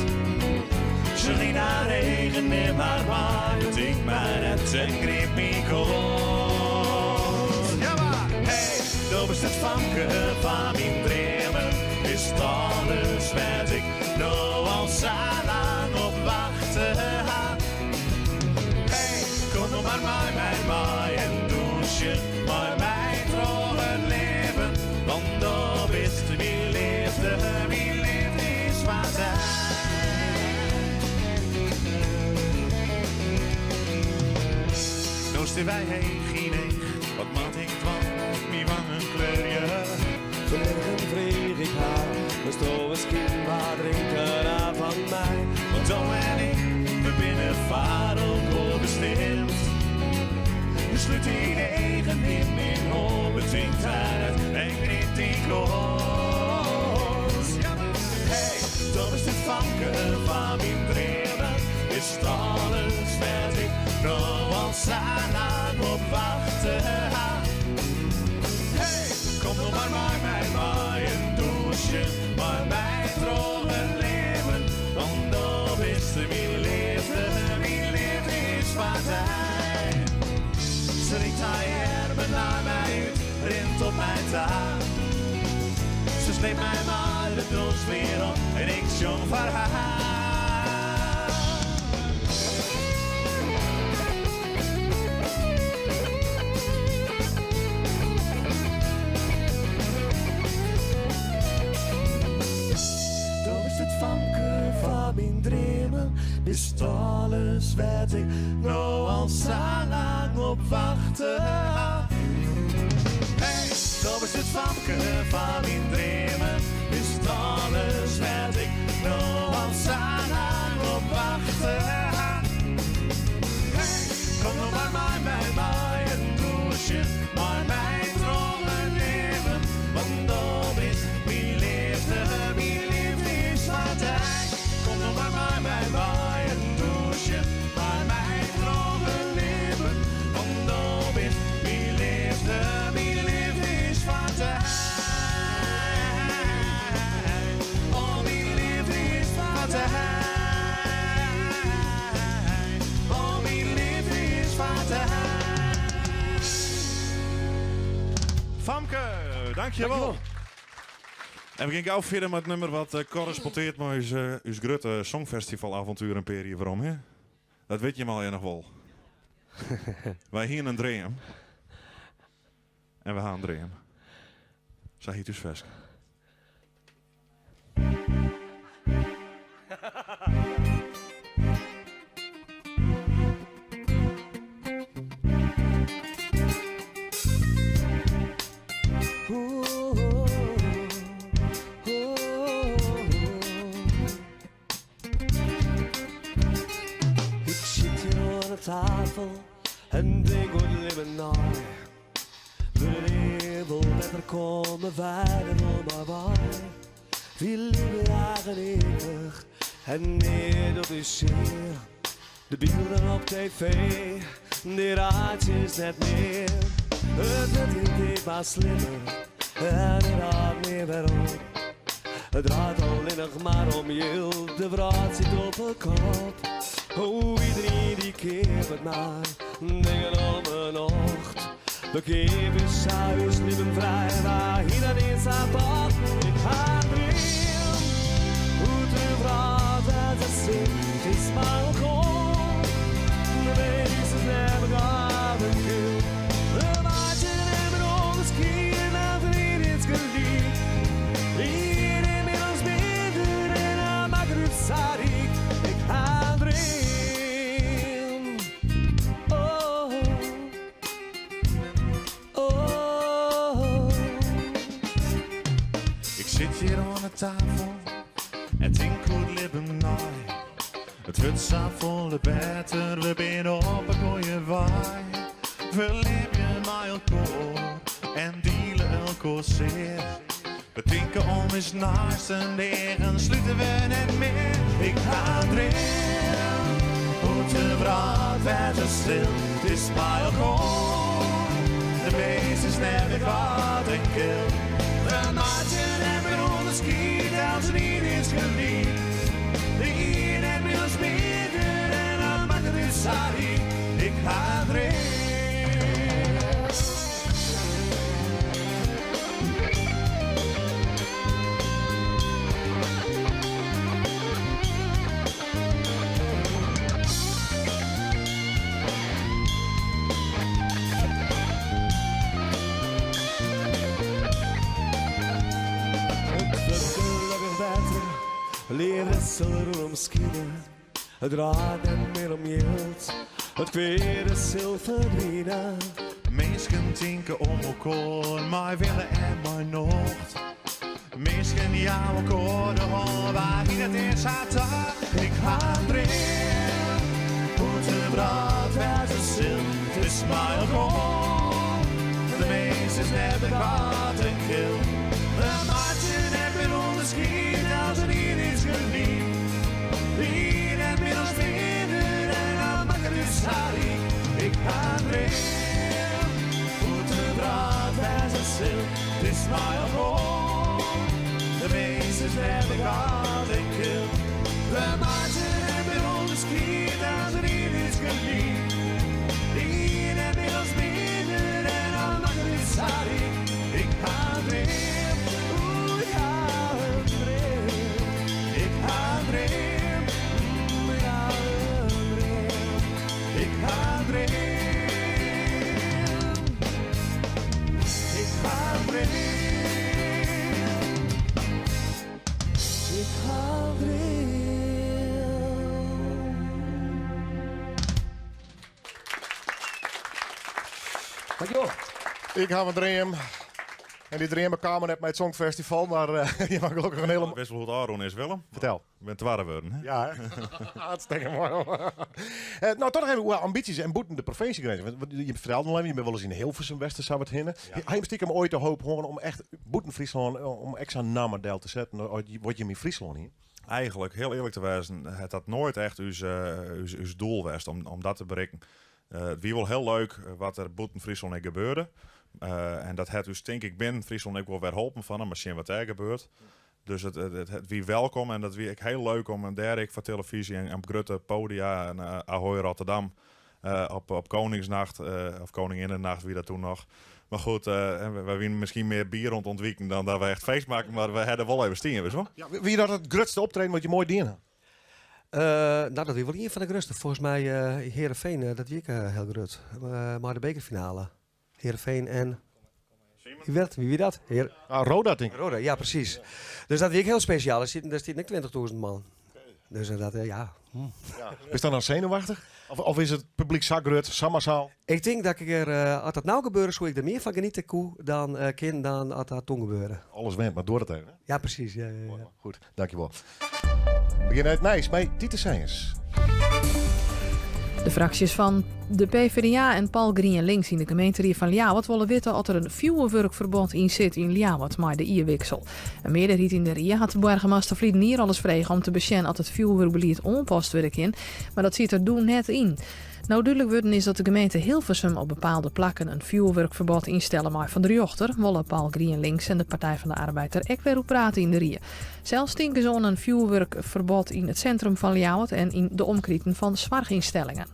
Sjoch yn har eagen, nim har mei, betink my net en gryp myn kont. Ja mar, hey, do bist it famke fan myn dreamen, bist alles wêr't ik no al sa lang op wachte ha. Hey, kom no mar mei my mei en dûnsje mei my troch it libben, want do bist myn leafde, myn leafdespartij. No stean wy each yn each, wat moat ik dwaan? Myn wangen kleurje. Ferlegen freegje ik har, wolsto miskien wat drinke fan my? Want do en ik, we binne foar elkoar bestimd. Slút dyn eagen, nim myn hân, betink dy net en gryp dyn kâns. Hey, do bist it famke fan myn dreamen, bist alles wêr't ik no al sa lang op wachte ha. Hey, kom no mar mei my mei en dûnsje mei my troch it libben, want do bist myn leafde, myn leafdespartij. Se rikt har earmen nei my út, rint op my ta. Se sleept my mei de dûnsflier op en ik sjong foar har. Do bist it famke fan myn dreamen, bist alles wêr't ik no al sa lang op wachte ha. Hey, do bist it famke fan myn dreamen, bist alles wêr't ik no al sa lang op wachte ha. Hey, kom no mar mei my mei en dûnsje mei my troch it libben, want do bist myn leafde, myn leafdespartij. Kom no mar mei my mei en dûnsje mei my troch it libben, want do bist myn leafde, myn leafdespartij. Oh, myn leafdespartij. Oh, myn leafdespartij. Famke, dankjewol. En we gean gau fierder mei it nûmer wat korrespondearret mei ús grutte Songfestivalavontuer in pear jier werom. Hè? Dat witte jimme allegear noch wol. Wy hiene in dream. En we ha in dream. Sa hjit ús ferske. Ik sit hjir oan de tafel en tink oer it libben nei. Wurdt it wol better komme wy der wol mei wei? Wy libje eigenaardich en neat docht ús sear. De bylden op TV, dy reitsje ús net mear. It wurdt hieltyd mar slimmer en it hâldt nea wer op. It draait allinnich mar om jild, de wrâld sit op 'e kop. Oh, iderien dy keapet mar dingen om 'e nocht. We keapje sa ús libben frij, wy hiene nea sa'n tocht. Ik ha in dream, hoe't de wrâld dêr't it sit, is mei elkoar. De minsken hawwe gaten kil. We meitsje nimmen ûnderskied en ferline is gelyk. Ien ynmiddels minder en dan makket út sa ryk. Ik ha in dream. Oh, oh. Ik sit hjir oan de tafel en tink oer it libben nei. It wurdt safolle better, we binne op in goede wei. We libje mei elkoar en diele elkoar sear. We tinke om ús neisten, de eagen slute we net mear. Ik ha in dream, hoe't de wrâld wêze sil. It is mei elkoar, de mins is net mear koart en kil. We meitsje net mear ûnderskied, eltsenien is gelyk. De ien hat middels mearder en dat makket ús sa ryk. Ik ha in dream. It wurdt gelokkich better, leafde sil rûnom skine. It draait net mear om jild, it kweade sil ferdwine. Minsken tinke om elkoar mei wille en mei nocht. Minsken jouwe elkoar de hân, wa hie dat ea sa tocht? Ik ha in dream, hoe't de wrâld wêze sil. It is mei elkoar, de mins is net mear koart en kil. We meitsje net mear ûnderskied, eltsenien is gelyk. De ien hat mear as mearder en dat makket ús sa ryk. Ik ha in dream, hoe't de wrâld wêze sil. It is mei elkoar, de mins is net mear koart en kil. We meitsje net mear ûnderskied, eltsenien is gelyk. De ien hat mear as mearder en dat makket ús sa ryk. Ik ha in dream, oeh ik ha in dream. Ik ha in dream, ik ha in dream. Ik ha in dream. Ik ha in dream. Ik ha in dream. Dankjewol. Ik ha in dream. En dy dreamen kamen net mei it Songfestival, mar je ha gelokkich in hiele... Witst wol hoe't it ôfrûn is, Willem? Fertel. Ik bin twadde wurden. Hè? Ja, hè? Hartstikke moai. No, toch noch even oer ambysjes en bûten de provinsjegrinzen. Want je fertelden al even, je binne wolris yn Hilversum west en sa wat hinne. Ha je stikem oait de hoop hân om echt bûten Fryslân, om ek sa'n namme del te setten, wat jim yn Fryslân hiene? Eigenlik, hiel earlik te wêzen, hat dat noait echt ús doel west om dat te berikken. It wie wol hiel leuk wat der bûten Fryslân ek gebeurde. En dat hat ús tink ik binnen Fryslân ek wol wer holpen fan, mar sjen wat dêr gebeurt. Dus it wie welkom en dat wie ek hiel leuk om dêr ek foar telefyzje en op grutte podia en Ahoy Rotterdam op Koningsnacht, of Koninginnennacht wie dat toen noch. Mar goed, wy wienen miskien mear bier oan it ûntwiken dan dat we echt feest makken, mar we ha der wol even stien, witst wol. Ja, wie dat it grutste optreden wat je oait dien ha? No, dat wie wol ien fan de grutste. Folgens my Heerenveen, dat wie ek hiel grut. Mei de bekerfinale. Heerenveen en... Wie dat? Wie wie dat? Heer... Ah, Roda, tink ik. Roda, ja, presys. Dus dat wie ek hiel spesjaal. Der stienen ek 20.000 man. Dus dat, ja. Ja. Bist dan dan senuwachtich? Of is it publyk sa grut, sa massaal? Ik tink dat ik der, as dat no gebeure soe, ik der mear fan geniete koe dan kin dan as dat toen gebeurde. Alles went, mar doar it even. Hè? Ja, presys. Ja, ja, ja. Goed, dankjewol. We gean nei it nijs mei Titus Sijens. De fraksjes fan de PvdA en PAL GrienLinks yn de gemeenterie fan Ljouwert wolle witte oft der in fjoerwurkferbod yn sit yn Ljouwert mei de jierwiksel. In mearderheid yn de rie hat de boargemaster ferliden jier alris frege om te besjen oft it fjoerwurkbelied oanpast wurde kin, mar dat siet der doe net yn. No dúdlik wurden is dat de gemeente Hilversum op bepaalde plakken in fjoerwurkferbod ynstelle mei fan de rjochter, wolle PAL GrienLinks en de Partij van de Arbeid der ek wer oer prate yn de rie. Sels tinke se oan in fjoerwurkferbod yn it sintrum fan Ljouwert en yn de omkriten fan soarchynstellingen.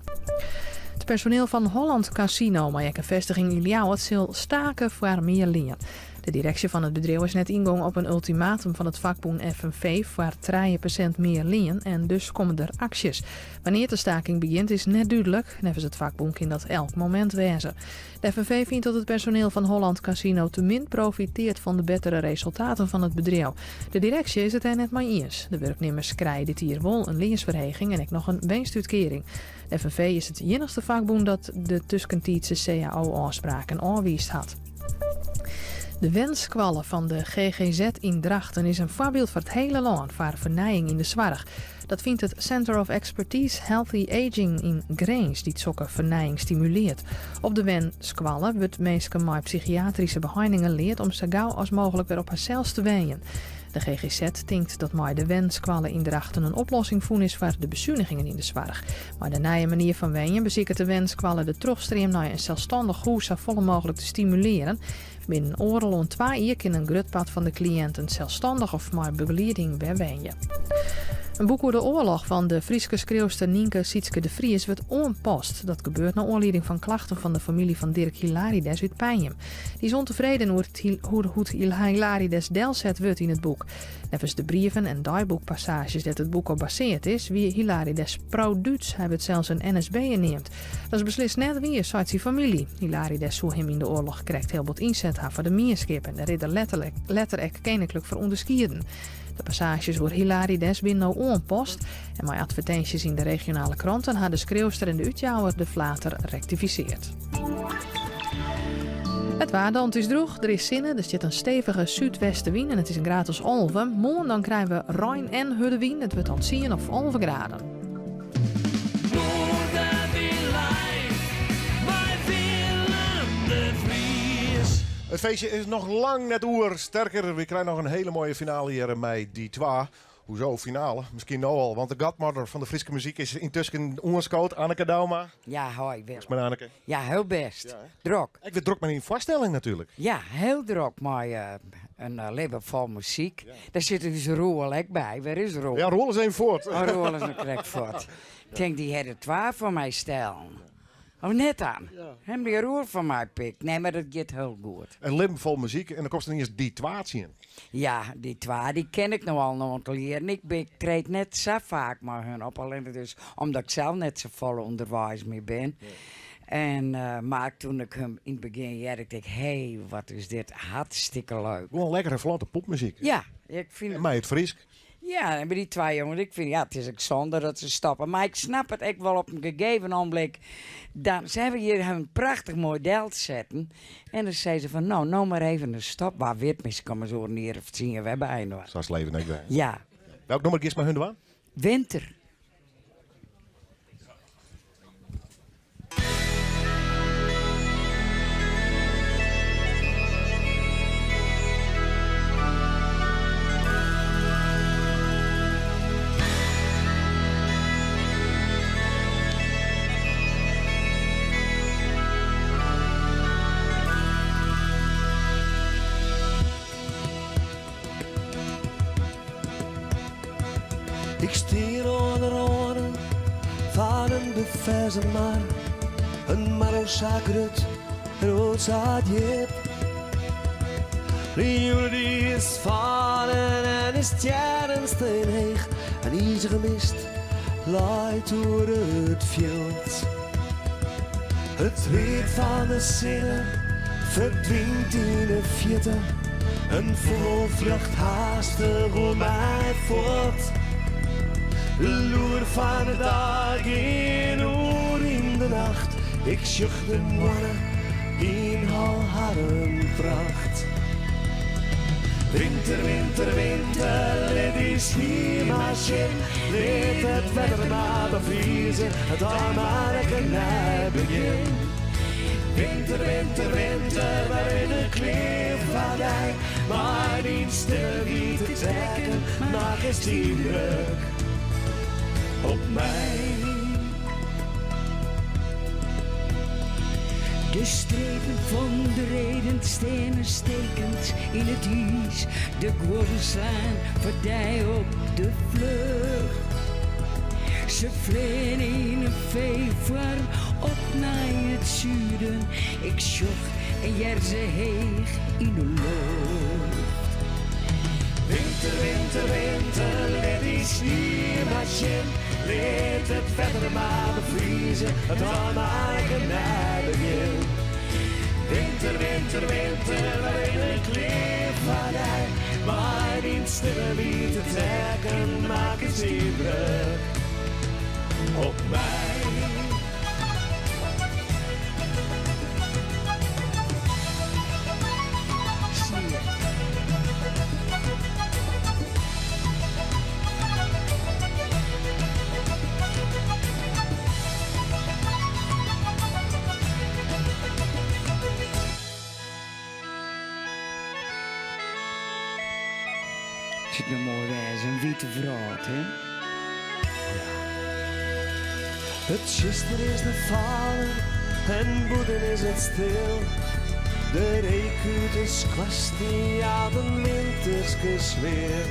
It personeel fan Holland Casino, mei ek in festiging yn Ljouwert, sil stake foar mear lean. De direksje fan it bedriuw is net yngong op in ultimatum fan it fakbûn FNV foar 3% mear lean en dus komme der aksjes. Wannear't de staking begjint is net dúdlik. Neffens it fakbûn kin dat elk momint wêze. De FNV fynt dat it personeel fan Holland Casino te min profiteart fan de bettere resultaten fan it bedriuw. De direksje is it dêr net mei iens. De wurknimmers krije dit jier wol in leansferheging en ek noch in winstútkearing. De FNV is it iennichste fakbûn dat de tuskentiidse cao-ôfspraken ôfwiisd hat. De wenskoalle fan de GGZ yn Drachten is in foarbyld foar it hiele lân foar fernijing yn de soarch. Dat fynt it Center of Expertise Healthy Aging yn Grins, dy't sokke fernijing stimuleart. Op de wenskoalle wurdt minsken mei psychiatryske beheiningen leard om sa gau as mooglik wer op harsels te wenjen. De GGZ tinkt dat mei de wenskoalle yn Drachten in oplossing fûn is foar de besunigingen yn de soarch. Mei de nije manier fan wenjen besiket de wenskoalle de trochstream nei in selsstannich hûs safolle mooglik te stimulearen. Binnen oardel oant twa jier kin in grut part fan de kliïnten selsstannich of mei begelieding wer wenje. In boek oer de oarloch fan de Fryske skriuwster Nynke Sietske de Vries wurdt oanpast. Dat gebeurt nei oanlieding fan klachten fan de famylje fan Dirk Hilarides út Penjum. Dy is ûntefreden oer hoe't Hilarides delset wurdt yn it boek. Neffens de brieven en deiboekpassaazjes dêr't it boek op baseard is, wie Hilarides pro-Dúts. Hy wurdt sels in NSB'er neamd. Dat is beslist net wier, seit syn famylje. Hilarides soe him yn de oarloch krekt hiel bot ynset ha foar de mienskip en dêr is er letter ek keninklik foar ûnderskieden. De passaazjes oer Hilarides binne no oanpast en mei advertinsjes yn de regionale kranten ha de skriuwster en de útjouwer de flater rektifiseard. It waar dan, it is drûch, der is sinne, der stiet in stevige súdwestewyn en it is in graad as 11. Moarn dan krije we rein en hurde wyn, it wurdt dan 10 of 11 graden. It feestje is noch lang net oer. Sterker, we krije noch in hiele moaie finale hjir mei Die Twa. Hoezo finale? Miskien no al, want de godmother fan de Fryske muzyk is yntusken oanskood. Anneke Douma. Ja, hoi Willem. Is mei Anneke? Ja, hiel bêst. Drok. Ek wer drok mei dyn foarstelling natuerlik. Ja, hiel drok mei in libben fol muzyk. Dêr sit ús Roel ek by. Wêr is Roel? Ja, Roel is even fuort. Oh, Roel is noch krekt fuort. Ik tink, dy hat de twa fan my stellen. Of net dan? Him dy Roel fan my pikt. Nee, mar dat giet hiel goed. In libben fol muzyk en dan komst ineens Die Twa tsjin. Ja, Die Twa dy ken ik no al in oantal jierren. Ik bin, ik treed net sa faak mei hun op, allinnich dus omdat ik sels net safolle ûnderweis mear bin. En, mar toen ik him yn it begjin hearde, ik tink, hé, wat is dit hartstikke leuk. Gewoan lekkere flotte popmuzyk. Ja, ik fyn En mei it Frysk. Ja, en by dy twa jonges, ik fyn, ja, it is ek sonde dat se stoppe. Mar ik snap it ek wol op in gegeven ogenblik. Dan, se hawwe hjir in prachtich moai delsetten. En dan sizze se fan, no, no mar even in stop. Wa wit, miskien komme se oer in jier of tsien wer byinoar. Sa is it leven ek wer. Ja. Welk nûmer giest mei hun dwaan? Winter. Ik stean oan de râne fan in beferzen mar. In mar o sa grut en o sa djip. De jûn dy is fallen en de stjerren stean heech. In izige mist leit oer it fjild. It read fan de sinne ferdwynt yn de fierte. In fûgel fljocht haastich oer my fuort. De loer fan de dei gean oer yn de nacht. Ik sjoch de moanne yn al harren pracht. Winter, winter, winter, lit dy snie mar sjen. Lit it wetter mar befrieze, it al mar ek in nij begjin. Winter, winter, winter, wy binne klear foar dy. Mei dyn stille wite trekken makkest yndruk op my. De strepen fan de reden steane stekend yn it iis. De guozzen slaan foar dy op de flucht. Se fleane yn in V-foarm op nei it suden. Ik sjoch en hear se heech yn de loft. Winter, winter, winter, lit dy snie mar sjen. Lit it wetter mar befrieze, it al mar ek in nij begjin. Winter, winter, winter, wy binne klear foar dy. Mei dyn stille wite trekken makkest yndruk op my. Soe it no moai wêze, in wite wrâld, hè? It tsjuster is fallen en bûten is it stil. De reek út de skoarstien jout in winterske sfear.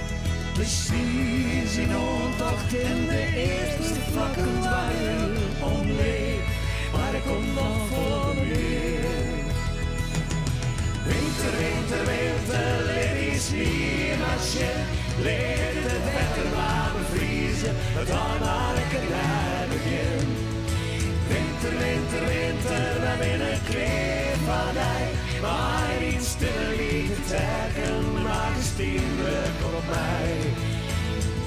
De snie is yn oantocht en de earste flokken doarre omleech, mar der komt noch folle mear. Winter, winter, winter, lit dy snie mar sjen. Lit it wetter mar befrieze, it hei mar in nij begjin. Winter, winter, winter, wy binne klear foar dy. Mei dyn stille wite tekken makkest yndruk op my.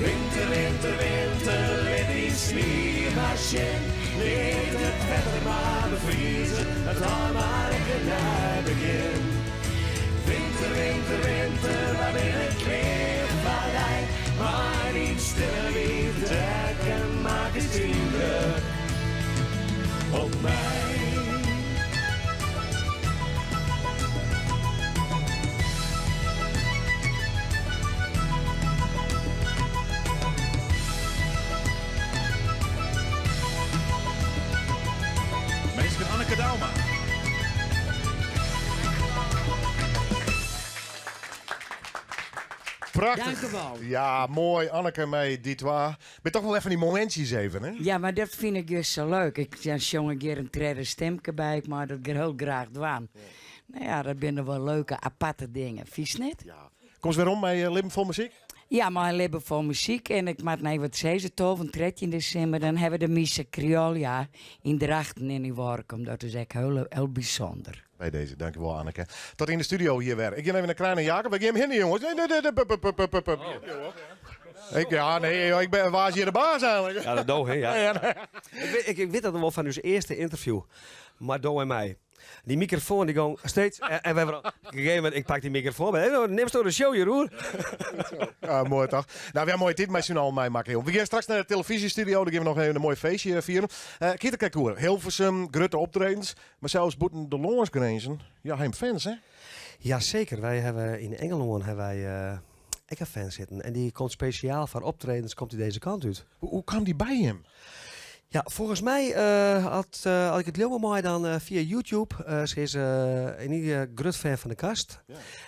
Winter, winter, winter, lit dy snie mar sjen. Lit it wetter mar befrieze, it hei mar in nij begjin. Winter, winter, winter, wy binne klear foar dy. Mei dyn stille wite tekken makkest yndruk op my. Minsken Anneke Douma. Prachtich. Dank u wel. Ja, moai Anneke mei Die Twa. Binne toch wol even dy momintsjes even, hè? Ja, mar dat fyn ik just sa leuk. Ik dan sjong ik hjir in tredde stimke by, ik mei dat hiel graach dwaan. No ja, dat binne wol leuke aparte dingen, fynst net? Komst werom mei Libben Fol Muzyk? Ja, mei Libben Fol Muzyk. En ik moat noch wat sizze, 12 en 13 desimber, dan hawwe we de Misa Criolla yn Drachten en yn Workum. Dat is ek hiel, hiel bysûnder. By dizze, dankjewol Anneke. Tot yn de studio hjir wer. Ik gean even nei Krijn en Jacob. Wy gean him hinne, jonges. Nee, nee, nee, nee, pup, pup, pup, pup, pup. Ik, ja, nee, ik ben, wa is hjir de baas eigenlik? Ja, dat do, hè? Ja. Ja, nee. Ik wit dat noch wol fan ús earste ynterview. Mei do en my. Dy mikrofoan dy gong steeds. En wy op in gegeven momint, ik pak dy mikrofoan. Hey, nimsto de show hjir oer? Ja, moai toch? No, wy ha moaie tiid mei syn allen meimakke, jong. We gean straks nei de telefyzjestudio. Dan gean we noch even in moai feestje fieren. Uh, Kieter oer Hilversum, grutte optredens. Mar sels bûten de lânsgrinzen, ja, ha jim fans, hè? Ja, seker. Wy hawwe yn Ingelân hawwe wy ek in fan sitten. En dy komt spesjaal foar optredens komt dy dizze kant út. Hoe kaam dy by jim? Ja, folgens my, as ik it leauwe mei, dan fia YouTube. Se is in ieder grut fan fan De Kast.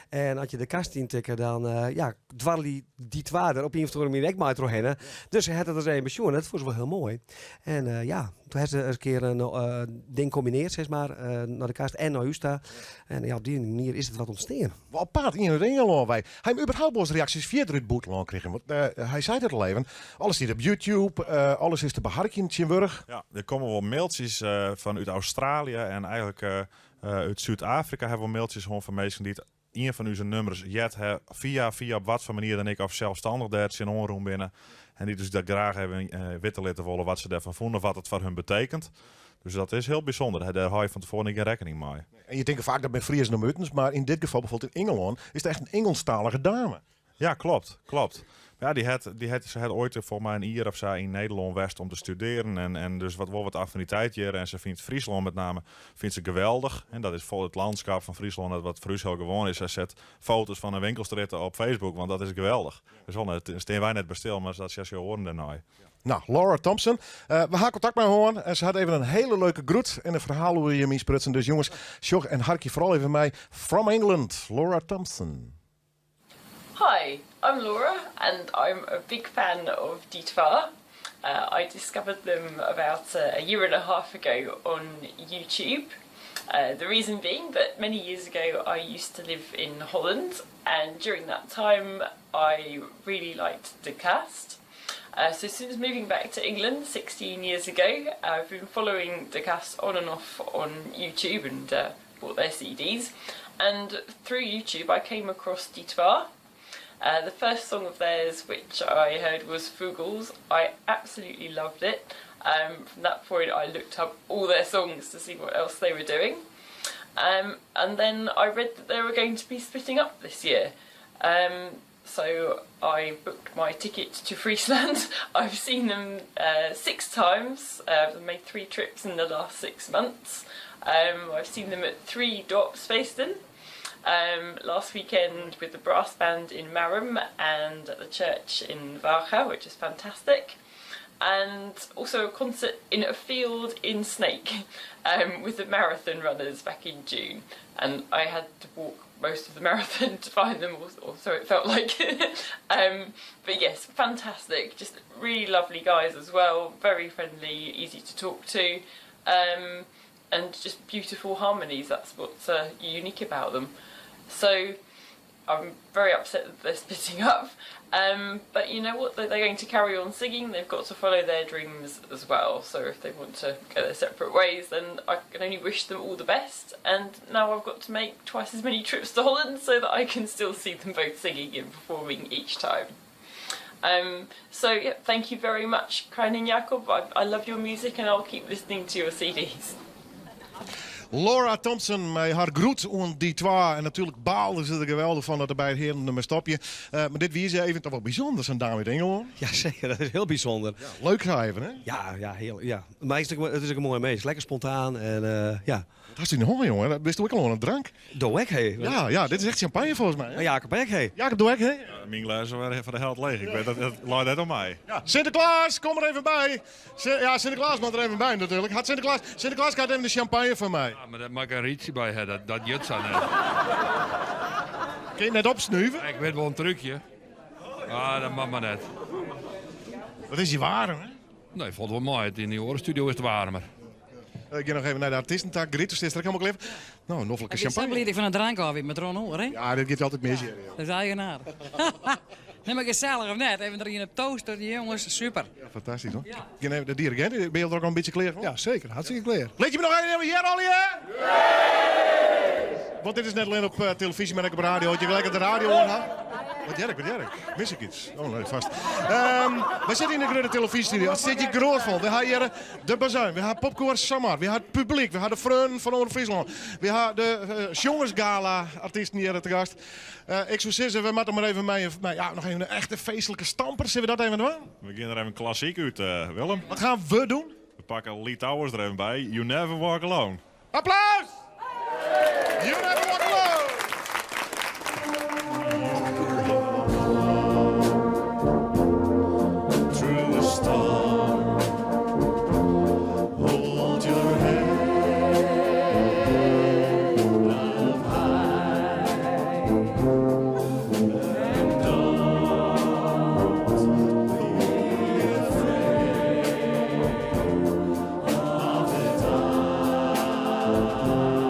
En as je De Kast yntikke, dan ja, dwarrelje Die Twa der op ien of oare manier ek mei trochhinne. Dus se hat it ris even besjoen. Dat fûn se wol hiel moai. En ja, doe hat se ris in kear in ding kombinearre, sis mar, nei De Kast en nei ús ta. En ja, op dy manier is it wat ûntstien. Wat apart, ien út Ingelân wei. Ha jim überhaupt wolris reaksjes fierder út it bûtenlân krigen? Want hy sei it al even, alles stiet op YouTube, alles is te beharkjen tsjintwurdich. Ja, der komme wol mailtsjes fan út Australië en eigenlik út Súd-Afrika hawwe wol mailtsjes hân fan minsken dy't ien fan ús nummers heard ha fia fia op wat foar manier dan ek of selsstannich dêr tsjinoan rûn binne en dy't dus dat graach even witte litte wolle wat se dêrfan fûnen of wat it foar hun betekent. Dus dat is hiel bysûnder. Dêr hâld je fan tefoaren ek gjin rekkening mei. En je tinke faak dat binne Friezen om utens, mar yn dit gefal bijvoorbeeld yn Ingelân is it echt in Ingelsktalige dame. Ja, klopt, klopt. Ja, dy hat, dy hat, se hat oait folgens my in jier of sa yn Nederlân west om te studearjen en dus wat, wol wat affiniteit hjir. En se fynt Fryslân met name fynt se geweldich. En dat is fol it lânskip fan Fryslân, dat wat foar ús hiel gewoan is. Sy set foto's fan in winkelstrjitte op Facebook, want dat is geweldich. Dus wol, dêr stean wy net by stil, mar dat sjogge oaren dêrnei. No, Laura Thompson. We ha kontakt mei har hân en se hat even in hiele leuke groet en in ferhaal oer jim ynsprutsen. Dus jonges, sjoch en harkje foaral even mei. From England, Laura Thompson. Hi, I'm Laura and I'm a big fan of Die Twa. I discovered them about a year and a half ago on YouTube. The reason being that many years ago I used to live in Holland and during that time I really liked De Kast. So since moving back to England 16 years ago I've been following De Kast on and off on YouTube and bought their CDs and through YouTube I came across Die Twa. The first song of theirs which I heard was Fûgels. I absolutely loved it. From that point I looked up all their songs to see what else they were doing. And then I read that they were going to be splitting up this year. So I booked my ticket to Friesland. I've seen them six times. I've made three trips in the last 6 months. I've seen them at three Dorpsfeesten. Last weekend with the brass band in Marrum and at the church in Warga, which is fantastic. And also a concert in a field in Sneek with the marathon runners back in June. And I had to walk most of the marathon to find them, or so it felt like. But yes, fantastic. Just really lovely guys as well. Very friendly, easy to talk to. And just beautiful harmonies. That's what's unique about them. So I'm very upset that they're splitting up. But you know what? They're going to carry on singing. They've got to follow their dreams as well. So if they want to go their separate ways, then I can only wish them all the best. And now I've got to make twice as many trips to Holland so that I can still see them both singing and performing each time. So yeah, thank you very much, Krijn and Jacob. I love your music and I'll keep listening to your CDs. Laura Thompson mei har groet oan Die Twa. En natuerlik baalde se der geweldich fan dat de beide hearen dermei stopje. Mar dit wie se even toch wol bysûnder, sa'n dame út Ingelân. Ja, seker. Dat is hiel bysûnder. Ja, leuk even, hè? Ja, ja, hiel, ja. Mar it is ek in moaie minsk. Lekker spontaan en ja. Wat hast yn de hân, jonge? Bist ek al oan 'e drank? Doe ek, hé. Ja, ja, dit is echt champagne folgens my. Hè? Jacob ek, hé. Jacob, doe ek, hé? Ja, myn glês is wer foar de helte leech. Ik wit, dat leit net oan my. Ja, Sinteklaas, kom der even by. Ja, Sinteklaas moat der even by natuerlik. Hat Sinteklaas, Sinteklaas krijt even de champagne fan my. Ja, mar dêr moat ik in rietsje by ha, dat giet sa net. Kin je net opsnuve? Ik wit wol in trúkje. Ah, dat moat mar net. Wat is hjir waarm, hè? Nee, falt wol mei. Yn dy oare studio is it waarmer. Ik gean noch even nei de artysten ta. Griet, do stiest der ek helemaal klear foar. No, noflike Ik bin sa champagne. bliid ik fan de drank ôf wie, met Ron oer, hè? Ja, dit giet altyd mis hjir. Dat is eigenaardig. Nee, mar gesellich of net? Even der ien op toaste, dy jonges, super. Ja, fantastysk hoor. Ik gean even de dirigint, binne jo der ek al in bytsje klear foar? Ja, seker. Hartstikke klear. Lit je my noch even hearre allegear? Want dit is net allinne op televyzje, mar ek op radio. As je lekker de radio oan ha. Wat hear ik, wat hear ik? Mis ik iets? Oh nee, fêst. Wy sitte yn de grutte televyzjestudio. It stiet hjir grôtfol. Wy ha hjir de Bazuin, wy ha Popkoar Samar, wy ha it publyk, wy ha de Freonen fan Omrop Fryslân, wy ha de Sjongersgala artysten hjir te gast. Ik soe sizze, we moatte mar even mei, ja, noch even in echte feestlike stamper. Sille we dat even dwaan? We gean der even klassyk út, Willem. Wat gean we doen? We pakke Lee Towers der even by. You Never Walk Alone. Applaus! You Never Walk Alone! Through a storm, hold your head up high and don't be afraid of the dark.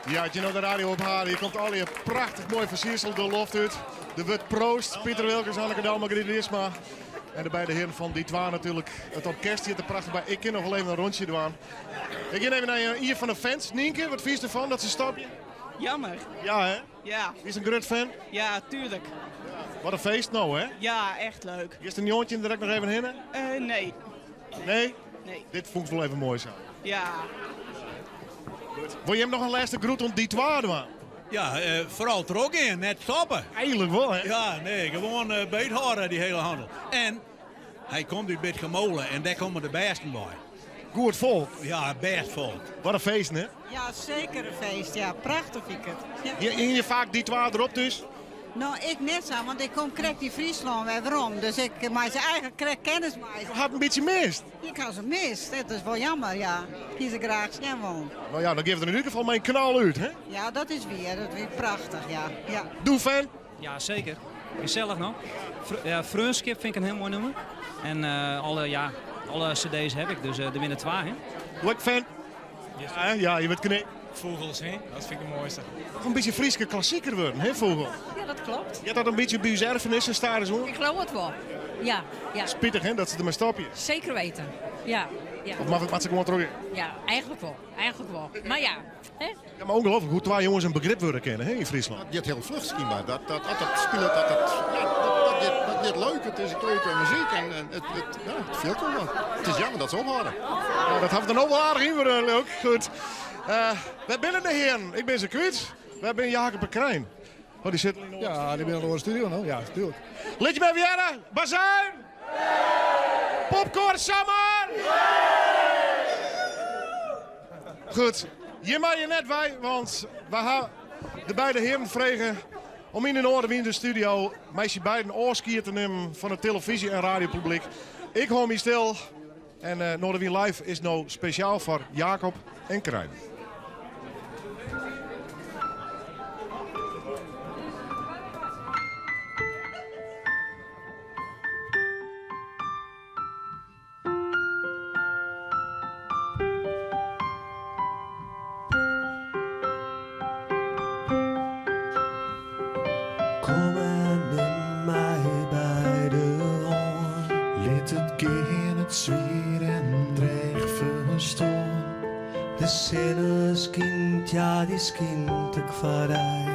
Ja, as je no de radio op ha, hier komt al je prachtich moai fersiersel de loft út. Der wurdt proost, Piter Wilkens, Anneke Douma, Margriet Wiersma. En de beide hearen fan Die Twa natuerlik. It orkest stiet der prachtich by. Ik kin noch wol even in rûntsje dwaan. Ik gean even nei ien fan de fans. Nienke, wat fynst derfan dat se stopje? Jammer. Ja, hè? Ja. Wie in grut fan? Ja, tuerlik. Wat in feest no, hè? Ja, echt leuk. Giest de 19 der ek noch even hinne? Nee. Nee? Nee. Dit fûn ik wol even moai sa. Ja. Wol jim noch in lêste groet oan Die Twa dwaan? Ja, foaral trochgean, net stoppe. Eigenlik wol, hè? Ja, nee, gewoan beethâlde, dy hiele hannel. En hy komt út Bitgummole en dêr komme de bêsten wei. Goed folk. Ja, bêst folk. Wat in feest, hè? Ja, seker in feest. Ja, prachtich fyn ik it. Ja. Hiene je faak Die Twa derop thús? No, ik net sa, want ik kom krekt yn Fryslân wer werom. Dus ik mei se eigenlik krekt kennis meitsje. Jo hat in bytsje mist. Ik ha se mist. Dat is wol jammer, ja. Ik hie se graach sjen wollen. No ja, dan gean we der yn ieder gefal mei in knal út, hè? Ja, dat is wier. Dat wie prachtich, ja. Ja. Doe fan? Ja, seker. Gesellich no. Ja, Freonskip fyn ik in hiel moai nûmer. En alle, ja, alle cd's ha ik, dus der binne twa, hè. Leuk fan? Ja, ja, je wurdt knikt. Fûgels, hè? Dat fyn ik it moaiste. Noch in bytsje Fryske klassiker wurden, hè, Fûgel? Ja, dat kloppet. Heart dat in bytsje by ús erfenissen stadichoan? Ik leau it wol. Ja, ja. Spitich, hè, dat se dermei stopje. Seker weten. Ja, ja. Of moat se gewoan trochgean? Ja, eigenlik wol. Eigenlik wol. Mar ja, hè? Ja, mar ûngelooflik hoe't twa jonges in begrip wurde kinne, hè, yn Fryslân. Dat giet hiel fluch skynber. Dat, dat, as dat spilet, dat, dat, ja, dat, dat, giet, dat giet leuk. It is leuke muzyk en, en it, it, ja, it fielt wol wat. It is jammer dat se ophâlde. Ja, dat hat der no wol aardich yn wurde, leau ik. Goed. Wêr binne de hearen? Ik bin se kwyt. Wêr binne Jacob en Krijn? Oh, dy sitte yn de Ja, dy binne yn de oare studio no. Ja, tuerlik. Lit jim even hearre. Bazuin! Popkoar Samar! Goed, hjir meie je net wei, want we ha de beide hearen frege om yn de Noardewyn de studio mei syn beiden ôfskied te nimmen fan it telefyzje en radiopublyk. Ik hâld my stil en Noardewyn Live is no spesjaal foar Jacob en Krijn. Kom en nim my by de hân. Lit it gean, it swier en dreech ferstân. De sinne skynt, ja dy skynt ek foar dy.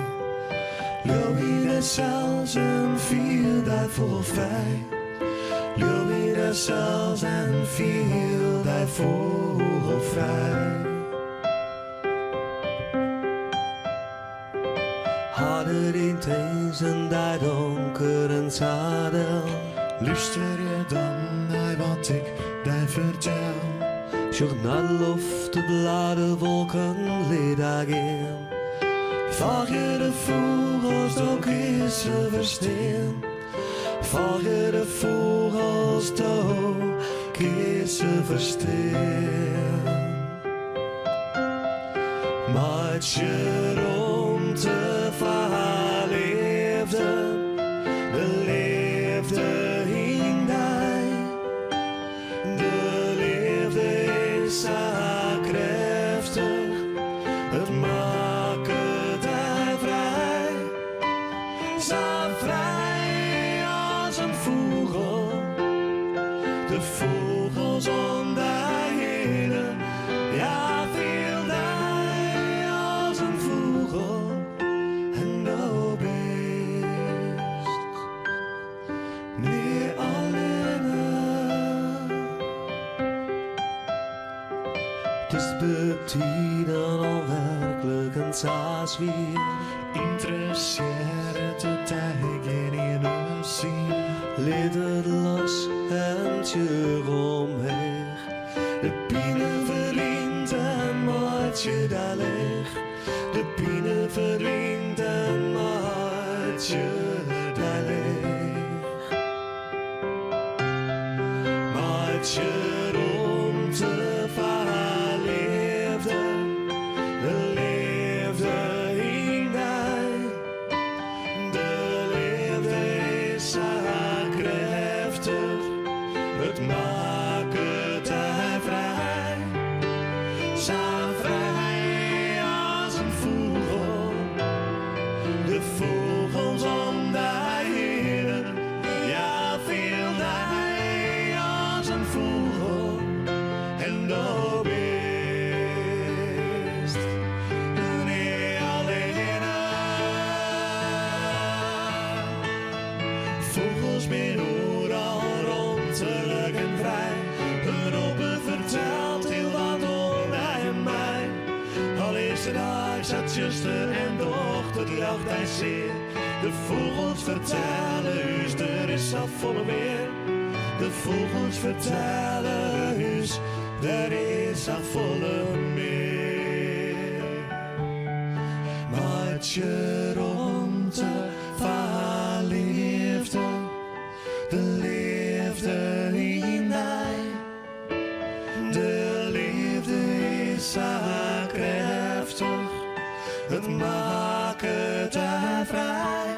Leau yn dysels en fiel dy fûgelfrij. Leau yn dysels en fiel dy fûgelfrij. Hâld it yn tinzen dei donker en sa del. Lústerje dan nei wat ik dy fertel. Sjoch nei de loft, de blauwe wolken, lit har gean. Folgje de fûgels, do kinst se ferstean. Folgje de fûgels, do kinst se ferstean. Meitsje romte foar leafde, de leafde yn dy. De leafde is sa krêftich, it makket dy frij. Sa frij as in fûgel, de fûgels om dy hinne. Ja, fiel dy as in fûgel en do bist nea allinne. It is betiden al werklik en sa swier. Ynteressearret it dy gjin iene sin. Lit it los en sjoch omheech. De pine ferdwynt en meitsje dy leech. De pine ferdwynt en meitsje dy leech. Meitsje romte foar leafde, de leafde yn dy. De leafde is sa krêftich, it makket dy frij. Sa frij as in fûgel. Vogels bin oeral romtelik en frij. In roppe fertelt hiel wat oan dy en my. Al is de dei sa tsjuster en docht it ljocht dy sear. De fûgels fertelle ús, der is safolle mear. De fûgels fertelle ús, der is safolle mear. Meitsje romte foar leafde, de leafde yn dy. De leafde is sa krêftich, it makket dy frij.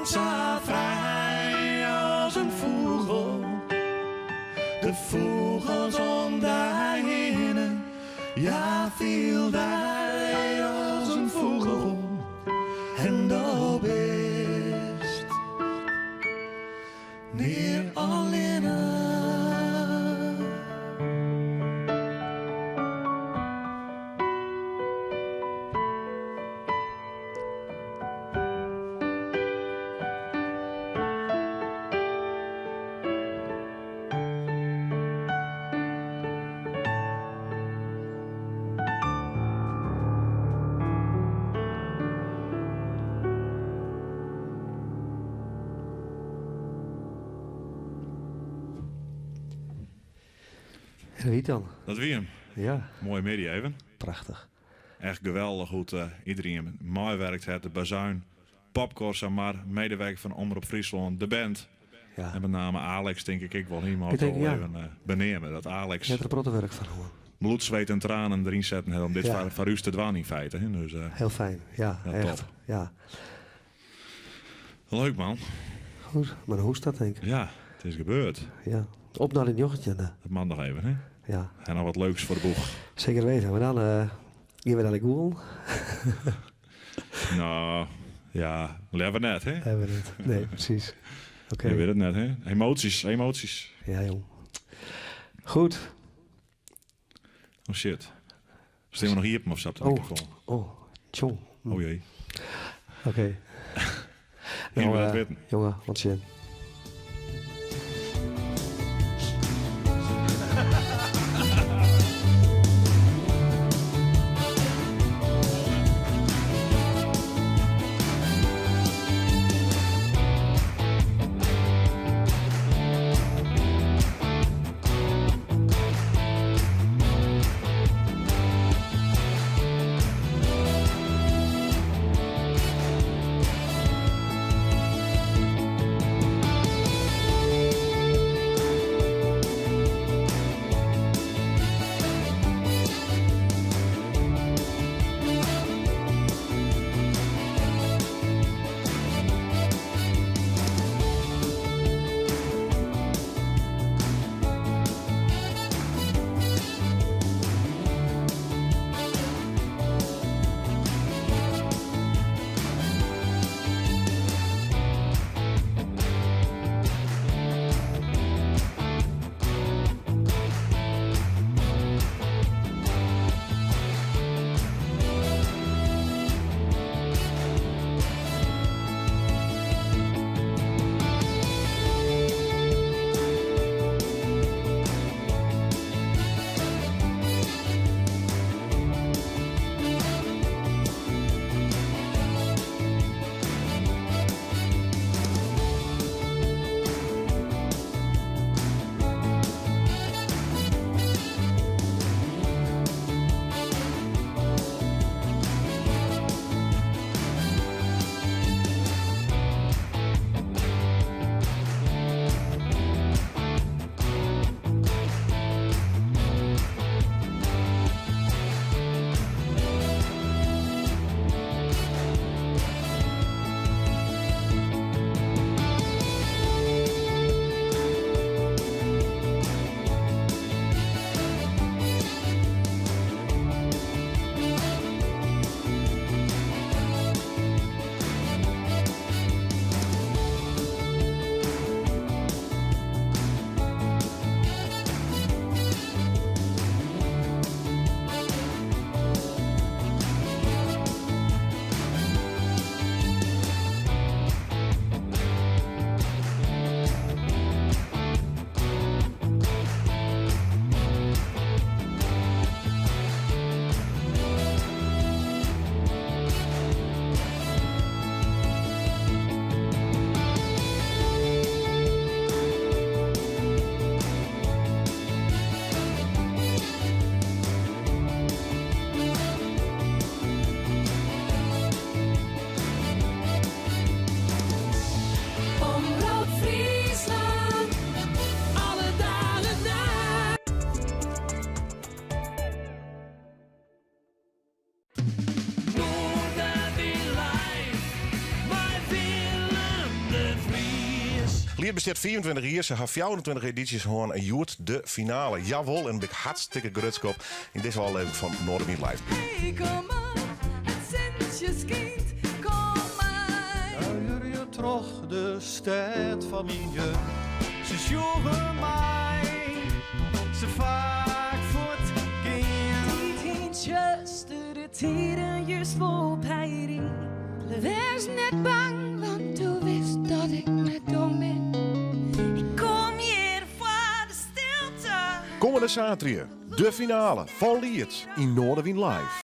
Sa frij as in fûgel, de fûgels om dy hinne. Ja, fiel dy as in fûgel en do bist nea allinne. En wie dan? Dat wie him. Ja. Moaie middei even. Prachtich. Echt geweldich hoe't eh, iderien meiwurke hat. De Bazuin, Popkoar Samar, medewerker fan Omrop Fryslân, de band. Ja. En met name Alex, tink ik ek wol. Hy Ik tink, al ja. even beneame. Dat Alex Hat der in protte wurk fan hân. bloed, zweet en tranen deryn setten hat om dit Ja. foar ús te dwaan yn feite. Hè. Dus, Hiel fijn, ja, Ja, echt. top. Ja. Leuk man. Goed, mar hoe is dat tink ik? Ja, it is gebeurd. Ja. Op nei de 19e. Dat moat noch even, hè? Ja. En noch wat leuks foar de boech. Seker witten, mar dan gean we nei de Goelen. No, ja, leaver net, hè? Leaver net. Nee, presys. Oké. Je wit it net, hè? Emoties, emoties. Ja, jong. Goed. Oh shit. Stean we noch iepen of sa op de Oh, microfoon? oh, tjong. Oh jee. Oké. Hier Nou, wil het witten. jongen, wat zin. Liet bestiet 25 jier, se ha 24 edysjes hân en hjoed de finale. Jawol, en bin ik hartstikke grutsk op yn dizze ôflevering fan Noardewyn Live. Hey, kom op, it sintsje skynt, kom mei. Kuierje troch de stêd fan myn jeugd. Se sjogge my, se faak fuortgean. Tiid yn tsjuster, de tiden just wol by dy. Wês net bang, want do witst dat ik net dom bin. Ik kom hjir foar de stilte. Kommende saterdei, de finale fan Liet yn Noardewyn Live.